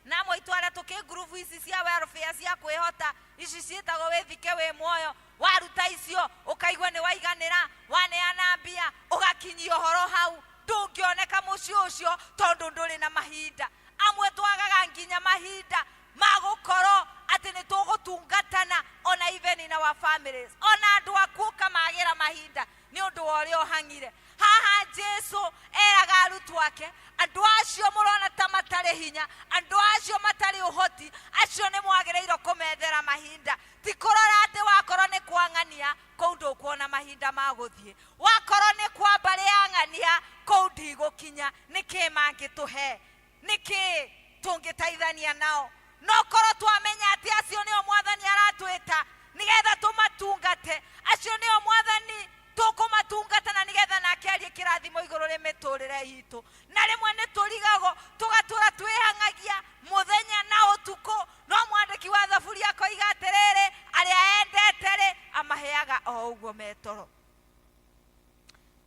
Na amwe aitũ arĩa tũkĩ ngurubu ici cia welfare cia kwĩhota, ici ciĩtagwo wĩthike wĩ muoyo, waruta icio ũkaigua nĩ waiganĩra, waneana mbia ũgakinyia ũhoro hau, ndũngĩoneka mũciĩ ũcio tondũ ndũrĩ na mahinda. Amwe twagaga nginya mahinda ma gũkorwo atĩ nĩ tũgũtungatana, ona even in our families, ona andũ aku ũkamagĩra mahinda nĩ ũndũ wa ũrĩa ũhang'ire. Haha Jesu eraga arutwo ake, andũ acio mũrona ta matarĩ hinya, andũ acio matarĩ ũhoti, acio nĩ mwagĩrĩirwo kũmethera mahinda. Ti kũrora atĩ wakorwo nĩ kwang'ania kũu ndũkuona mahinda ma gũthiĩ, wakorwo nĩ kwa mbarĩ ya ng'ania kũu ndigũkinya. Nĩkĩ mangĩtũhe? Nĩkĩ tũngĩteithania nao? No korwo twamenya atĩ acio nĩo Mwathani aratwĩta nĩgetha tũmatungate, acio nĩo Mwathani tũkũmatungata, na nĩgetha nake arie kĩrathimo igũrũ rĩ mĩtũrĩre itũ. Na rĩmwe nĩ tũrigagwo, tũgatũra twĩhang'agia mũthenya na ũtukũ, no mwandĩki wa thaburi akoiga atĩrĩrĩ, arĩa endete rĩ, amaheaga o ũguo metoro.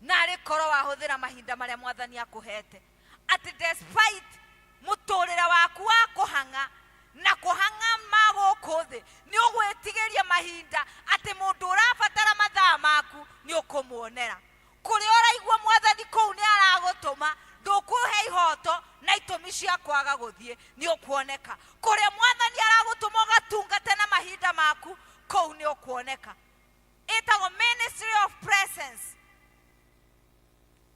Na arĩ korwo wahũthĩra mahinda marĩa Mwathani akũhete, atĩ despite mũtũrĩre waku wa kũhang'a na kũhang'a ma gũkũ thĩ, nĩ ũgwĩtigĩria mahinda atĩ mũndũ ũrabatara mathaa maku nĩ ũkũmuonera. Kũrĩa ũraigua Mwathani kũu nĩ aragũtũma, ndũkũhe ihoto na itũmi cia kwaga gũthiĩ, nĩ ũkuoneka. Kũrĩa Mwathani aragũtũma ũgatungate na mahinda maku, kũu nĩ ũkuoneka. Ĩtagwo ministry of presence.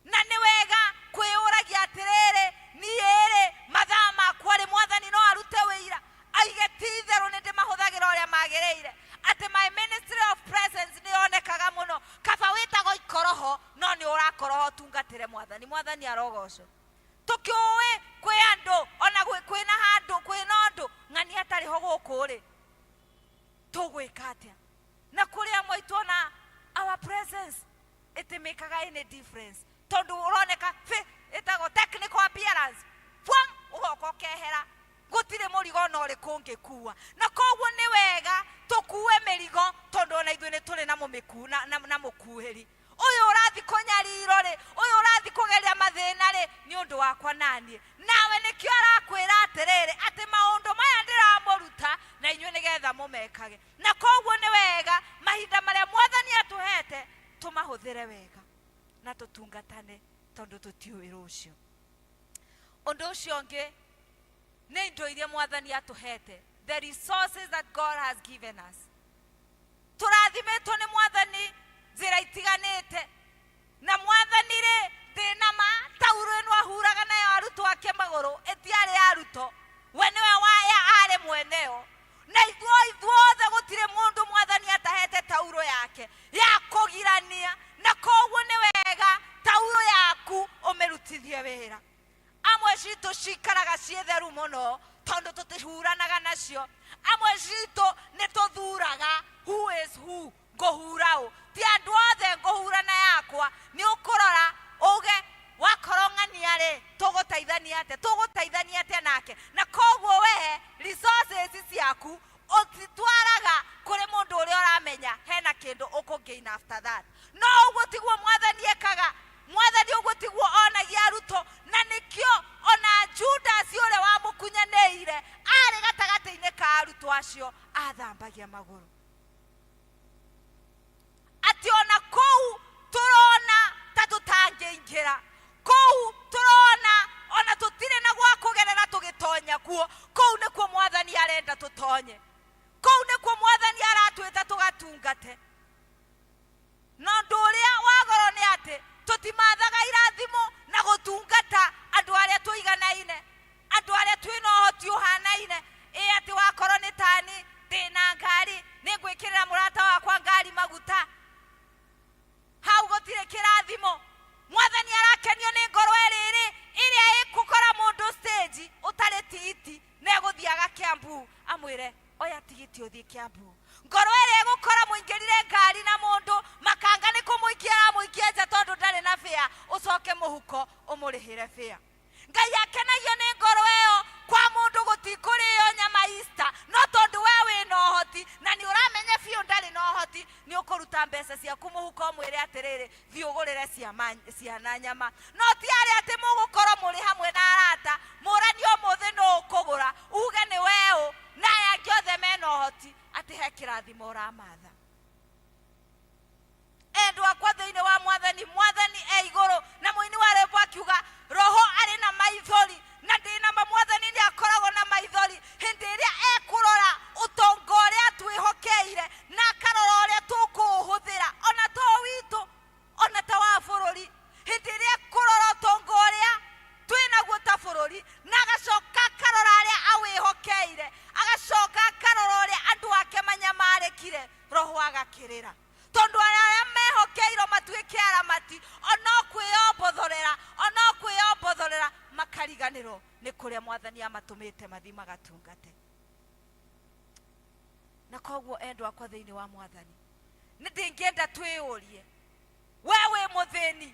Na nĩ wega kwĩyũragia atĩrĩrĩ, niĩ-rĩ, mathaa makwa rĩ, Mwathani no arute wĩira aige ti itherũ nĩ ndĩmahũthagĩra ũrĩa magĩrĩire, atĩ my ministry of presence nĩ yonekaga mũno. Kaba wĩtagwo ikoroho, no nĩ ũrakoroho ũtungatĩre Mwathani. Mwathani arogocwo. Tũkĩũĩ kwĩ andũ ona kwĩna handũ kwĩna ũndũ ng'ani atarĩ ho gũkũ rĩ, tũgwĩka atĩa? Na kũrĩ amwe aitũ ona our presence ĩtĩmĩkaga any difference, tondũ ũroneka ĩtagwo technical appearance, pwang, ũgoka ũkehera, gũtirĩ mũrigo ona ũrĩkũ ũngĩkua. Na koguo nĩ wega tũkue mĩrigo, tondũ ona ithuĩ nĩ tũrĩ na mũmĩku na mũkuĩri. Ũyũ ũrathi kũnyariro rĩ, ũyũ ũrathi kũgeria mathĩna rĩ, nĩ ũndũ wakwa naniĩ nawe. Nĩkĩo arakwĩra atĩrĩrĩ, atĩ maũndũ maya ndĩramũruta na inyuĩ nĩgetha mũmekage. Na koguo nĩ wega mahinda marĩa Mwathani atũhete tũmahũthĩre wega na tũtungatane, tondũ tũtiũĩ rũciũ. Ũndũ ũcio ũngĩ nĩ indo iria Mwathani atũhete, the resources that God has given us. Tũrathimĩtwo nĩ Mwathani njĩra itiganĩte. Na Mwathani rĩ, ndĩna ma tauro ĩno ahuraga nayo arutwo ake magũrũ ĩtiarĩ ya arutwo, we nĩwe waya arĩ mweneo. Na ithuĩ ithuothe gũtirĩ mũndũ Mwathani atahete tauro yake ya kũgirania. Na koguo nĩ wega tauro yaku ũmĩrutithie wĩra. Amwe citũ cikaraga ciĩ theru mũno tondũ tũtihuranaga nacio. Amwe citũ nĩ tũthuraga who is who, ngũhura ũ. Ti Ti andũ othe ngũhurana yakwa. Nĩ ũkũrora uge wakorwo ng'ania rĩ, tũgũteithania atĩa, tũgũteithania atĩa nake. Na koguo we resources ciaku ũcitwaraga kũrĩ mũndũ ũrĩa ũramenya hena kĩndũ ũkũ gain after that. No ũguo tiguo Mwathani ekaga. Mwathani ũguo tiguo onagia arutwo, na nĩkĩo ona Judas ũrĩa wamũkunyanĩire arĩ gatagatĩ-inĩ ka arutwo acio athambagia magũrũ. Atĩ ona kũu tũrona ta tũtangĩingĩra, kũu tũrona ona tũtirĩ na gwa kũgerera tũgĩtonya kuo, kũu nĩkuo Mwathani arenda tũtonye, kũu nĩkuo Mwathani aratwĩta tũgatungate. Na ũndũ ũrĩa wa goro nĩ atĩ tũtimathaga irathimo na gũtungata andũ arĩa tũiganaine, andũ arĩa twĩna ũhoti ũhanaine. Ĩ atĩ wakorwo nĩ tani ndĩna ngari, nĩ ngwĩkĩrĩra mũrata wakwa ngari maguta, hau gũtirĩ kĩrathimo. Mwathani arakenio nĩ ngoro ĩrĩrĩ ĩrĩa ĩkũkora mũndũ stage ũtarĩ tigiti na egũthiaga Kiambu, amwĩre oya tigiti ũthiĩ Kiambu. Ngoro ĩrĩa ĩgũkora mũingĩrire ngari na mũndũ makanga nĩ kũmũikia aramũikia nja tondũ ndarĩ na bĩa, ũcoke mũhuko ũmũrĩhĩre bĩa. Ngai akenagio nĩ ngoro ĩyo. Kwa mũndũ gũtikũrĩo nyama Easter, no tondũ we wĩna ũhoti na nĩ ũramenya biũ ndarĩ na ũhoti, nĩ ũkũruta mbeca ciaku mũhuko ũmwĩre atĩrĩrĩ, thiĩ ũgũrĩre ciana nyama. No ti arĩa atĩ mũgũkorwo mũrĩ hamwe na arata, mũranie ũmũthĩ nũ ũkũgũra, uge nĩ we ũ, na aya angĩ othe mena ũhoti, atĩ he kĩrathimo ũramatha. Endwa akwa thĩinĩ wa Mwathani, Mwathani e igũrũ, na mũini wa rwĩmbo akiuga roho arĩ na maithori, na ndĩna ma Mwathani nĩ akoragwo na maithori hĩndĩ ĩrĩa ekũrora ũtonga ũrĩa atwĩhokeire, na akarora ũrĩa tũkũũhũthĩra, ona to witũ, ona ta wa bũrũri. Hĩndĩ ĩrĩa ekũrora ũtonga ũrĩa twĩnaguo ta bũrũri, na agacoka akarora arĩa awĩhokeire, agacoka akarora ũrĩa andũ ake manyamarĩkire, roho agakĩrĩra. Tondũ arĩa mehokeirwo matuĩke aramati, ono kwĩyombotholera, ono kwĩyombotholera, makariganĩrwo nĩ kũrĩa Mwathani amatũmĩte mathiĩ magatungate. Na koguo endwa akwa thĩinĩ wa Mwathani, nĩ ndingĩenda twĩyũrie, we wĩ mũthĩni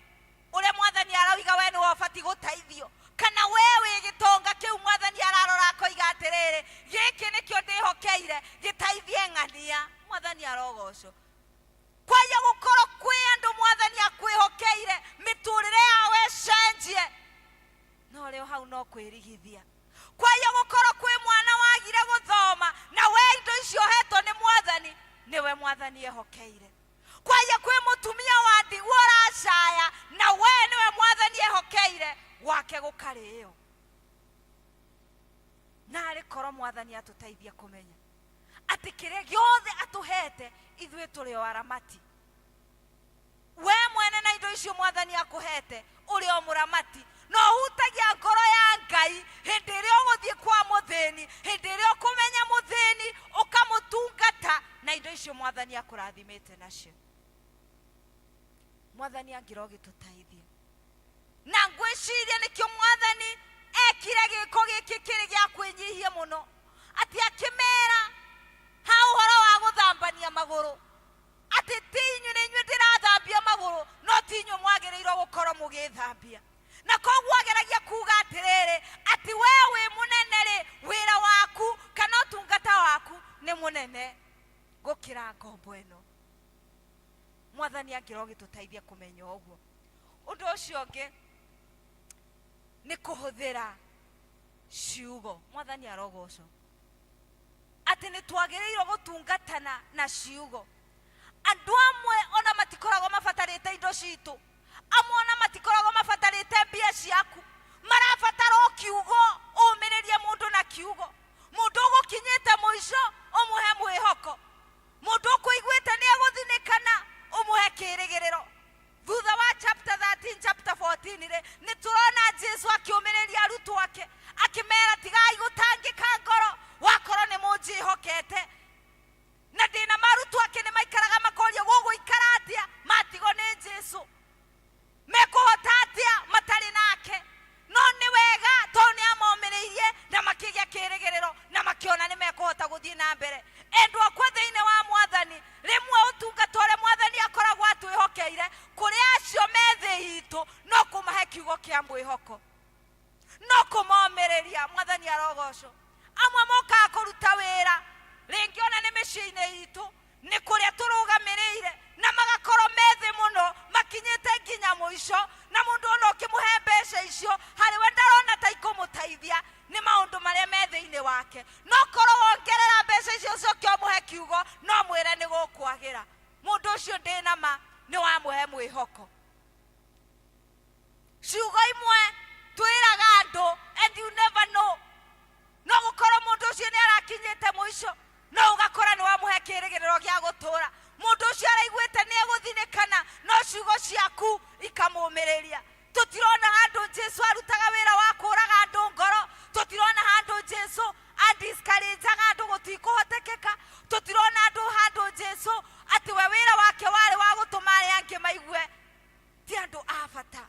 ũrĩa Mwathani arauga we nĩwe ũbatiĩ gũteithio, kana we wĩ gĩtonga kĩu Mwathani ararora akoiga atĩrĩrĩ, gĩkĩ nĩkĩo ndĩhokeire gĩteithie ng'ania. Mwathani arogocwo. Kwaya gũkorwo kwĩ andũ Mwathani akwĩhokeire mĩtũrĩre yao ĩcenjie, no rĩo hau no kwĩrigithia. Kwaya gũkorwo kwĩ mwana wagire gũthoma, na we indo icio ũhetwo nĩ Mwathani nĩwe Mwathani ehokeire. Kwaya kwĩ mũtumia wa ndigwa ũracaya, na we nĩwe Mwathani ehokeire gwake gũkarĩo. Na arĩ korwo Mwathani atũteithia kũmenya atĩ kĩrĩa gĩothe atũhete ithuĩ tũrĩ o aramati. We mwene na indo icio Mwathani akũhete ũrĩ o mũramati, na ũhutagia ngoro ya Ngai hĩndĩ ĩrĩa ũgũthiĩ kwa mũthĩni, hĩndĩ ĩrĩa ũkũmenya mũthĩni ũkamũtungata na indo icio Mwathani akũrathimĩte nacio. Mwathani angĩrogĩtũteithia. Na ngwĩciria nĩkĩo Mwathani ekire gĩko gĩkĩ kĩrĩ gĩa kwĩnyihia mũno, atĩ akĩmera ha ũhoro wa gũthambania magũrũ, atĩ ti inyuĩ nĩ inyuĩ ndĩrathambia magũrũ, no ti inyuĩ mwagĩrĩirwo gũkorwo mũgĩthambia. Na koguo ageragia kuga atĩrĩrĩ, atĩ we wĩ mũnene rĩ, wĩra waku kana ũtungata waku nĩ mũnene gũkĩra ngombo ĩno. Mwathani angĩrogĩtũteithia kũmenya ũguo. Ũndũ ũcio ũngĩ nĩ kũhũthĩra ciugo. Mwathani arogocwo. Atĩ nĩ twagĩrĩirwo gũtungatana na ciugo. Andũ amwe ona matikoragwo mabatarĩte indo citũ, amwe ona matikoragwo mabatarĩte mbia ciaku, marabatara o kiugo. Ũmĩrĩrie mũndũ na kiugo. Mũndũ ũgũkinyĩte mũico ũmũhe mwĩhoko, mũndũ ũkũiguĩte nĩ egũthinĩkana ũmũhe kĩrĩgĩrĩro. Thutha wa chapter 13 chapter 14 rĩ, nĩ tũrona Jesu akĩũmĩrĩria arutwo ake akĩmera, tigai gũtangĩka ngoro, wakorwo nĩ mũnjĩhokete. Na ndĩna marutwo ake nĩ maikaraga makoria, gũgũikara atĩa matigwo nĩ Jesu? Mekũhota atĩa matarĩ nake? No nĩ wega tondũ nĩ amomĩrĩirie na makĩgĩa kĩrĩgĩrĩro na makĩona nĩ mekũhota gũthiĩ na mbere. Endwa akwa thĩinĩ wa Mwathani, rĩmwe ũtungata ũrĩa Mwathani akoragwo arogocwo. Amwe mokaga kũruta wĩra rĩngĩ ona nĩ mĩciĩ-inĩ itũ, nĩ kũrĩa tũrũgamĩrĩire, na magakorwo methĩ mũno makinyĩte nginya mũico, na mũndũ ona ũkĩmũhe mbeca icio harĩ we ndarona ta ikũmũteithia nĩ maũndũ marĩa me thĩinĩ wake. No korwo wongerera mbeca icio ũcoke ũmũhe kiugo, no mwĩre nĩ gũkwagĩra. Mũndũ ũcio ndĩna ma nĩ wamũhe mwĩhoko. Ciugo imwe twĩraga andũ and you never know, no gũkorwo mũndũ ũcio nĩ arakinyĩte mũico, no ũgakora nĩ wamũhe kĩrĩgĩrĩro gĩa gũtũra. Mũndũ ũcio araiguĩte nĩ egũthinĩkana, no ciugo ciaku ikamũmĩrĩria. Tũtirona handũ Jesu arutaga wĩra wa kũraga andũ ngoro, tũtirona handũ Jesu adiscourageaga andũ gũtikũhotekeka, tũtirona andũ handũ Jesu atĩ we wĩra wake warĩ wa gũtũma arĩa angĩ maigue ti andũ a bata,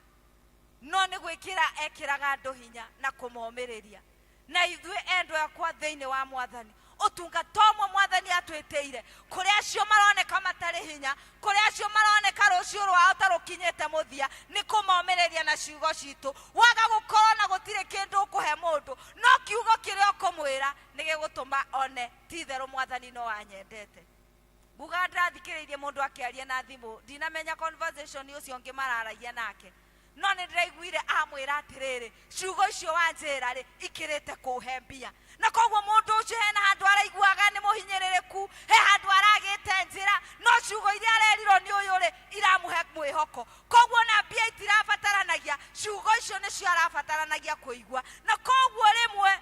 no nĩ gwĩkĩra ekĩraga andũ hinya na kũmomĩrĩria. Na ithuĩ endwa akwa thĩinĩ wa Mwathani, ũtungata ũmwe Mwathani atwĩtĩire, kũrĩ acio maroneka matarĩ hinya, kũrĩ acio maroneka rũciũ rwao ta rũkinyĩte mũthia, nĩ kũmomĩrĩria na ciugo citũ. Waga gũkorwo na gũtirĩ kĩndũ ũkũhe mũndũ, no kiugo kĩrĩa ũkũmwĩra nĩ gĩgũtũma one ti itherũ Mwathani no anyendete. Nguga ndĩrathikĩrĩirie mũndũ akĩaria na thimũ, ndinamenya conversation ũcio ũngĩ mararagia nake, no nĩ ndĩraiguire amwĩra atĩrĩrĩ, ciugo icio wanjĩra rĩ ikĩrĩte kũhe mbia. Na koguo mũndũ ũcio hena handũ araiguaga nĩ mũhinyĩrĩrĩku, he handũ aragĩte njĩra, no ciugo iria arerirwo nĩ ũyũ rĩ iramũhe mwĩhoko. Koguo ona mbia itirabataranagia, ciugo icio nĩcio arabataranagia kũigua. Na koguo rĩmwe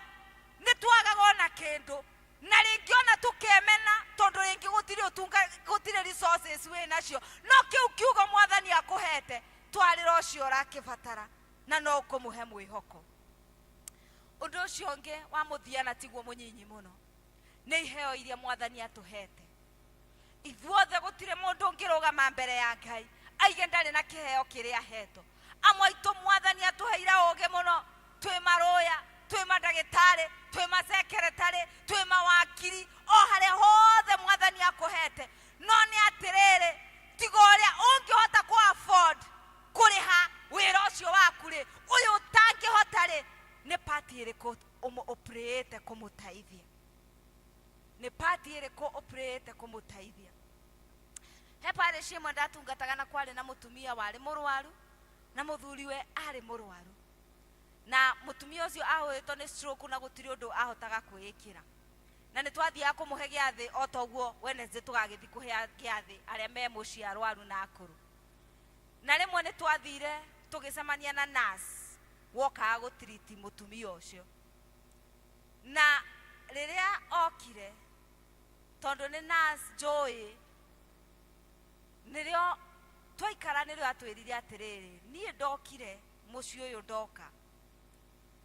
nĩ twagaga ona kĩndũ, na rĩngĩ ona tũkemena, tondũ rĩngĩ gũtirĩ ũtunga, gũtirĩ resources wĩ nacio, no kĩu kiugo Mwathani akũhete twarĩra ũcio ũrakĩbatara, na no ũkũmũhe mwĩhoko. Ũndũ ũcio ũngĩ wa mũthia, na tiguo mũnyinyi mũno, nĩ iheo iria Mwathani atũhete ithuothe. Gũtirĩ mũndũ ũngĩrũgama mbere ya Ngai aige ndarĩ na kĩheo kĩrĩa ahetwo. Amwe aitũ Mwathani atũheire ũgĩ mũno, twĩ marũya, twĩ mandagĩtarĩ, twĩ masekeretarĩ, twĩ mawakiri, o harĩa hothe Mwathani akũhete. No nĩ atĩrĩrĩ, tiga ũrĩa ũngĩhota kũ afford kũrĩha wĩra ũcio waku rĩ, ũyũ ũtangĩhota rĩ, nĩ pati ĩrĩkũ ũprĩĩte kũmũteithia? Nĩ pati ĩrĩkũ ũprĩĩte kũmũteithia? He parish ĩmwe ndatungataga, na kwarĩ na mũtumia warĩ mũrwaru, na mũthuriwe arĩ mũrwaru, na mũtumia ũcio ahũĩtwo nĩ stroke na gũtirĩ ũndũ ahotaga kwĩĩkĩra. Na nĩ twathiaga kũmũhe gĩathĩ o ta ũguo Wednesday tũgagĩthiĩ kũhe gĩathĩ arĩa me mũciĩ arwaru na akũrũ. Na rĩmwe nĩ twathire tũgĩcemania na nurse wokaga gũtiriti mũtumia ũcio, na rĩrĩa okire, tondũ nĩ nurse njũĩ, nĩrĩo twaikara, nĩrĩo atwĩrire atĩrĩrĩ, niĩ ndokire mũciĩ ũyũ ndoka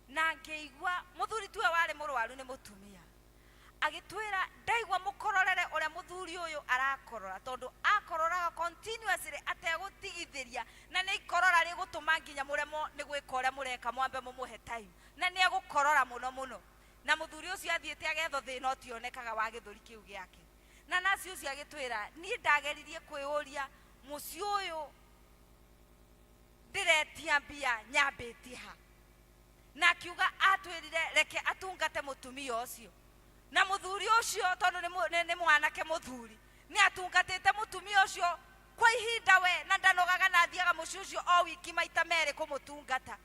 na ngĩigua mũthuri tuwe warĩ mũrwaru nĩ mũtumia. Agĩtwĩra, ndaigua mũkororere ũrĩa mũthuri ũyũ arakorora, tondũ akororaga continuously ategũtigithĩria, na nĩ ikorora rĩgũtũma nginya mũremwo nĩ gwĩka ũrĩa mũreka, mwambe mũmũhe time, na nĩ egũkorora mũno mũno. Na mũthuri ũcio athiĩte agethwo thĩna ũtionekaga wa gĩthũri kĩu gĩake. Na nasi ũcio agĩtwĩra, niĩ ndageririe kwĩyũria, mũciĩ ũyũ ndĩretia mbia nyambĩtie ha? Na akiuga atwĩrire reke atungate mũtumia ũcio na mũthuri ũcio, tondũ nĩ mwanake mũthuri, nĩ atungatĩte mũtumia ũcio kwa ihinda we, na ndanogaga, na athiaga mũciĩ ũcio o wiki maita merĩ kũmũtungata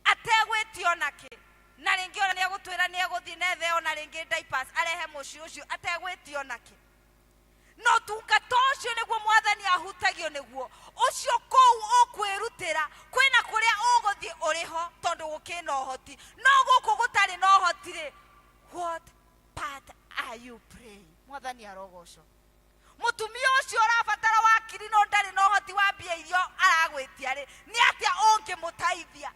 ategwĩtio onakĩ. Na rĩngĩ ona nĩ egũtwĩra nĩ egũthiĩ nethe ona rĩngĩ diapers arehe mũciĩ ũcio ategwĩtio onakĩ. No ũtungata ũcio nĩguo Mwathani ahutagio, nĩguo ũcio kũu ũkwĩrutĩra. Kwĩna kũrĩa ũgũthiĩ ũrĩho tondũ gũkĩna ũhoti, no gũkũ gũtarĩ na ũhoti rĩ, what part are you praying? Mwathani arogocwo. Mũtumia ũcio ũrabatara wakiri no ndarĩ na ũhoti wa mbia iria aragwĩtia rĩ, nĩ atĩa ũngĩmũteithia?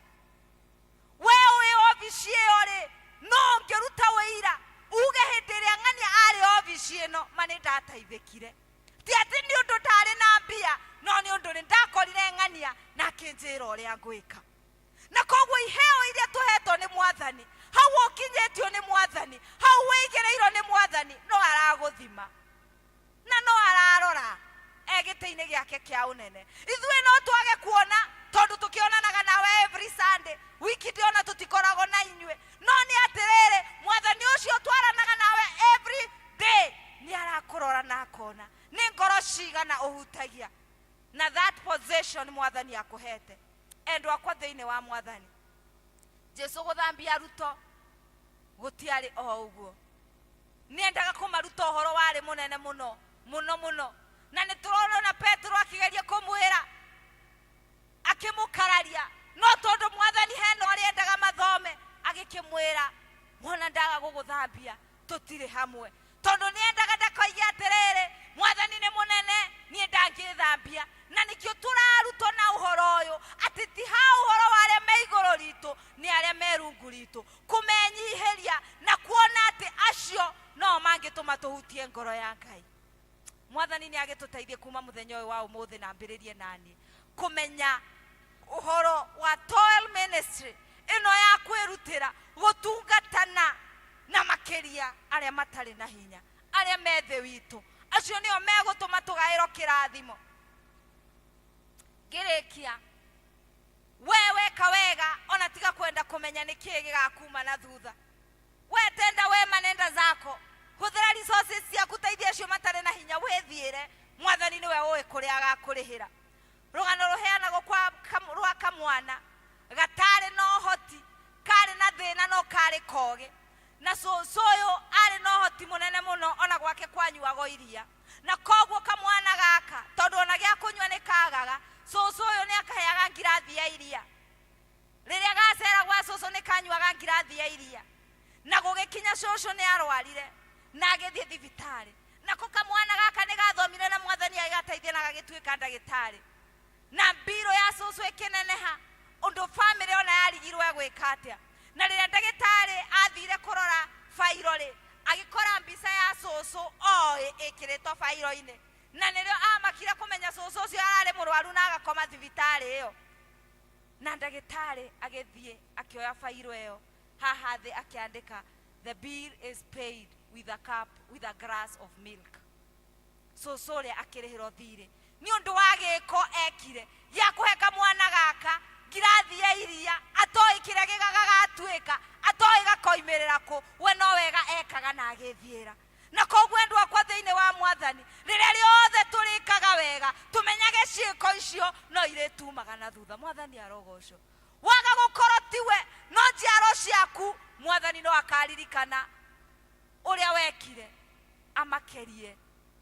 We wĩ obici ĩyo rĩ, no ũngĩruta ũira uge hĩndĩ ĩrĩa ng'ania arĩ obici ĩno, ma nĩ ndateithĩkire, ti atĩ nĩ ũndũ ndarĩ na mbia, no nĩ ũndũ nĩ ndakorire ng'ania na akĩnjĩra ũrĩa ngwĩka. Na koguo iheo iria tũhetwo nĩ Mwathani, hau ũkinyĩtio nĩ Mwathani, hau wĩigĩrĩirwo nĩ Mwathani, no aragũthima na no ararora e gĩtĩ-inĩ gĩake kĩa ũnene. Ithuĩ no twage kuona tondũ tũkĩonanaga nawe every Sunday, wiki ndĩona tũtikoragwo na inyuĩ, no nĩ atĩrĩrĩ. position mwathani akũhete. Endwa akwa thĩinĩ wa mwathani, Jesu gũthambia arutwo gũtiarĩ o ũguo. Nĩendaga kũmaruta ũhoro warĩ mũnene mũno mũno mũno, na nĩ tũrona ona Petero akĩgeria kũmwĩra akĩmũkararia, no tondũ mwathani hena ũrĩa endaga mathome, agĩkĩmwĩra mwana ndaga gũgũthambia tũtirĩ hamwe, tondũ nĩendaga ndakoige atĩrĩrĩ, mwathani nĩ mũnene, niĩ ndangĩthambia. Na nĩkĩo tũrarutwo na ũhoro ũyũ atĩ ti ha ũhoro wa arĩa me igũrũ ritũ, nĩ arĩa me rungu ritũ, kũmenyihĩria na kuona atĩ acio no mangĩtũma tũhutie ngoro ya Ngai. Mwathani nĩ agĩtũteithie kuma mũthenya ũyũ wa ũmũthĩ na ambĩrĩrie nani kũmenya ũhoro wa toil ministry ĩno ya kwĩrutĩra gũtungatana na makĩria arĩa matarĩ na hinya, arĩa me thĩ witũ, acio nĩo megũtũma tũgaĩrwo kĩrathimo. Ngĩrĩkia, we weka wega ona tiga kwenda kũmenya nĩ kĩĩ gĩgakuma na thutha. We tenda wema nenda zako, hũthĩra resources ciaku, teithia acio matarĩ na hinya, wĩthiĩre. Mwathani nĩwe ũĩ kũrĩa agakũrĩhĩra. Rũgano rũheanagwo kwa rwa kamwana gatarĩ na ũhoti, karĩ na thĩna no karĩ kogĩ, na cũcũ ũyũ arĩ na ũhoti mũnene mũno, ona gwake kwanyuagwo iria, na koguo kamwana gaka tondũ ona gĩa kũnyua nĩ kagaga, cũcũ ũyũ nĩ akaheaga ngirathi ya iria. Rĩrĩa gacera gwa cũcũ nĩ kanyuaga ngirathi ya iria. Na gũgĩkinya cũcũ nĩ arwarire na agĩthiĩ thibitarĩ, nako kamwana gaka nĩ gathomire na mwathani agĩgateithia na gagĩtuĩka ndagĩtarĩ, na mbirũ ya cũcũ ĩkĩneneha ũndũ bamĩrĩ ona yarigirwo egwĩka atĩa. Na rĩrĩa ndagĩtarĩ athire kũrora bairo rĩ, agĩkora mbica ya cũcũ oĩ ĩkĩrĩtwo bairo-inĩ, na nĩrĩo amakire kũmenya cũcũ ũcio ararĩ mũrwaru na agakoma thibitarĩ ĩyo. Na ndagĩtarĩ agĩthiĩ akĩoya bairo ĩyo, haha thĩ akĩandĩka, "The bill is paid with a cup, with a glass of milk." Cũcũ ũrĩa akĩrĩhĩrwo thirĩ nĩ ũndũ wa gĩko ekire gĩa kũhe kamwana gaka ngirathi ya iria, atoĩ kĩrĩa gĩgagatuĩka, atoĩ gakoimĩrĩra kũ, we no wega ekaga na agĩthiĩra. Na koguo andũ akwa thĩinĩ wa mwathani, rĩrĩa rĩothe tũrĩkaga wega, tũmenyage ciĩko icio no irĩtumaga na thutha. Mwathani arogocwo. Waga gũkorwo tiwe no njiaro ciaku, mwathani no akaririkana ũrĩa wekire, amakerie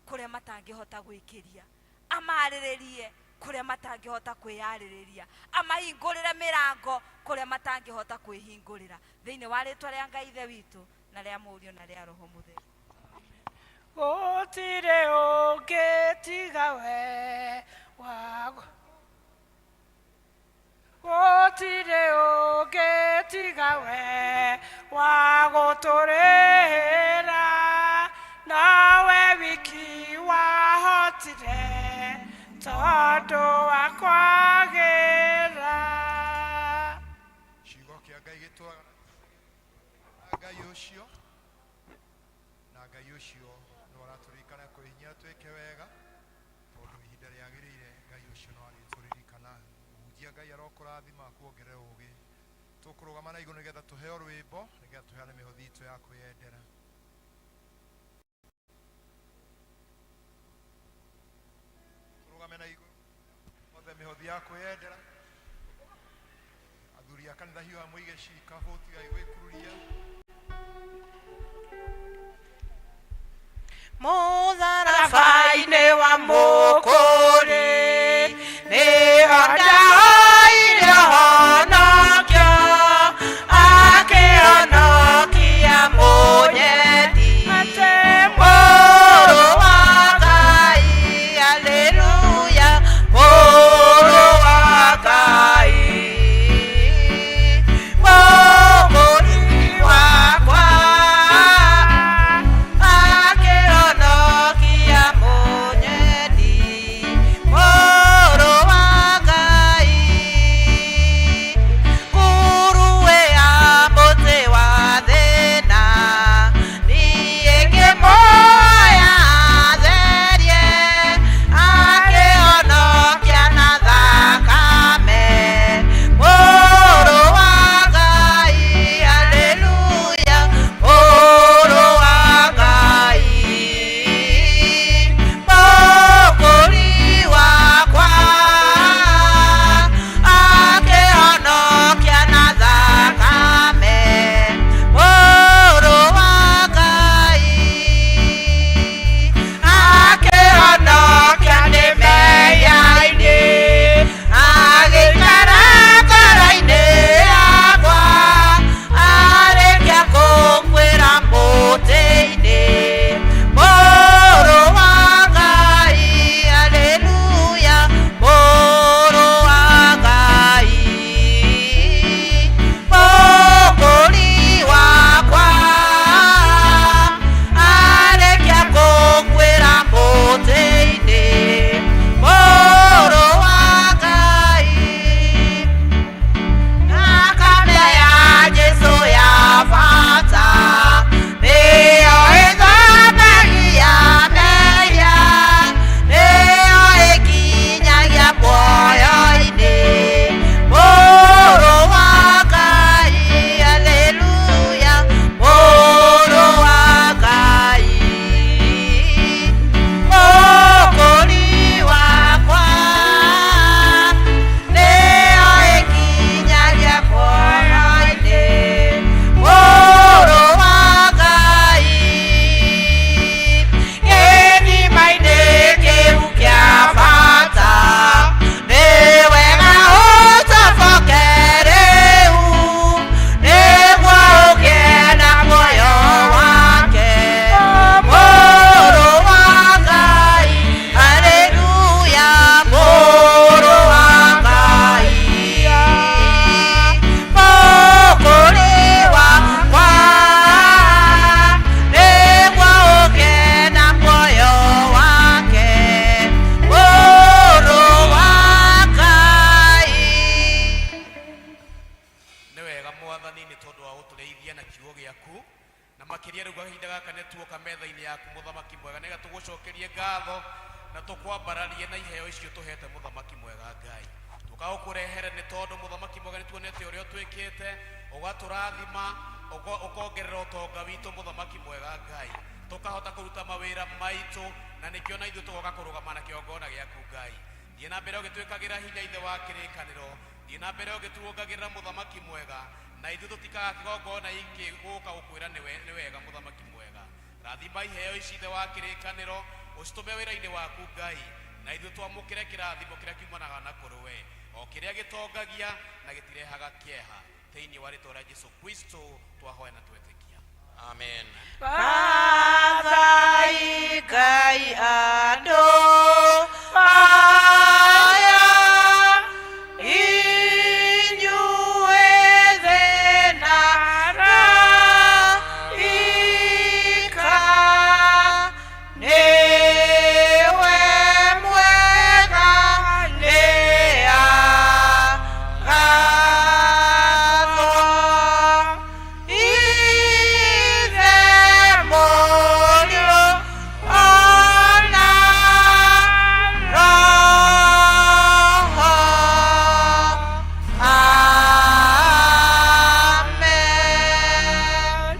kũrĩa matangĩhota gwĩkĩria, amarĩrĩrie kũrĩa matangĩhota kwĩyarĩrĩria, amahingũrĩre mĩrango kũrĩa matangĩhota kwĩhingũrĩra, thĩinĩ wa rĩtwa rĩa Ngai Ithe witũ na rĩa Mũriũ na rĩa Roho Mũtheru. Gũtirĩ ũngĩ tiga we wago, gũtirĩ ũngĩ tiga we wa gũtũrĩhĩra, nawe wiki wahotire tondũ wa kwagĩra. Ciugo kĩa Ngai gĩtũraga na Ngai ũcio, na Ngai ũcio no aratũririkana kwĩ hinya twĩke wega, tondũ ihinda rĩagĩrĩire Ngai ũcio no arĩtũririkana. Mũhunjia, Ngai arokũrathima, kuongerera ũgĩ. Tũkũrũgama na igũrũ nĩgetha tũheo rwĩmbo, nĩgetha tũheane mĩhothi itũ ya kwĩyendera. Tũrũgame na igũrũ othe, mĩhothi ya kwĩyendera. Athuri a kanitha, hiũha mũige cikabũ, tigai gwĩkururia. Mũtharaba-inĩ wa Mũkũri nĩho ndaoire ũhonokio, akĩhonokia mũnyendi, Mũrũ wa Ngai, haleluya, Mũrũ wa Ngai, Mũkũri. Ũrotũrĩithia na kiugo gĩaku, na makĩria rĩu kahinda gaka nĩ tuoka metha-inĩ yaku, Mũthamaki mwega, nĩgetha tũgũcokerie ngatho na tũkwambararie na iheo icio tũhete, Mũthamaki mwega Ngai. Tũkagũkũrehere nĩ tondũ, Mũthamaki mwega, nĩ tuonete ũrĩa ũtwĩkĩte, ũgatũrathima, ũkongerera ũtonga witũ, Mũthamaki mwega Ngai, tũkahota kũruta mawĩra maitũ, na nĩkĩo na ithuĩ tũgoka kũrũgama na kĩgongona gĩaku. Ngai, thiĩ na mbere ũgĩtwĩkagĩra hinya. Ithe wa kĩrĩkanĩro, thiĩ na mbere ũgĩtuongagĩrĩra, Mũthamaki mwega, na ithuĩ tũtikaga kĩgongona gĩkĩ gũka gũkwĩra nĩ wega. Mũthamaki mwega, rathima iheo ici, Ithe wa kĩrĩkanĩro, ũcitũme wĩra-inĩ waku, Ngai, na ithuĩ twamũkĩre kĩrathimo kĩrĩa kiumanaga na kũrĩ we, o kĩrĩa gĩtongagia na gĩtirehaga kĩeha. Thĩinĩ wa rĩtwa rĩa Jesu Kristo twahoya na twetĩkia, amen. Babai Ngai andũ aya inyuĩ thĩna raika nĩwe mwega nĩ agathwo Ithe, Mũriũ ona Roho. Amen.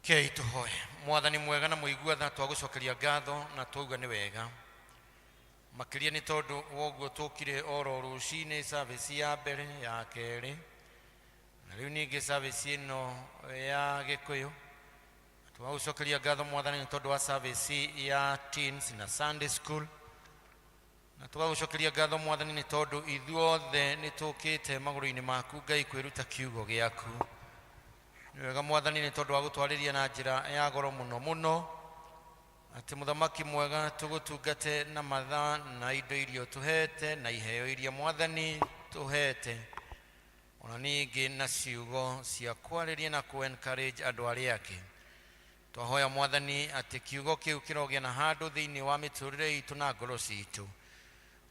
Kei tũhoe. Mwathani mwega na mũigua tha, twagũcokeria ngatho na twauga nĩ wega makĩria nĩ tondũ woguo tũkire oro rũcinĩ, service ya mbere, ya kerĩ, na rĩu ningĩ service ĩno ya Gĩkũyũ. Twagũcokeria ngatho, Mwathani, nĩ tondũ wa service ya teens na Sunday school, na tũgagũcokeria ngatho, Mwathani, nĩ tondũ ithuothe nĩ tũkĩte magũrũ-inĩ maku, Ngai, kwĩruta kiugo gĩaku. Nĩ wega, Mwathani, nĩ tondũ wa gũtwarĩria na njĩra ya goro mũno mũno atĩ, Mũthamaki mwega, tũgũtungate na mathaa na indo iria ũtũhete na iheo iria, Mwathani, tũhete, ona ningĩ na ciugo cia kwarĩria na kũ encourage andũ arĩa angĩ. Twahoya, Mwathani, atĩ kiugo kĩu kĩrogĩa na handũ thĩinĩ wa mĩtũrĩre itũ na ngoro citũ.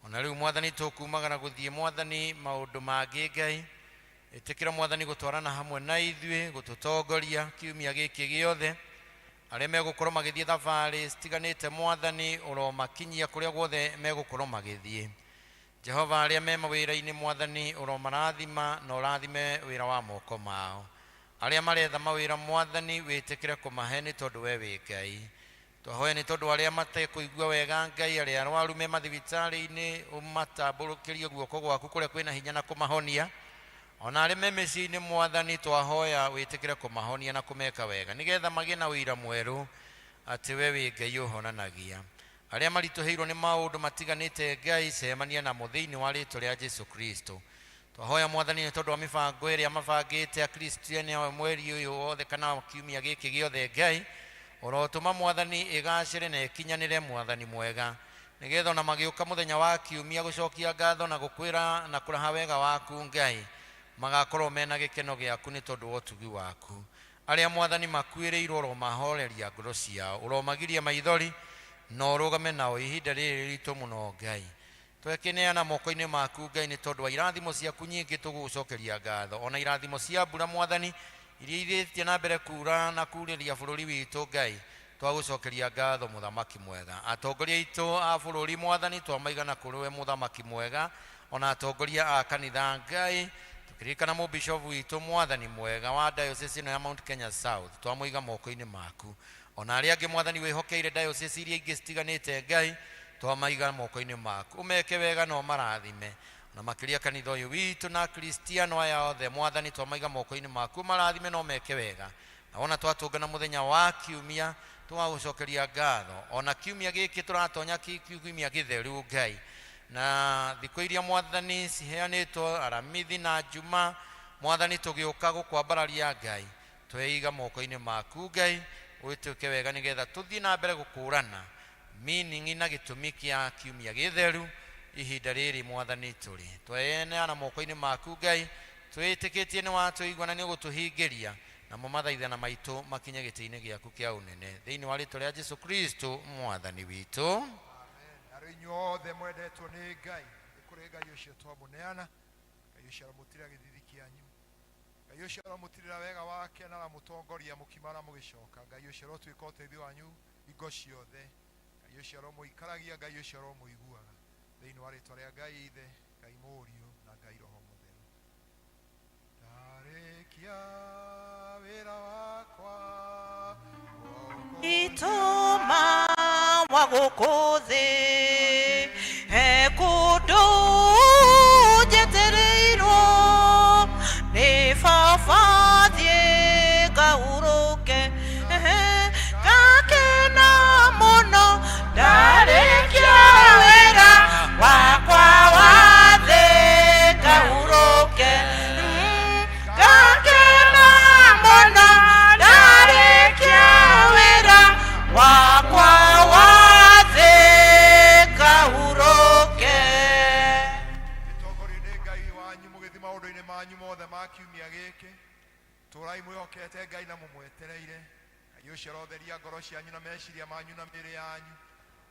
Ona rĩu, Mwathani, tũkumagara gũthiĩ, Mwathani, maũndũ mangĩ, Ngai, ĩtĩkĩra, Mwathani, gũtwarana hamwe na ithuĩ, gũtũtongoria kiumia gĩkĩ gĩothe. Arĩa megũkorwo magĩthiĩ thabarĩ citiganĩte, Mwathani, ũromakinyia kũrĩa guothe megũkorwo magĩthiĩ. Jehova, arĩa me mawĩra-inĩ, Mwathani, ũromarathima na ũrathime wĩra wa moko mao. Arĩa maretha mawĩra, Mwathani, wĩtĩkĩre kũmahe nĩ tondũ we wĩ Ngai. Twahoya nĩ tondũ arĩa matekũigua wega, Ngai, arĩa arwaru me mathibitarĩ-inĩ, ũmatambũrũkĩrie guoko gwaku kũrĩa kwĩna hinya na kũmahonia. Ona arĩa me mĩciĩ-inĩ, Mwathani, twahoya wĩtĩkĩre kũmahonia na kũmeka wega, nĩgetha magĩe na ũira mwerũ atĩ we wĩ Ngai ũhonanagia. Arĩa maritũhĩirwo nĩ maũndũ matiganĩte, Ngai, cemania namo thĩinĩ wa rĩtwa rĩa Jesu Kristo. Twahoya, Mwathani, nĩ tondũ wa mĩbango ĩrĩa mabangĩte Akristiani awe mweri ũyũ wothe kana kiumia gĩkĩ gĩothe, Ngai, ũrotũma, Mwathani, ĩgacĩre na ĩkinyanĩre, Mwathani mwega, nĩgetha ona magĩũka mũthenya wa kiumia gũcokia ngatho na gũkwĩra na kũraha wega waku, Ngai, magakorwo mena gĩkeno gĩaku nĩ tondũ wa ũtugi waku. Arĩa, Mwathani, makuĩrĩirwo, ũromahoreria ngoro ciao, ũromagiria maithori na ũrũgame nao ihinda rĩrĩ rĩritũ mũno. Ngai, twekĩneana moko-inĩ maku, Ngai, nĩ tondũ wa irathimo ciaku nyingĩ. Tũgũgũcokeria ngatho ona irathimo cia mbura, Mwathani, iria ithiĩtie na mbere kura na kurĩria bũrũri witũ. Ngai, twagũcokeria ngatho, Mũthamaki mwega. Atongoria aitũ a bũrũri, Mwathani, twamaigana kũrĩ we, Mũthamaki mwega, ona atongoria a kanitha, Ngai, tũkĩririkana mũbishofu witũ, Mwathani mwega, wa diocese ĩno ya Mount Kenya South, twamũiga moko-inĩ maku. Ona arĩa angĩ, Mwathani, wĩhokeire diocese iria ingĩ citiganĩte, Ngai, twamaiga moko-inĩ maku, ũmeke wega na ũmarathime. Na makĩria kanitha ũyũ witũ na Akristiano aya othe, Mwathani, twamaiga moko-inĩ maku, ũmarathime na ũmeke wega. Na wona twatũngana mũthenya wa kiumia, tũgagũcokeria ngatho. Ona kiumia gĩkĩ tũratonya kiumia gĩtheru, Ngai, na thikũ iria, Mwathani, ciheanĩtwo Aramithi na Juma, Mwathani, tũgĩũka gũkwambararia, Ngai, tweiga moko-inĩ maku. Ngai, wĩtwĩke wega nĩgetha tũthiĩ na mbere gũkũrana meaning na gĩtũmi kĩa kiumia gĩtheru ihinda rĩrĩ. Mwathani, tũrĩ tweneana moko-inĩ maku, Ngai, twĩtĩkĩtie nĩ watũigua na nĩ ũgũtũhingĩria, namo mathaithana maitũ makinye gĩtĩ-inĩ gĩaku kĩa ũnene, thĩinĩ wa rĩtwa rĩa Jesu Kristo Mwathani witũ. Arĩ inyuĩ. Inyuothe mwendetwo nĩ Ngai, nĩ kũrĩ Ngai ũcio twamũneana. Ngai ũcio aramũtirĩra gĩthithi kĩanyu, Ngai ũcio aramũtirĩra wega wake na aramũtongoria mũkima na mũgĩcoka. Ngai ũcio arotuĩka ũteithio wanyu hingo ciothe. Ngai ũcio aromũikaragia, Ngai ũcio aromũiguaga. Thĩinĩ wa rĩtwa rĩa Ngai Ithe, Ngai Mũriũ na Ngai Roho Mũtheru. Ndarĩkia wĩra wakwa. Itũma wa gũkũ thĩ he kũndũ njetereirwo nĩ baba, thiĩ ngahurũke, ngakena mũno ndarĩkia wĩra wakwa wa thĩ, ngahurũke, ngakena mũno ndarĩkia wĩra wakwa wa thĩ, ngahurũke. Gĩtongorio nĩ Ngai wanyu mũgĩthiĩ maũndũ-inĩ manyu mothe ma kiumia gĩkĩ. Tũrai mwĩhokete Ngai na mũmwetereire. Ngai ũcio arotheria ngoro cianyu na meciria manyu na mĩĩrĩ yanyu,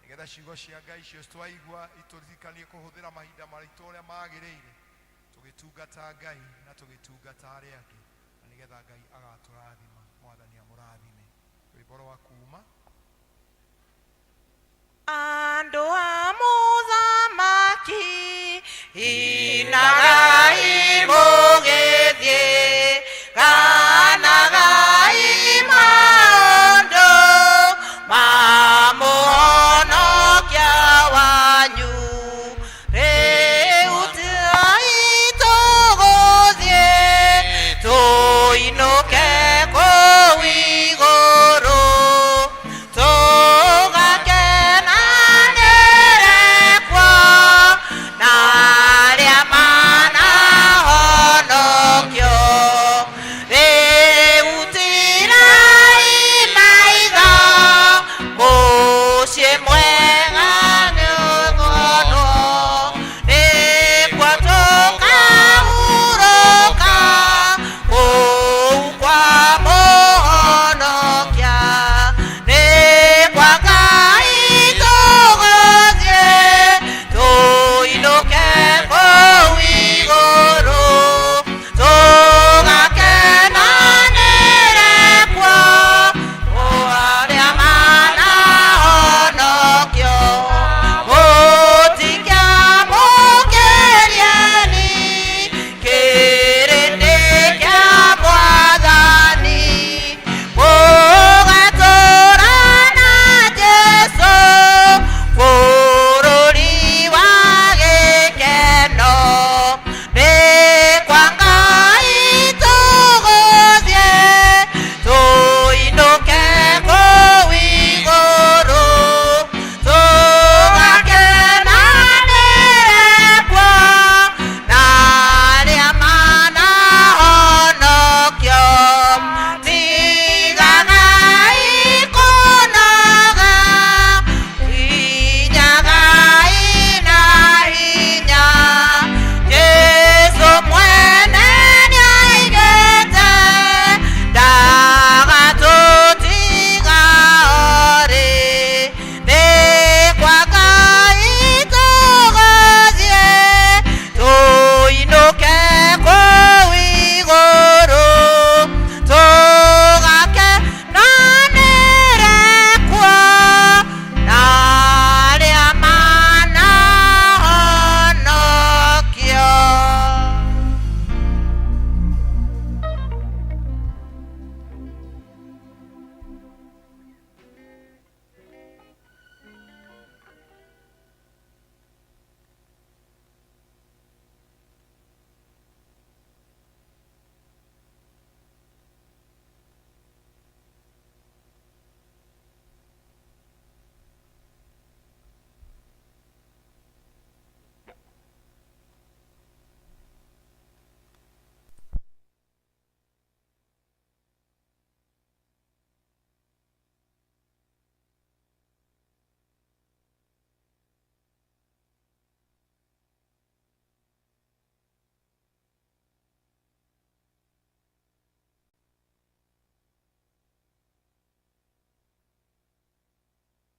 nĩgetha ciugo cia Ngai icio twaigua itũririkanie kũhũthĩra mahinda maitũ ũrĩa magĩrĩire, tũgĩtungata Ngai na tũgĩtungata arĩa angĩ, na nĩgetha Ngai agatũrathima. Mwathani amũrathime. Rwĩmbo rwa kuma. Andũ a mũthamaki.